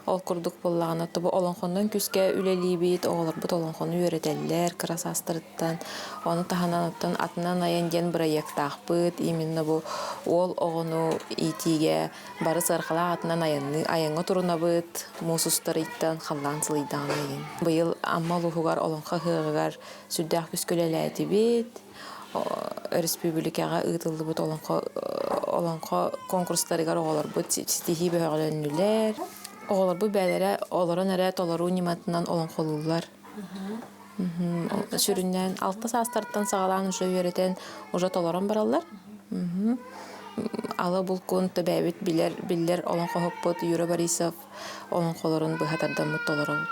Ол курдук буоллаҕына, тобу олоҥхоннон күүскэ үлэлиибит, оҕолорбут олоҥхону үөрэтэллэр кыра саастарыттан. Ону таһынан оттон атынан айан диэн бырайыактаахпыт. Именно бу уол оҕону иитиигэ бары сыархалаах атынан айанныы айаҥҥа турунабыт. Муус устар ыйтан халлаан сылыйдаҕына игин. Быйыл Амма улууһугар Олоҥхо ыһыаҕыгар сүрдээх күүскэ үлэлээтибит. Өрөспүүбүлүкэҕэ ыытыллыбыт олоҥхо олоҥхо конкурстарыгар оҕолорбут ситиһии бөҕөлөннүлэр. Оҕолорбут бэйэлэрэ олорон эрэ толоруу ньыматынан олоҥхолууллар. Сүрүннээн алта саастарыттан саҕалаан уже үөрэтэн уже толорон бараллар. Ала булкун төбөөбүт билэр биллэр олоҥхоһуппут Юра Борисов олоҥхолорун быһа тардаммыт толоробут.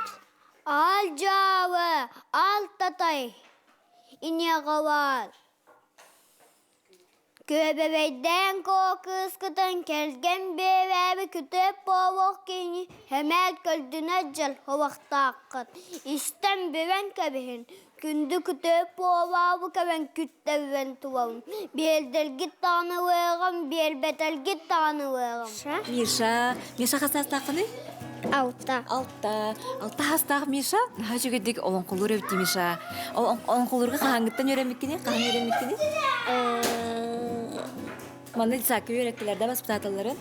Аал дьаабы, аал татай, Иньэҕэлээр. Күөбэбэйдээн коо кыыскытын кэргэн биэрээби күтүөп буолуох киһини сэмээр көрдүнэр дьыл хобохтооххут. Истэн бүрэн кэбиһин, күндү күтүөп буолаабы кэбэн күттэрбэн туолун. Биэрдэргит даҕаны ыаҕым, биэрбэтэргит даҕаны ыаҕым. Миша, Миша хасаастааххыный? Алта. Алта. Алта хастаах Миша? Наһаа үчүгэйдик олоҥхолуур эбит Миша. Олоҥхолуурга хаһааҥҥыттан үөрэммиккиний? Хаһан үөрэммиккиний? Манна детсадка үөрэттилэр да воспитателларын?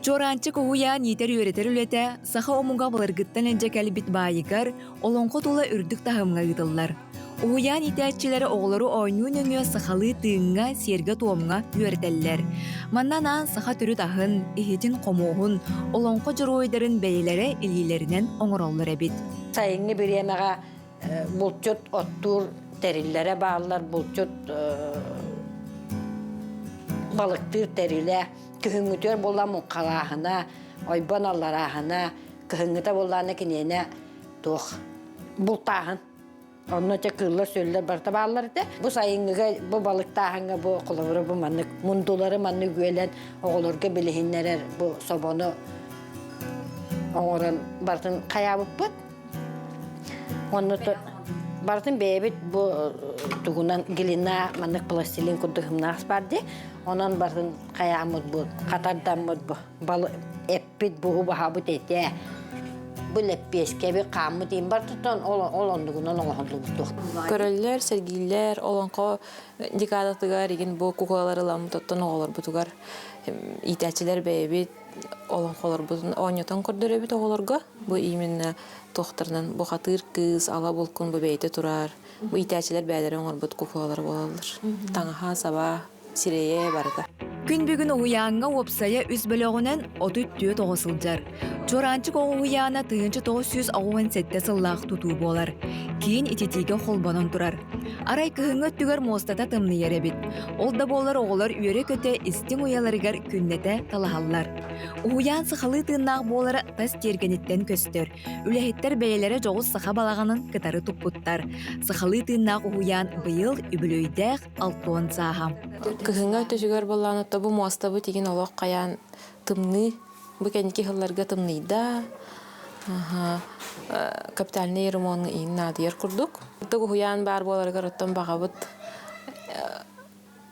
Чуораанчык уһуйаан иитэр-үөрэтэр үлэтэ саха омуга былыргыттан илдьэ кэлбит баайыгар олоҥхо тула үрдүк таһымҥа ыытыллар. Уһуйаан иитээччилэрэ оҕолору оонньуу нөҥүө сахалыы тыыҥҥа, сиэргэ-туомҥа үөрэтэллэр. Манна анаан саха төрүт аһын, иһитин-хомуоһун, олоҥхо дьоруойдарын бэйэлэрэ илиилэринэн оҥороллор эбит. Сайыҥҥы бириэмэҕэ булчут оттуур тэриллэрэ бааллар, булчут балыктыыр тэрилэ, күһүҥҥүтүгэр буолла муҥхалааһына, ойбон алларааһына, кыһыҥҥыта буоллаҕына киниэнэ туох бултааһын. Онно те кыыллар-сүөллэр барыта бааллар этэ. Бу сайыҥҥыга бу балыктааһыҥҥа бу холобура бу маннык мундулары маннык үөлэн оҕолорго билиһиннэрэр бу собону оҥорон барытын хайаабыппыт. Онно барытын бэйэбит бу тугунан глина маннык пластилин курдук ымнаах бар дии. Онон барытын хайааммыт бу хатардаммыт бу балы эппит бу убаһабыт этэ. Бу лэппиэскэби хааммыт иин бар тутан ол ол оннугунан оҥоһуллубут Көрөллөр, сэргииллэр, олоҥхо декадатыгар игин бу кукулалары ыламмыт оттон оҕолорбутугар иитээччилэр бэйэбит олоҥхолорбутун оонньотон көрдөрөбүт оҕолорго. Бу именно туохтарынан бухатыыр кыыс, ала булкун бу бэйэтэ турар. Бу иитээччилэр бэйэлэрэ оҥорбут кукулалара буолаллар. Таҥаһа, саба, сирэйэ барыта. Күн бүгүн уһуйааҥҥа уопсайа үс бөлөҕүнэн 34 оҕо сылдьар. Чуораанчык оҕо уһуйаана 1987 сыллаах тутуу буолар. Киин ититиигэ холбонон турар. Арай кыһыҥҥы өттүгэр муостата тымныйар эбит. Ол да буоллар оҕолор үөрэ-көтө истиҥ уйаларыгар күннэтэ талаһаллар. Уһуйаан сахалыы тыыннаах буолара тас тиэргэниттэн көстөр. Үлэһиттэр бэйэлэрэ дьоҕус саха балаҕанын кытары туппуттар. Сахалыы тыыннаах уһуйаан быйыл үбүлүөйдээх алтуон сааһа. Кыһыҥҥы өттүгэр буоллаҕына бу муостабыт игин олох хайаан тымныы бу кэнники сылларга тымныйда капитальный ремонт иин наадыйар курдук. Ытык уһуйаан баар буоларыгар оттон баҕабыт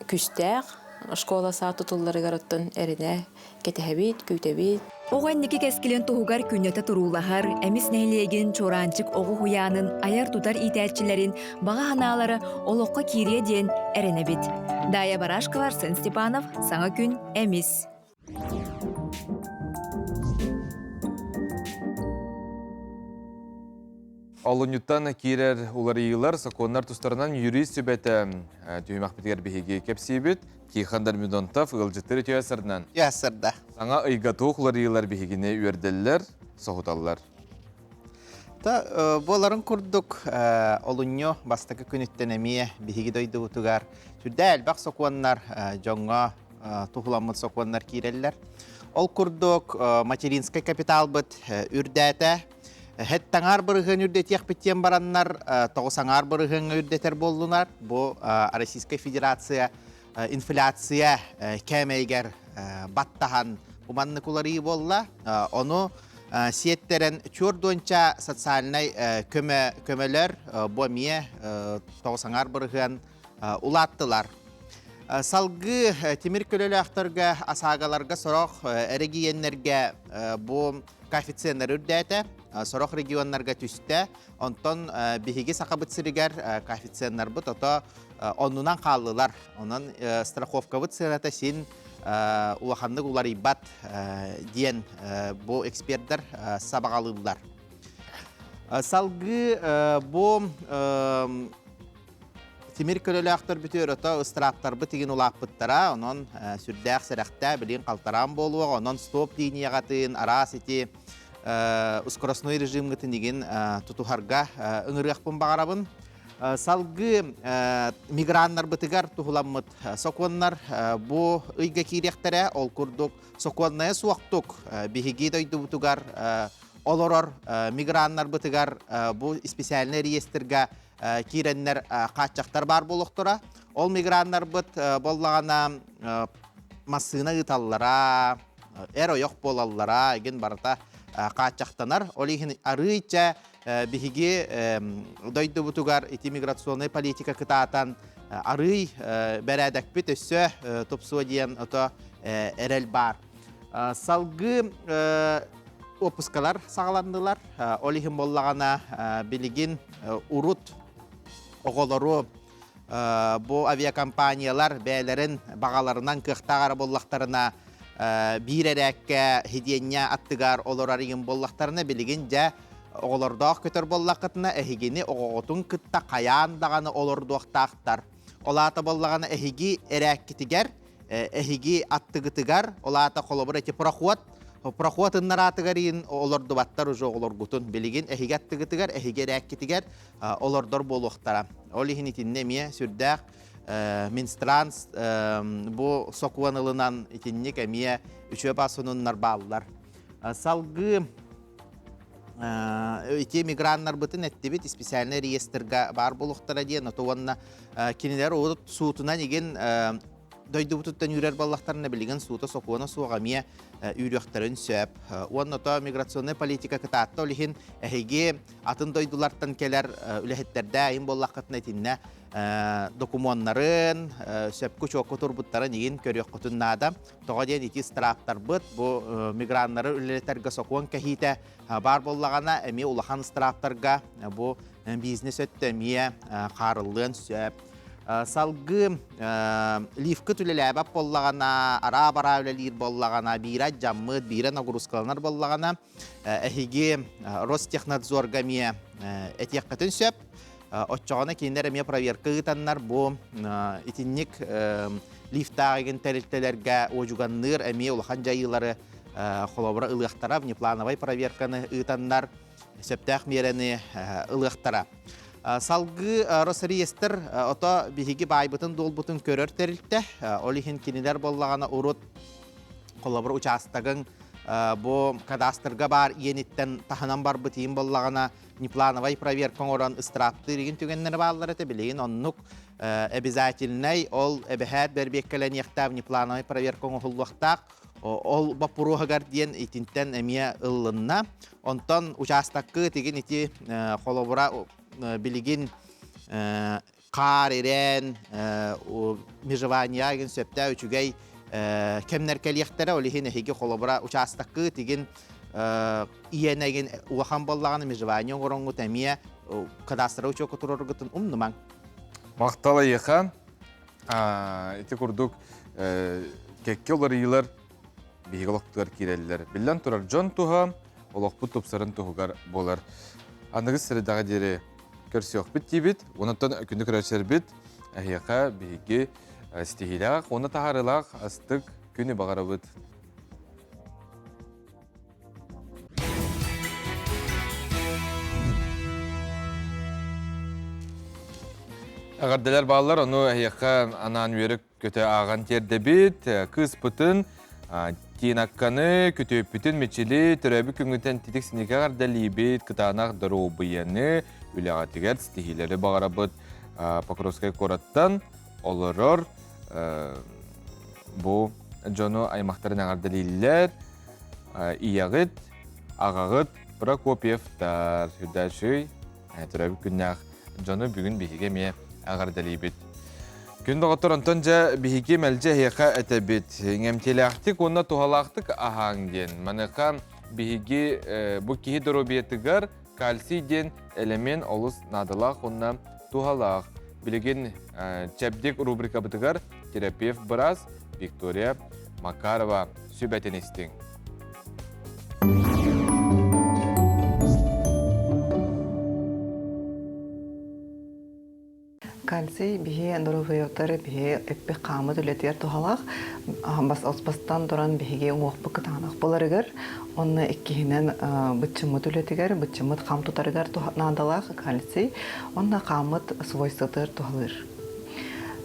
күүстээх школа саа тутулларыгар оттон эрэнэ кэтэһэбит, күүтэбит. Оҕо инники кэскилин туһугар күннэтэ туруулаһар, Эмис нэһилиэгин Чуораанчык оҕо уһуйаанын айар-тутар иитээччилэрин баҕа санаалара олоххо киириэ диэн эрэнэбит. Дая Барашкова, Арсен Степанов, Саҥа күн, Эмис. Олунньуттан киирэр уларыйыылар сокуоннар тустарынан юрист сүбэтэ түһүмэхпитигэр биһиги кэпсиибит. Тихон Дормидонтов ыалдьыттар үтүө сырынан. Сырда. Саҥа ыйга туох уларыйыылар биһигини үөрдэллэр, соһуталлар. Та буоларын курдук олунньу бастакы күнүттэн эмиэ биһиги дойдубутугар сүрдээх элбэх сокуоннар дьоҥҥо туһуламмыт сокуоннар киирэллэр. Ол курдук материнскай капиталбыт үрдээтэ. Хэт таҥаар бырыһыан үрдэтиэхпит диэн бараннар тоҕус аҥаар бырыһыаҥҥа үрдэтэр буоллунар. Бу Российскай Федерация инфляция кээмэйигэр баттаһан бу маннык уларыйыы буолла. Ону сиэттэрэн чуордуонча социальнай көмө көмөлөр бу эмиэ тоҕус аҥаар бырыһыан улааттылар. Салгыы тимир көлөлөөхтөргө, асаагаларга сорох эрэгийиэннэргэ бу коэффициеннэр үрдээтэ, сорох регионнарга түстэ. Онтон биһиги Сахабыт сиригэр коэффициеннарбыт ото оннунан хааллылар. Онон страховкабыт сыаната син улаханнык уларыйбат диэн бу экспердэр сабаҕалыыллар. Салгыы бу Тимир көлөлөөхтөр бүтүөр ото ыстырааптарбыт игин улааппыттара, онон сүрдээх сэрэхтээ билин халтараан буолуоҕа, онон стоп линияҕатын араас ити скоростной режимгытын игин тутуһарга ыҥырыахпын баҕарабын. Салгыы миграннарбытыгар туһуламмыт сокуоннар бу ыйга киириэхтэрэ, ол курдук сокуоннайа суохтук биһиги дойдубутугар. олорор миграннарбытыгар бу специальный реестрга киирэннэр хааччахтар баар буолуохтара. Ол миграннарбыт боллаҕына массыына ыыталлара, эр ойох буолаллара игин барыта хааччахтанар. Ол иһин арыыча биһиги дойдубутугар ити миграционнай политика кытаатан арыый бэрээдэкпит өссө тупсуо диэн ото эрэл баар. Салгыы уоппускалар саҕаланнылар. Ол иһин буоллаҕына билигин урут оҕолору бу авиакомпаниялар бэйэлэрин баҕаларынан кыахтаах эрэ буоллахтарына биир эрээккэ сидиэнньэ аттыгар олорор игин буоллахтарына билигин дьэ оҕолордоох көтөр буоллаххытына эһигини оҕоҕутун кытта хайаан даҕаны олордуохтаахтар. Ол аата буоллаҕына эһиги эрээккитигэр эһиги аттыгытыгар, ол аата холобур эти проход, проход ыннараатыгар иин олордубаттар уже оҕолоргутун. Билигин эһиги аттыгытыгар, эһиги эрээккитигэр олордор буолуохтара. Ол иһин итиннэ эмиэ сүрдээх Минстранс бу сокуон ылынан итинник эмиэ үчүө басунуннар бааллар. Салгыы ити миграннарбытын эттибит специальный реестрга баар буолуохтара диэн ото уонна кинилэр урут суутунан игин дойдубутуттан үүрэр баллахтарына билигин суута сокуона суох эмиэ үүрүөхтэрин сөп. Уонна то миграционная политика кытаатта ол иһин эһиги атын дойдулартан кэлэр үлэһиттэрдээ айын буоллаххытына итиннэ докумуоннарын сөпкө чуокка турбуттарын игин көрүөххүтүн наада. Тоҕо диэн ити ыстырааптарбыт бу миграннары үлэлэтэргэ сокуон кэһиитэ баар буоллаҕына эмиэ улахан ыстырааптарга бу бизнес өттө эмиэ хаарыллыан сөп. Салгыы лифкыт үлэлээбэт буоллаҕына, араа-бараа үлэлиир буоллаҕына, биирэ алдьаммыт, биирэ нагрузкаланар буоллаҕына, эһиги Ростехнадзорга эмиэ этиэххитин сөп. Оччоҕуна кинилэр эмиэ проверка ыытаннар бу итинник лифтаах тэрилтэлэргэ уодьуганныыр эмиэ улахан дьайыылары холобура ылыахтара, внеплановай проверканы ыытаннар сөптөөх миэрэни ылыахтара. Салгыы Росреестр ото биһиги баайбытын-дуолбутун көрөр тэрилтэ. Ол иһин кинилэр буоллаҕына урут холобур учаастагыҥ бу кадастрга баар иэниттэн таһынан барбыт иин буоллаҕына неплановай проверка оҥорон ыстырааптыыр игин түгэннэрэ бааллар этэ билигин оннук обязательнай ол эбэһээт бэрбиэккэлэниэхтээх внеплановай проверка оҥоһуллуохтаах ол боппуруоһугар диэн итинтэн эмиэ ыллынна онтон учаастакка тигин ити холобура билигин хаар ирээн межевание игин сөптөөх үчүгэй кэмнэр кэлиэхтэрэ ол иһин эһиги холобура учаастакка тигин иэнэгин улахан буоллаҕына межевание оҥороҥҥут эмиэ кадастра учуокка тураргытын умнумаҥ. Махтал эйиэхэ. Ити курдук кэккэ уларыйыылар биһиги олохпутугар киирэллэр. Биллэн турар, дьон туһа олохпут тупсарын туһугар буолар. Аныгы средаҕа диэри көрсүөхпүт диибит. Онтон күндү көрөөччүлэрбит эһиэхэ биһиги ситиһиилээх уонна таһаарыылаах астык күнү баҕарабыт. Эҕэрдэлэр бааллар, ону эһиэхэ анаан үөрэ көтө ааҕан тиэрдэбит. Кыыспытын Тинакканы, күтүөппүтүн Мичили төрөөбүт күҥҥүтэн титик синикэ эҕэрдэлиибит, кытаанах доруобуйаны, үлэҕитигэр ситиһиилэри баҕарабыт. Покровскай куораттан олорор бу дьону аймахтарын эҕэрдэлииллэр. Ийэҕит, аҕаҕыт Прокопьевтар үрдээчүй төрөөбүт күннээх дьону бүгүн биһиги эмиэ эҕэрдэлиибит. Күн доҕоттор, онтон дьэ биһиги мэлдьи эһиэхэ этэбит. Иҥэмтиэлээхтик уонна туһалаахтык аһааҥ диэн. Маныаха биһиги бу киһи доруобуйатыгар кальций диэн элемент олус наадалаах уонна туһалаах. Билигин чэбдик рубрикабытыгар терапевт быраас Виктория Макарова сүбэтин истиҥ. Кальций биһи доруобуйабытыгар биһи эппит хааммыт үлэтигэр туһалаах. Бас бастан туран биһиги уҥуохпут кытаанах буоларыгар, уонна иккиһинэн быччыммыт үлэтигэр, быччыммыт хам тутарыгар наадалаах кальций, уонна хааммыт свойствотыгар туһалыыр.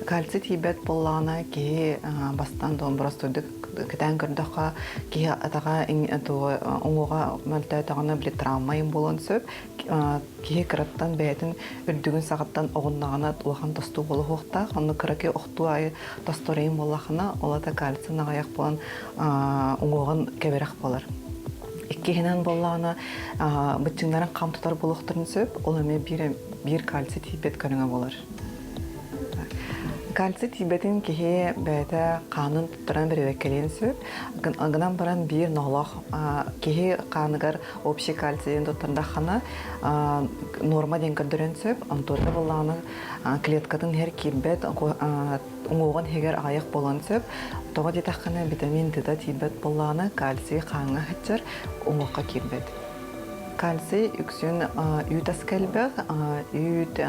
Кальций тиийбэт буоллаҕына киһи бастаан боростуойдук кэтээн көрдөххө, киһи атаҕа уҥуоҕа мөлтөөтөҕүнэ били травма буолуон сөп. Киһи кыраттан бэйэтин үрдүгүн саҕаттан оҕуннаҕына улахан тостуу буолуохтаах. Онно кыра киһи охтуу аайы тосторойун буоллахына, ол ата кальций аҕыйах буолан уҥуоҕун кэбирэх буолар. Иккиһинэн буоллаҕына, быччыҥнарын хам тутар буолуохтарын сөп, ол эмиэ биир, биир кальций тиийбэт көрүҥэ буолар. Кальций тиийбэтин киһи бэйэтэ хаанын туттаран бэрэбиэркэлиэн сөп. Гынан баран биир ноолоох киһи хааныгар общий кальцийын туттардаххына норма диэн көрдөрөн сөп. Онтуота буоллаҕына клеткатын иһэр киирбэт, уҥуоҕун иһигэр аҕыйах буолуон сөп. Тоҕо диэтэххинэ витамин D тиийбэт буоллаҕына кальций хааҥҥа сылдьар, уҥуохха киирбэт. Кальций үксүн үүт аска элбэх, үүт,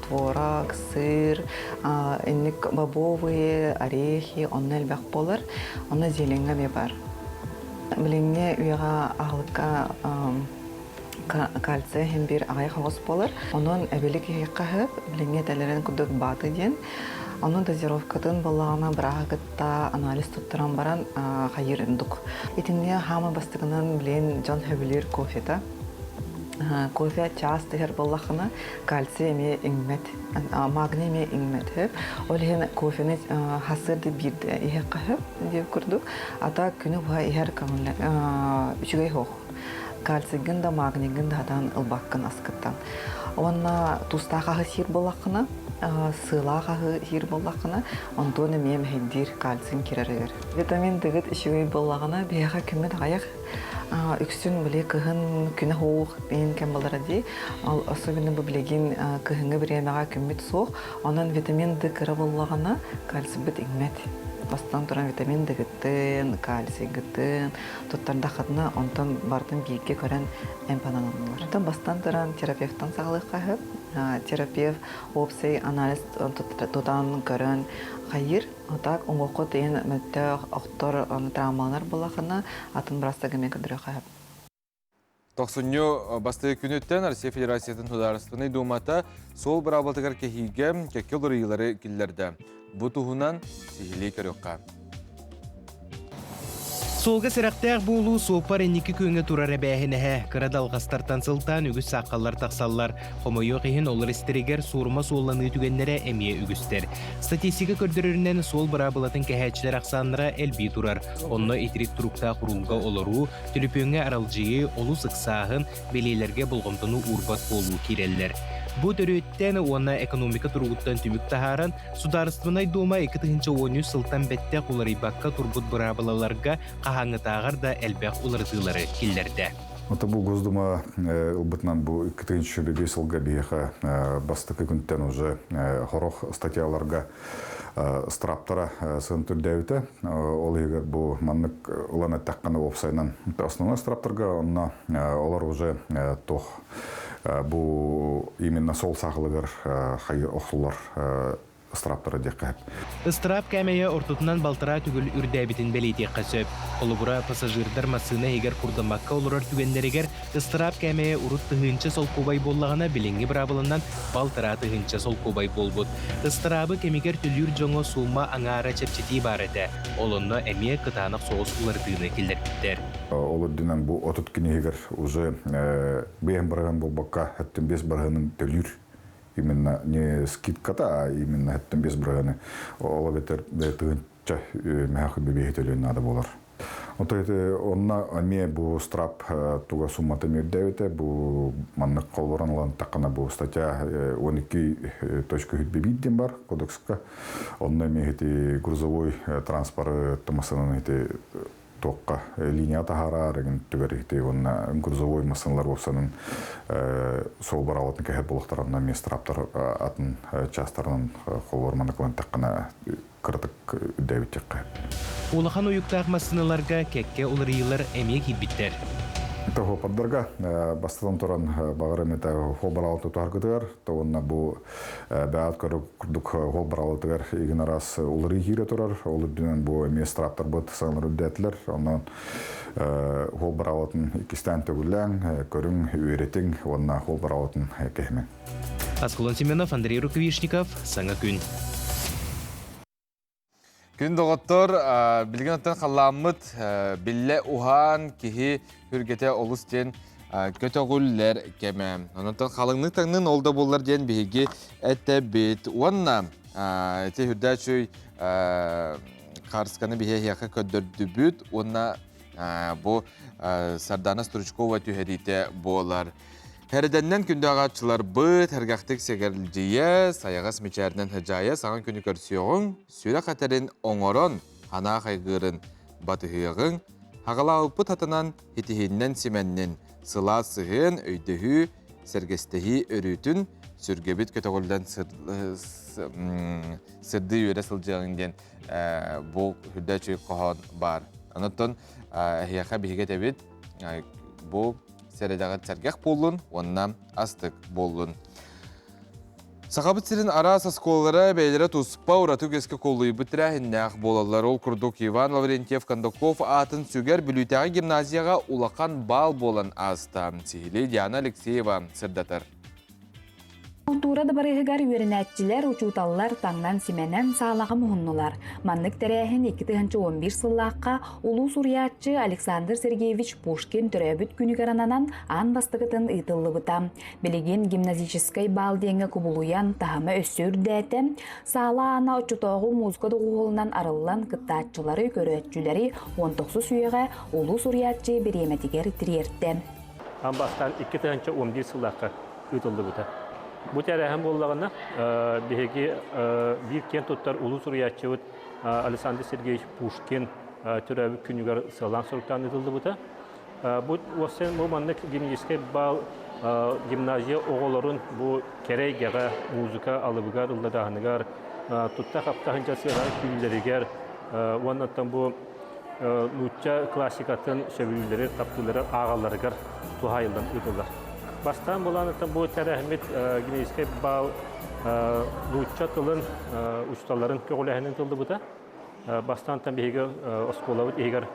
творог, сыр, инник бобовые, орехи онно элбэх буолар. Онно зеленьҥа эмиэ баар. Билиҥҥи үйэҕэ аһылыкка кальция иһин биир аҕыйах оҕус буолар. Онон эбилик иһиэххэ сөп. Билиҥҥи этэлэрин курдук бааты диэн. Онон дозировкатын буоллаҕына бырааһы кытта анализ туттаран баран хайыыр ордук. Итиннэ хаама бастакынан билин дьон сөбүлүүр кофета. Кофе чаас түһэр буоллаххына кальций эмиэ иҥмэт, магний эмиэ иҥмэт сөп. Ол иһин кофены хасыырды биирдэ иһиэххэ сөп диир курдук. Ата күнү быһа иһэр көҥүллэ үчүгэй суох. Кальцийгын да магнийгын да сатаан ылбаккын аскыттан. Уонна туустаах аһы сиир буоллаххына, сыалаах аһы сиир буоллаххына, онтуон эмиэ мэһэйдиир кальций кирэригэр. Витамин дыгыт үчүгэй буоллаҕына, биһиэхэ күммүт аҕыйах үксүн били кыһын күнэ суох иин кэм буолара дии. Ол особенно бу билигин кыһыҥҥы бириэмэҕэ күммүт суох. Онон витамин Д кыра буоллаҕына, кальцийбыт иҥмэт. Бастаан туран витамин Д-гытын, кальцийгытын туттардаххытына, онтон барытын бииргэ көрөн эмп ананаллар. Онтон бастаан туран терапевтан саҕалыахха сөп. Терапевт уопсай анализ тутан көрөн хайыыр. Так уҥуоххут иһин мөлтөх, охтор травмаланар буоллахына, атын бырастыга эмиэ көрдөрүөххэ сөп. Тохсунньу бастакы күнүттэн Россия Федерациятын Судаарыстыбаннай Дуумата суол быраабылатыгар кэһиигэ кэккэ уларыйыылары киллэрдэ. Бу туһунан сиһилии көрүөххэ. Суолга сэрэхтээх буолуу суоппар инники күөҥҥэ турар эбээһинэһэ. Кыра далҕастартан сылтаан үгүс саахаллар тахсаллар. Хомойуох иһин, олор истэригэр суорума суолланыы түгэннэрэ эмиэ үгүстэр. Статистика көрдөрөрүнэн, суол быраабылатын кэһээччилэр ахсааннара элбии турар. Онно итирик туруктаах уруулга олоруу, Түлүпүөҥҥэ аралдьыйыы, олус ыксааһын, бэлиэлэргэ болҕомтону уурбат буолуу киирэллэр. Бу төрүөттэн уонна экономика туругуттан түмүк таһааран, Судаарыстыбаннай Дума 2013 сылтан бэттэх уларыйбакка турбут быраабылаларга хаһааҥҥытааҕар да элбэх уларытыылары киллэрдэ. Это бу Госдума ылбытынан бу 2005 сылга биһиэхэ бастакы күнтэн уже хорох статьяларга страптара сын түрдээбитэ. Ол иһигэр бу маннык ылан эттэххинэ уопсайынан основной страптарга онно олор уже туох бу именно сол саахалыгар хайыр охсулар ыстырааптара диэххэ сөп. Ыстыраап кээмэйэ ортотунан балтараа төгүл үрдээбитин бэлиэтиэххэ сөп. Холобура, пассажирдар массыына иһигэр курдаммакка олорор түгэннэригэр Ыстыраап кээмэйэ урут тыһыынча солкуобай буоллаҕына, билиҥҥи быраабыланан балтараа тыһыынча солкуобай буолбут. Ыстыраабы кэмигэр төлүүр дьоҥҥо суумма аҥаара чэпчэтии баар этэ. Ол онно эмиэ кытаанах соҕус уларытыыны киллэрбиттэр. Ол үрдүнэн бу 30 күн иһигэр уже бэйэм бырыһыан буолбакка, өттүн биэс бырыһыанын төлүүр. Именно не скидката, а именно өттүн биэс бырыһыаны. Ол эбэтэр тыһыынча мэһэх бибиэһи төлүөн наада буолар. Ото ити онно эмиэ бу страп туга суммата үрдээбитэ бу маннык холборон ылан таххана бу статья 12.1 диэн бар кодекска онно эмиэ ити грузовой транспорты массыынаны ити туохха линия таһаарар эгин түгэр ити уонна грузовой массыыналар уопсанын суол бараалатын кэһэр буолуохтарына эмиэ страптар атын частарынан холбор маннык ылан таххана кыратык үрдээбитиэххэ. Улахан уйуктаах массыыналарга кэккэ уларыйыылар эмиэ киирбиттэр. Тоһуоппардарга бастатан туран баҕар эмэтэ хуолбараалы тутуһаргытыгар, то уонна бу бэйэҕит көрөр курдук хуолбараалытыгар игин араас уларыы киирэ турар. Ол үрдүнэн бу эмиэ страптарбыт саҥалар үрдээтилэр. Онон хуолбараалытын иккистээн төгүллээҥ, көрүҥ, үөрэтиҥ уонна хуолбараалытын кэһимэҥ. Аскалон Семенов, Андрей Рукавишников, Саҥа күн. Күн доҕоттор, билигин оттон халлааммыт биллэ уһаан киһи хүргэтэ олус диэн көтөҕүллэр кэмэ. Онон халыҥнык таҥнын ол да буоллар диэн биһиги этэбит. Уонна ити үрдээчүй хаарысканы биһи эһиэхэ көрдөрдүбүт уонна бу Сардана Стручкова түһэриитэ буолар. Һэрдэннэн күндү ааҕааччыларбыт, һэргэхтик сэгэлдьийэ, сайаҕас мичээринэн һыдьаайа саҥа күнү көрсүөҕүҥ, сүрэх этэрин оҥорон, анаа хайгыырын батыһыаҕыҥ, хаҕалаабыппыт хатанан, итиһиннэн симэннин, сылаас сыһыан, өйдөһүү, сэргэстэһии өрүүтүн, сүргэбит көтөҕүллэн сырдыы үөрэ сылдьыаҕыҥ диэн бу үрдэ үчүгэй хоһоон баар. Онон эһиэхэ биһиги этэбит, бу сэрэдэҕит сэргэх буоллун уонна астык буоллун. Сахабыт сирин араас оскуолалара бэйэлэрэ туспа ураты үгэскэ куллуйбут тэрээһиннээх буолаллар. Ол курдук Иван Лаврентьев Кондаков аатын сүгэр Бүлүүтээҕи гимназияҕа улахан баал буолан ааста. Сиһилии Диана Алексеева сырдатар. Култуура дыбарыаһыгар үөрэнээччилэр, учууталлар таҥнан-симэнэн саалаҕа муһуннулар. Маннык тэрээһин 2011 сыллаахха улуу суруйааччы Александр Сергеевич Пушкин төрөөбүт күнүгэр ананан аан бастакытын ыытыллыбыта. Билигин гимназическай баал диэҥҥэ кубулуйан, таһыма өссө үрдээтэ. Саала аана оччотооҕу музыка доҕуһуолунан арыллан кыттааччылары, көрөөччүлэри 19 үйэҕэ улуу суруйааччы бириэмэтигэр тириэртэ. Аан бастаан 2011 сыллаахха ыытыллыбыта. Бу тэрээһин буоллаҕына, биһиги биир киэн туттар улуу суруйааччыбыт Александр Сергеевич Пушкин төрөөбүт күнүгэр сыалаан-соруктаан ыытыллыбыта. Бу уопсайынан бу маннык гимназическай баал гимназия оҕолорун бу кэрэ эйгэҕэ музыка алыбыгар ыллатааһыныгар тутта-хапта сылдьар сыанаҕа күүллэригэр уонна оттон бу нуучча классикатын сөбүлүүллэри, таптыыллары ааҕалларыгар туһаайыллан ыытыллар. Бастаан буланыттан бу тэрээһиммит гимназическай баал нуучча тылын учууталларын көҕүлээһинин тыллыбыта. Бастаантан биһиги оскуолабыт иһигэр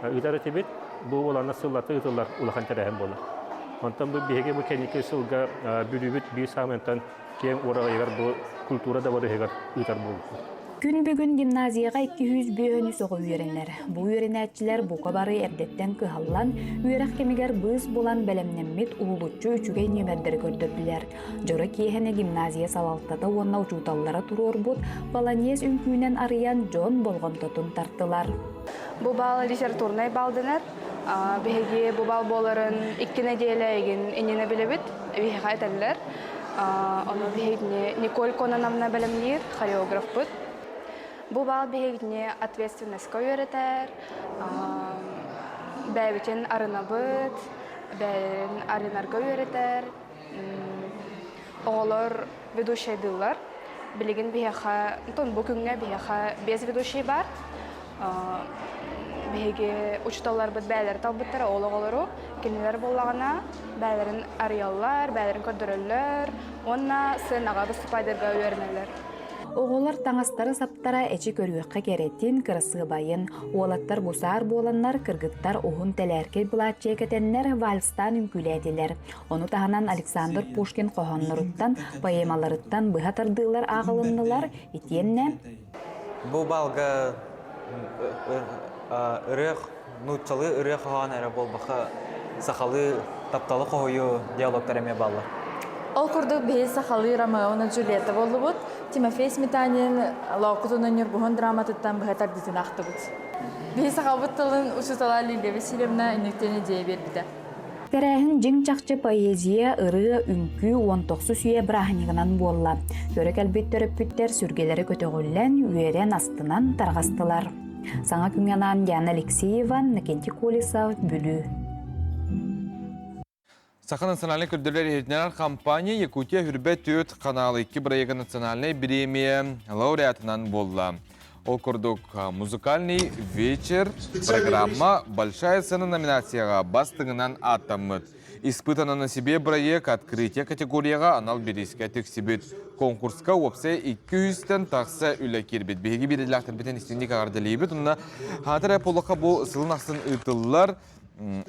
ыытар этибит. Бу буоланна сыллата ыытыллар улахан тэрээһин буолар. Онтон бу биһиги бу кэнники сылга Бүлүүбүт биир саамай киэҥ уораҕайыгар бу культура дабарыһыгар ыытар буолбуппут. Күн бүгүн гимназияҕа 205 оҕо үөрэнэр. Бу үөрэнээччилэр бука бары эрдэттэн кыһаллан, үөрэх кэмигэр быыс булан бэлэмнэммит уһулуччу үчүгэй нүөмэрдэри көрдөрдүлэр. Дьоро киэһэни гимназия салалтата уонна учууталлара туруорбут полонез үҥкүүнэн арыйан дьон болҕомтотун тартылар. Бу баал литературнай баал дэнэр. Биһиги бу баал буоларын икки нэдиэлэ игин иннинэ билэбит, биһиэхэ этэллэр. Ону биһигини Николь Кононовна бэлэмниир хореографпыт. Бу баал биһигини ответственностька үөрэтэр, бэйэбитин арынабыт, бэйэлэрин арынарга үөрэтэр. Оҕолор ведущайдыыллар. Билигин биһиэхэ, бу күҥҥэ биһиэхэ биэс ведущий баар. Биһиги учууталларбыт бэйэлэрэ талбыттара ол оҕолору. Кинилэр буоллаҕына бэйэлэрин арыйаллар, бэйэлэрин көрдөрөллөр уонна сыанаҕа выступайдарга үөрэнэллэр. Оҕолор таҥастара-саптара эчи көрүөххэ кэрэтин, кырасыабайын. Уолаттар гусаар буоланнар, кыргыттар уһун тэлээркэй былааччыйа кэтэннэр вальстаан үҥкүүлээтилэр. Ону таһынан Александр Пушкин хоһоонноруттан, поэмаларыттан быһа тардыылар ааҕылыннылар, итиэннэ Бу балга ырыа нууччалыы ырыа хоһоон эрэ буолбакка сахалыы тапталы хоһуйуу диалогтар эмиэ бааллар. Ол курдук биһи сахалыы Ромео уонна Джульетта буоллубут. Тимофей Сметанин Лоокут уонна Ньургуһун драматыттан быһа тардыытын аахтыбыт. Биһи сахабыт тылын учуутала Лилия Васильевна инниктэн идея биэрбитэ. Тэрээһин дьиҥ-чахчы поэзия, ырыа, үҥкүү уон тохсус үйэ бырааһынньыгынан буолла. Көрө кэлбит төрөппүттэр сүргэлэрэ көтөҕүллэн, үөрэн, астынан тарҕастылар. Саҥа күҥҥэ анаан Диана Алексеева, Иннокентий Колесов, Бүлүү. Саха национальнай көрдөрөр иһитиннэрэр компания Якутия Хүрбэ түөрт канал икки бырайыага национальнай бириэмийэ лауреатынан буолла. Ол курдук, музыкальный вечер программа «Большая сцена» номинацияҕа бастыҥынан ааттаммыт. Испытано на себе бырайыак открытие категорияҕа анал бириискэ тиксибит. Конкурска уопсай 200-тэн тахса үлэ киирбит. Биһиги биирдиилээхтэрбитин истиҥник эҕэрдэлиибит. Онно хаатыр полоха бу сылын ахсын ыытыллар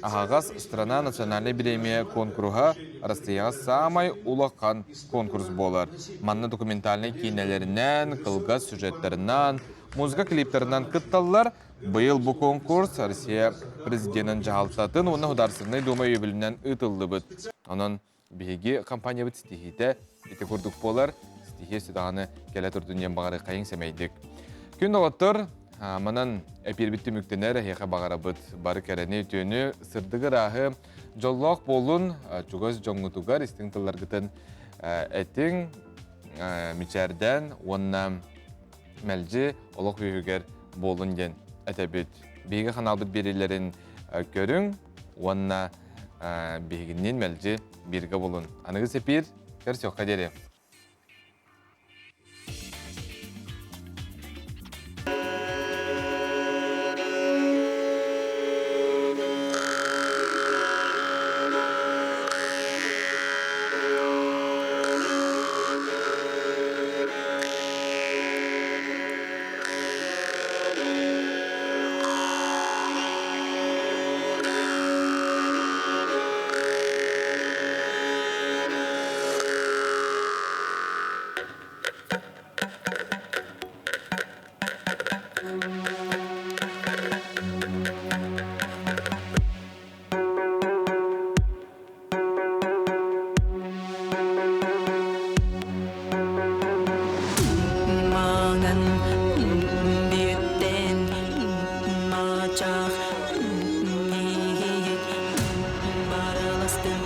Аһаҕас страна национальнай бириэмийэ куонкуруһа Арассыыйаҕа саамай улахан конкурс буолар. Манна документальнай киинэлэринэн, кылгас сюжеттарынан, музыка клиптарынан кытталлар. Быйыл бу конкурс Россия президенин дьаһалтатын уонна Государственнай Дума өйөбүлүнэн ыытыллыбыт. Онон биһиги компаниябыт ситиһиитэ ити курдук буолар. Ситиһиэ сүдаҕаны кэлэ турдун диэн баҕары хайыҥ сэмэйдик. Күн доҕоттор, манан эпиэрбит түмүктэнэр, эһиэхэ баҕарабыт бары кэрэни, үтүөнү, сырдыгы ырааһы, дьоллоох буолун, чугас дьоҥҥутугар истиҥ тылларгытын этиҥ, мичээрдээн уонна мэлдьи олох үөһүгэр буолун диэн этэбит. Биһиги ханаалбыт биэриилэрин көрүҥ уонна биһигинниин мэлдьи бииргэ буолун. Аныгы сепиир көрсүөххэ диэри. Маҥан биэттэн маачах иһит барыластын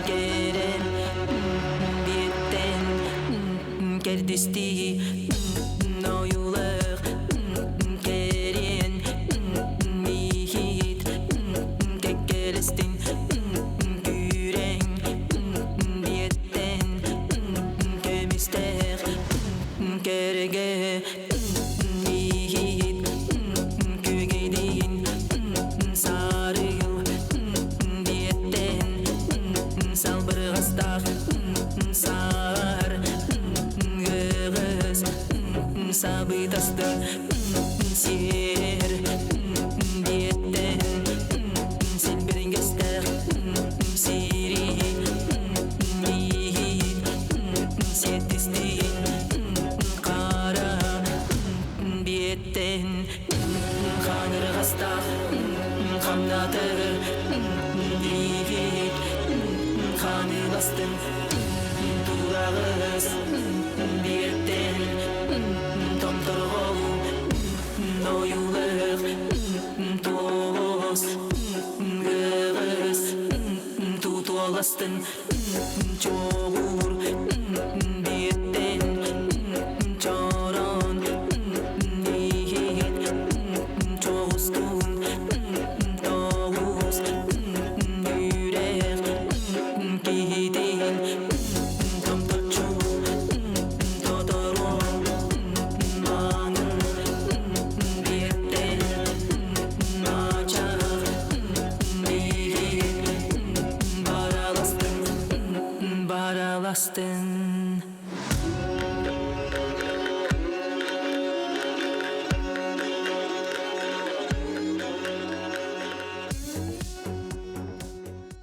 кэрэн биэттэн кэрдистии ойуулах кэриэн иһит кэккэлэстин күүрэҥ биэттэн көмүстээх кэргэ иһит күөгэйдиин сарыыл биэттэн салбырҕастаах саар гыгыс сабытастын сиэр биэттэн силбириҥэстээх сири иһит сиэттистиин хара биэттэн ханырҕастаах хамнатыр иһит ханыыластын тураҕыс биэттэн томторҕол ойуулах туос гыгыс тутуоластын чоҕур биэттэн чорон иһит чоҕустун тоҕус үрэх киһитин томточчу тотору маҥан биэттэн маачах иһит бараластын бараластын.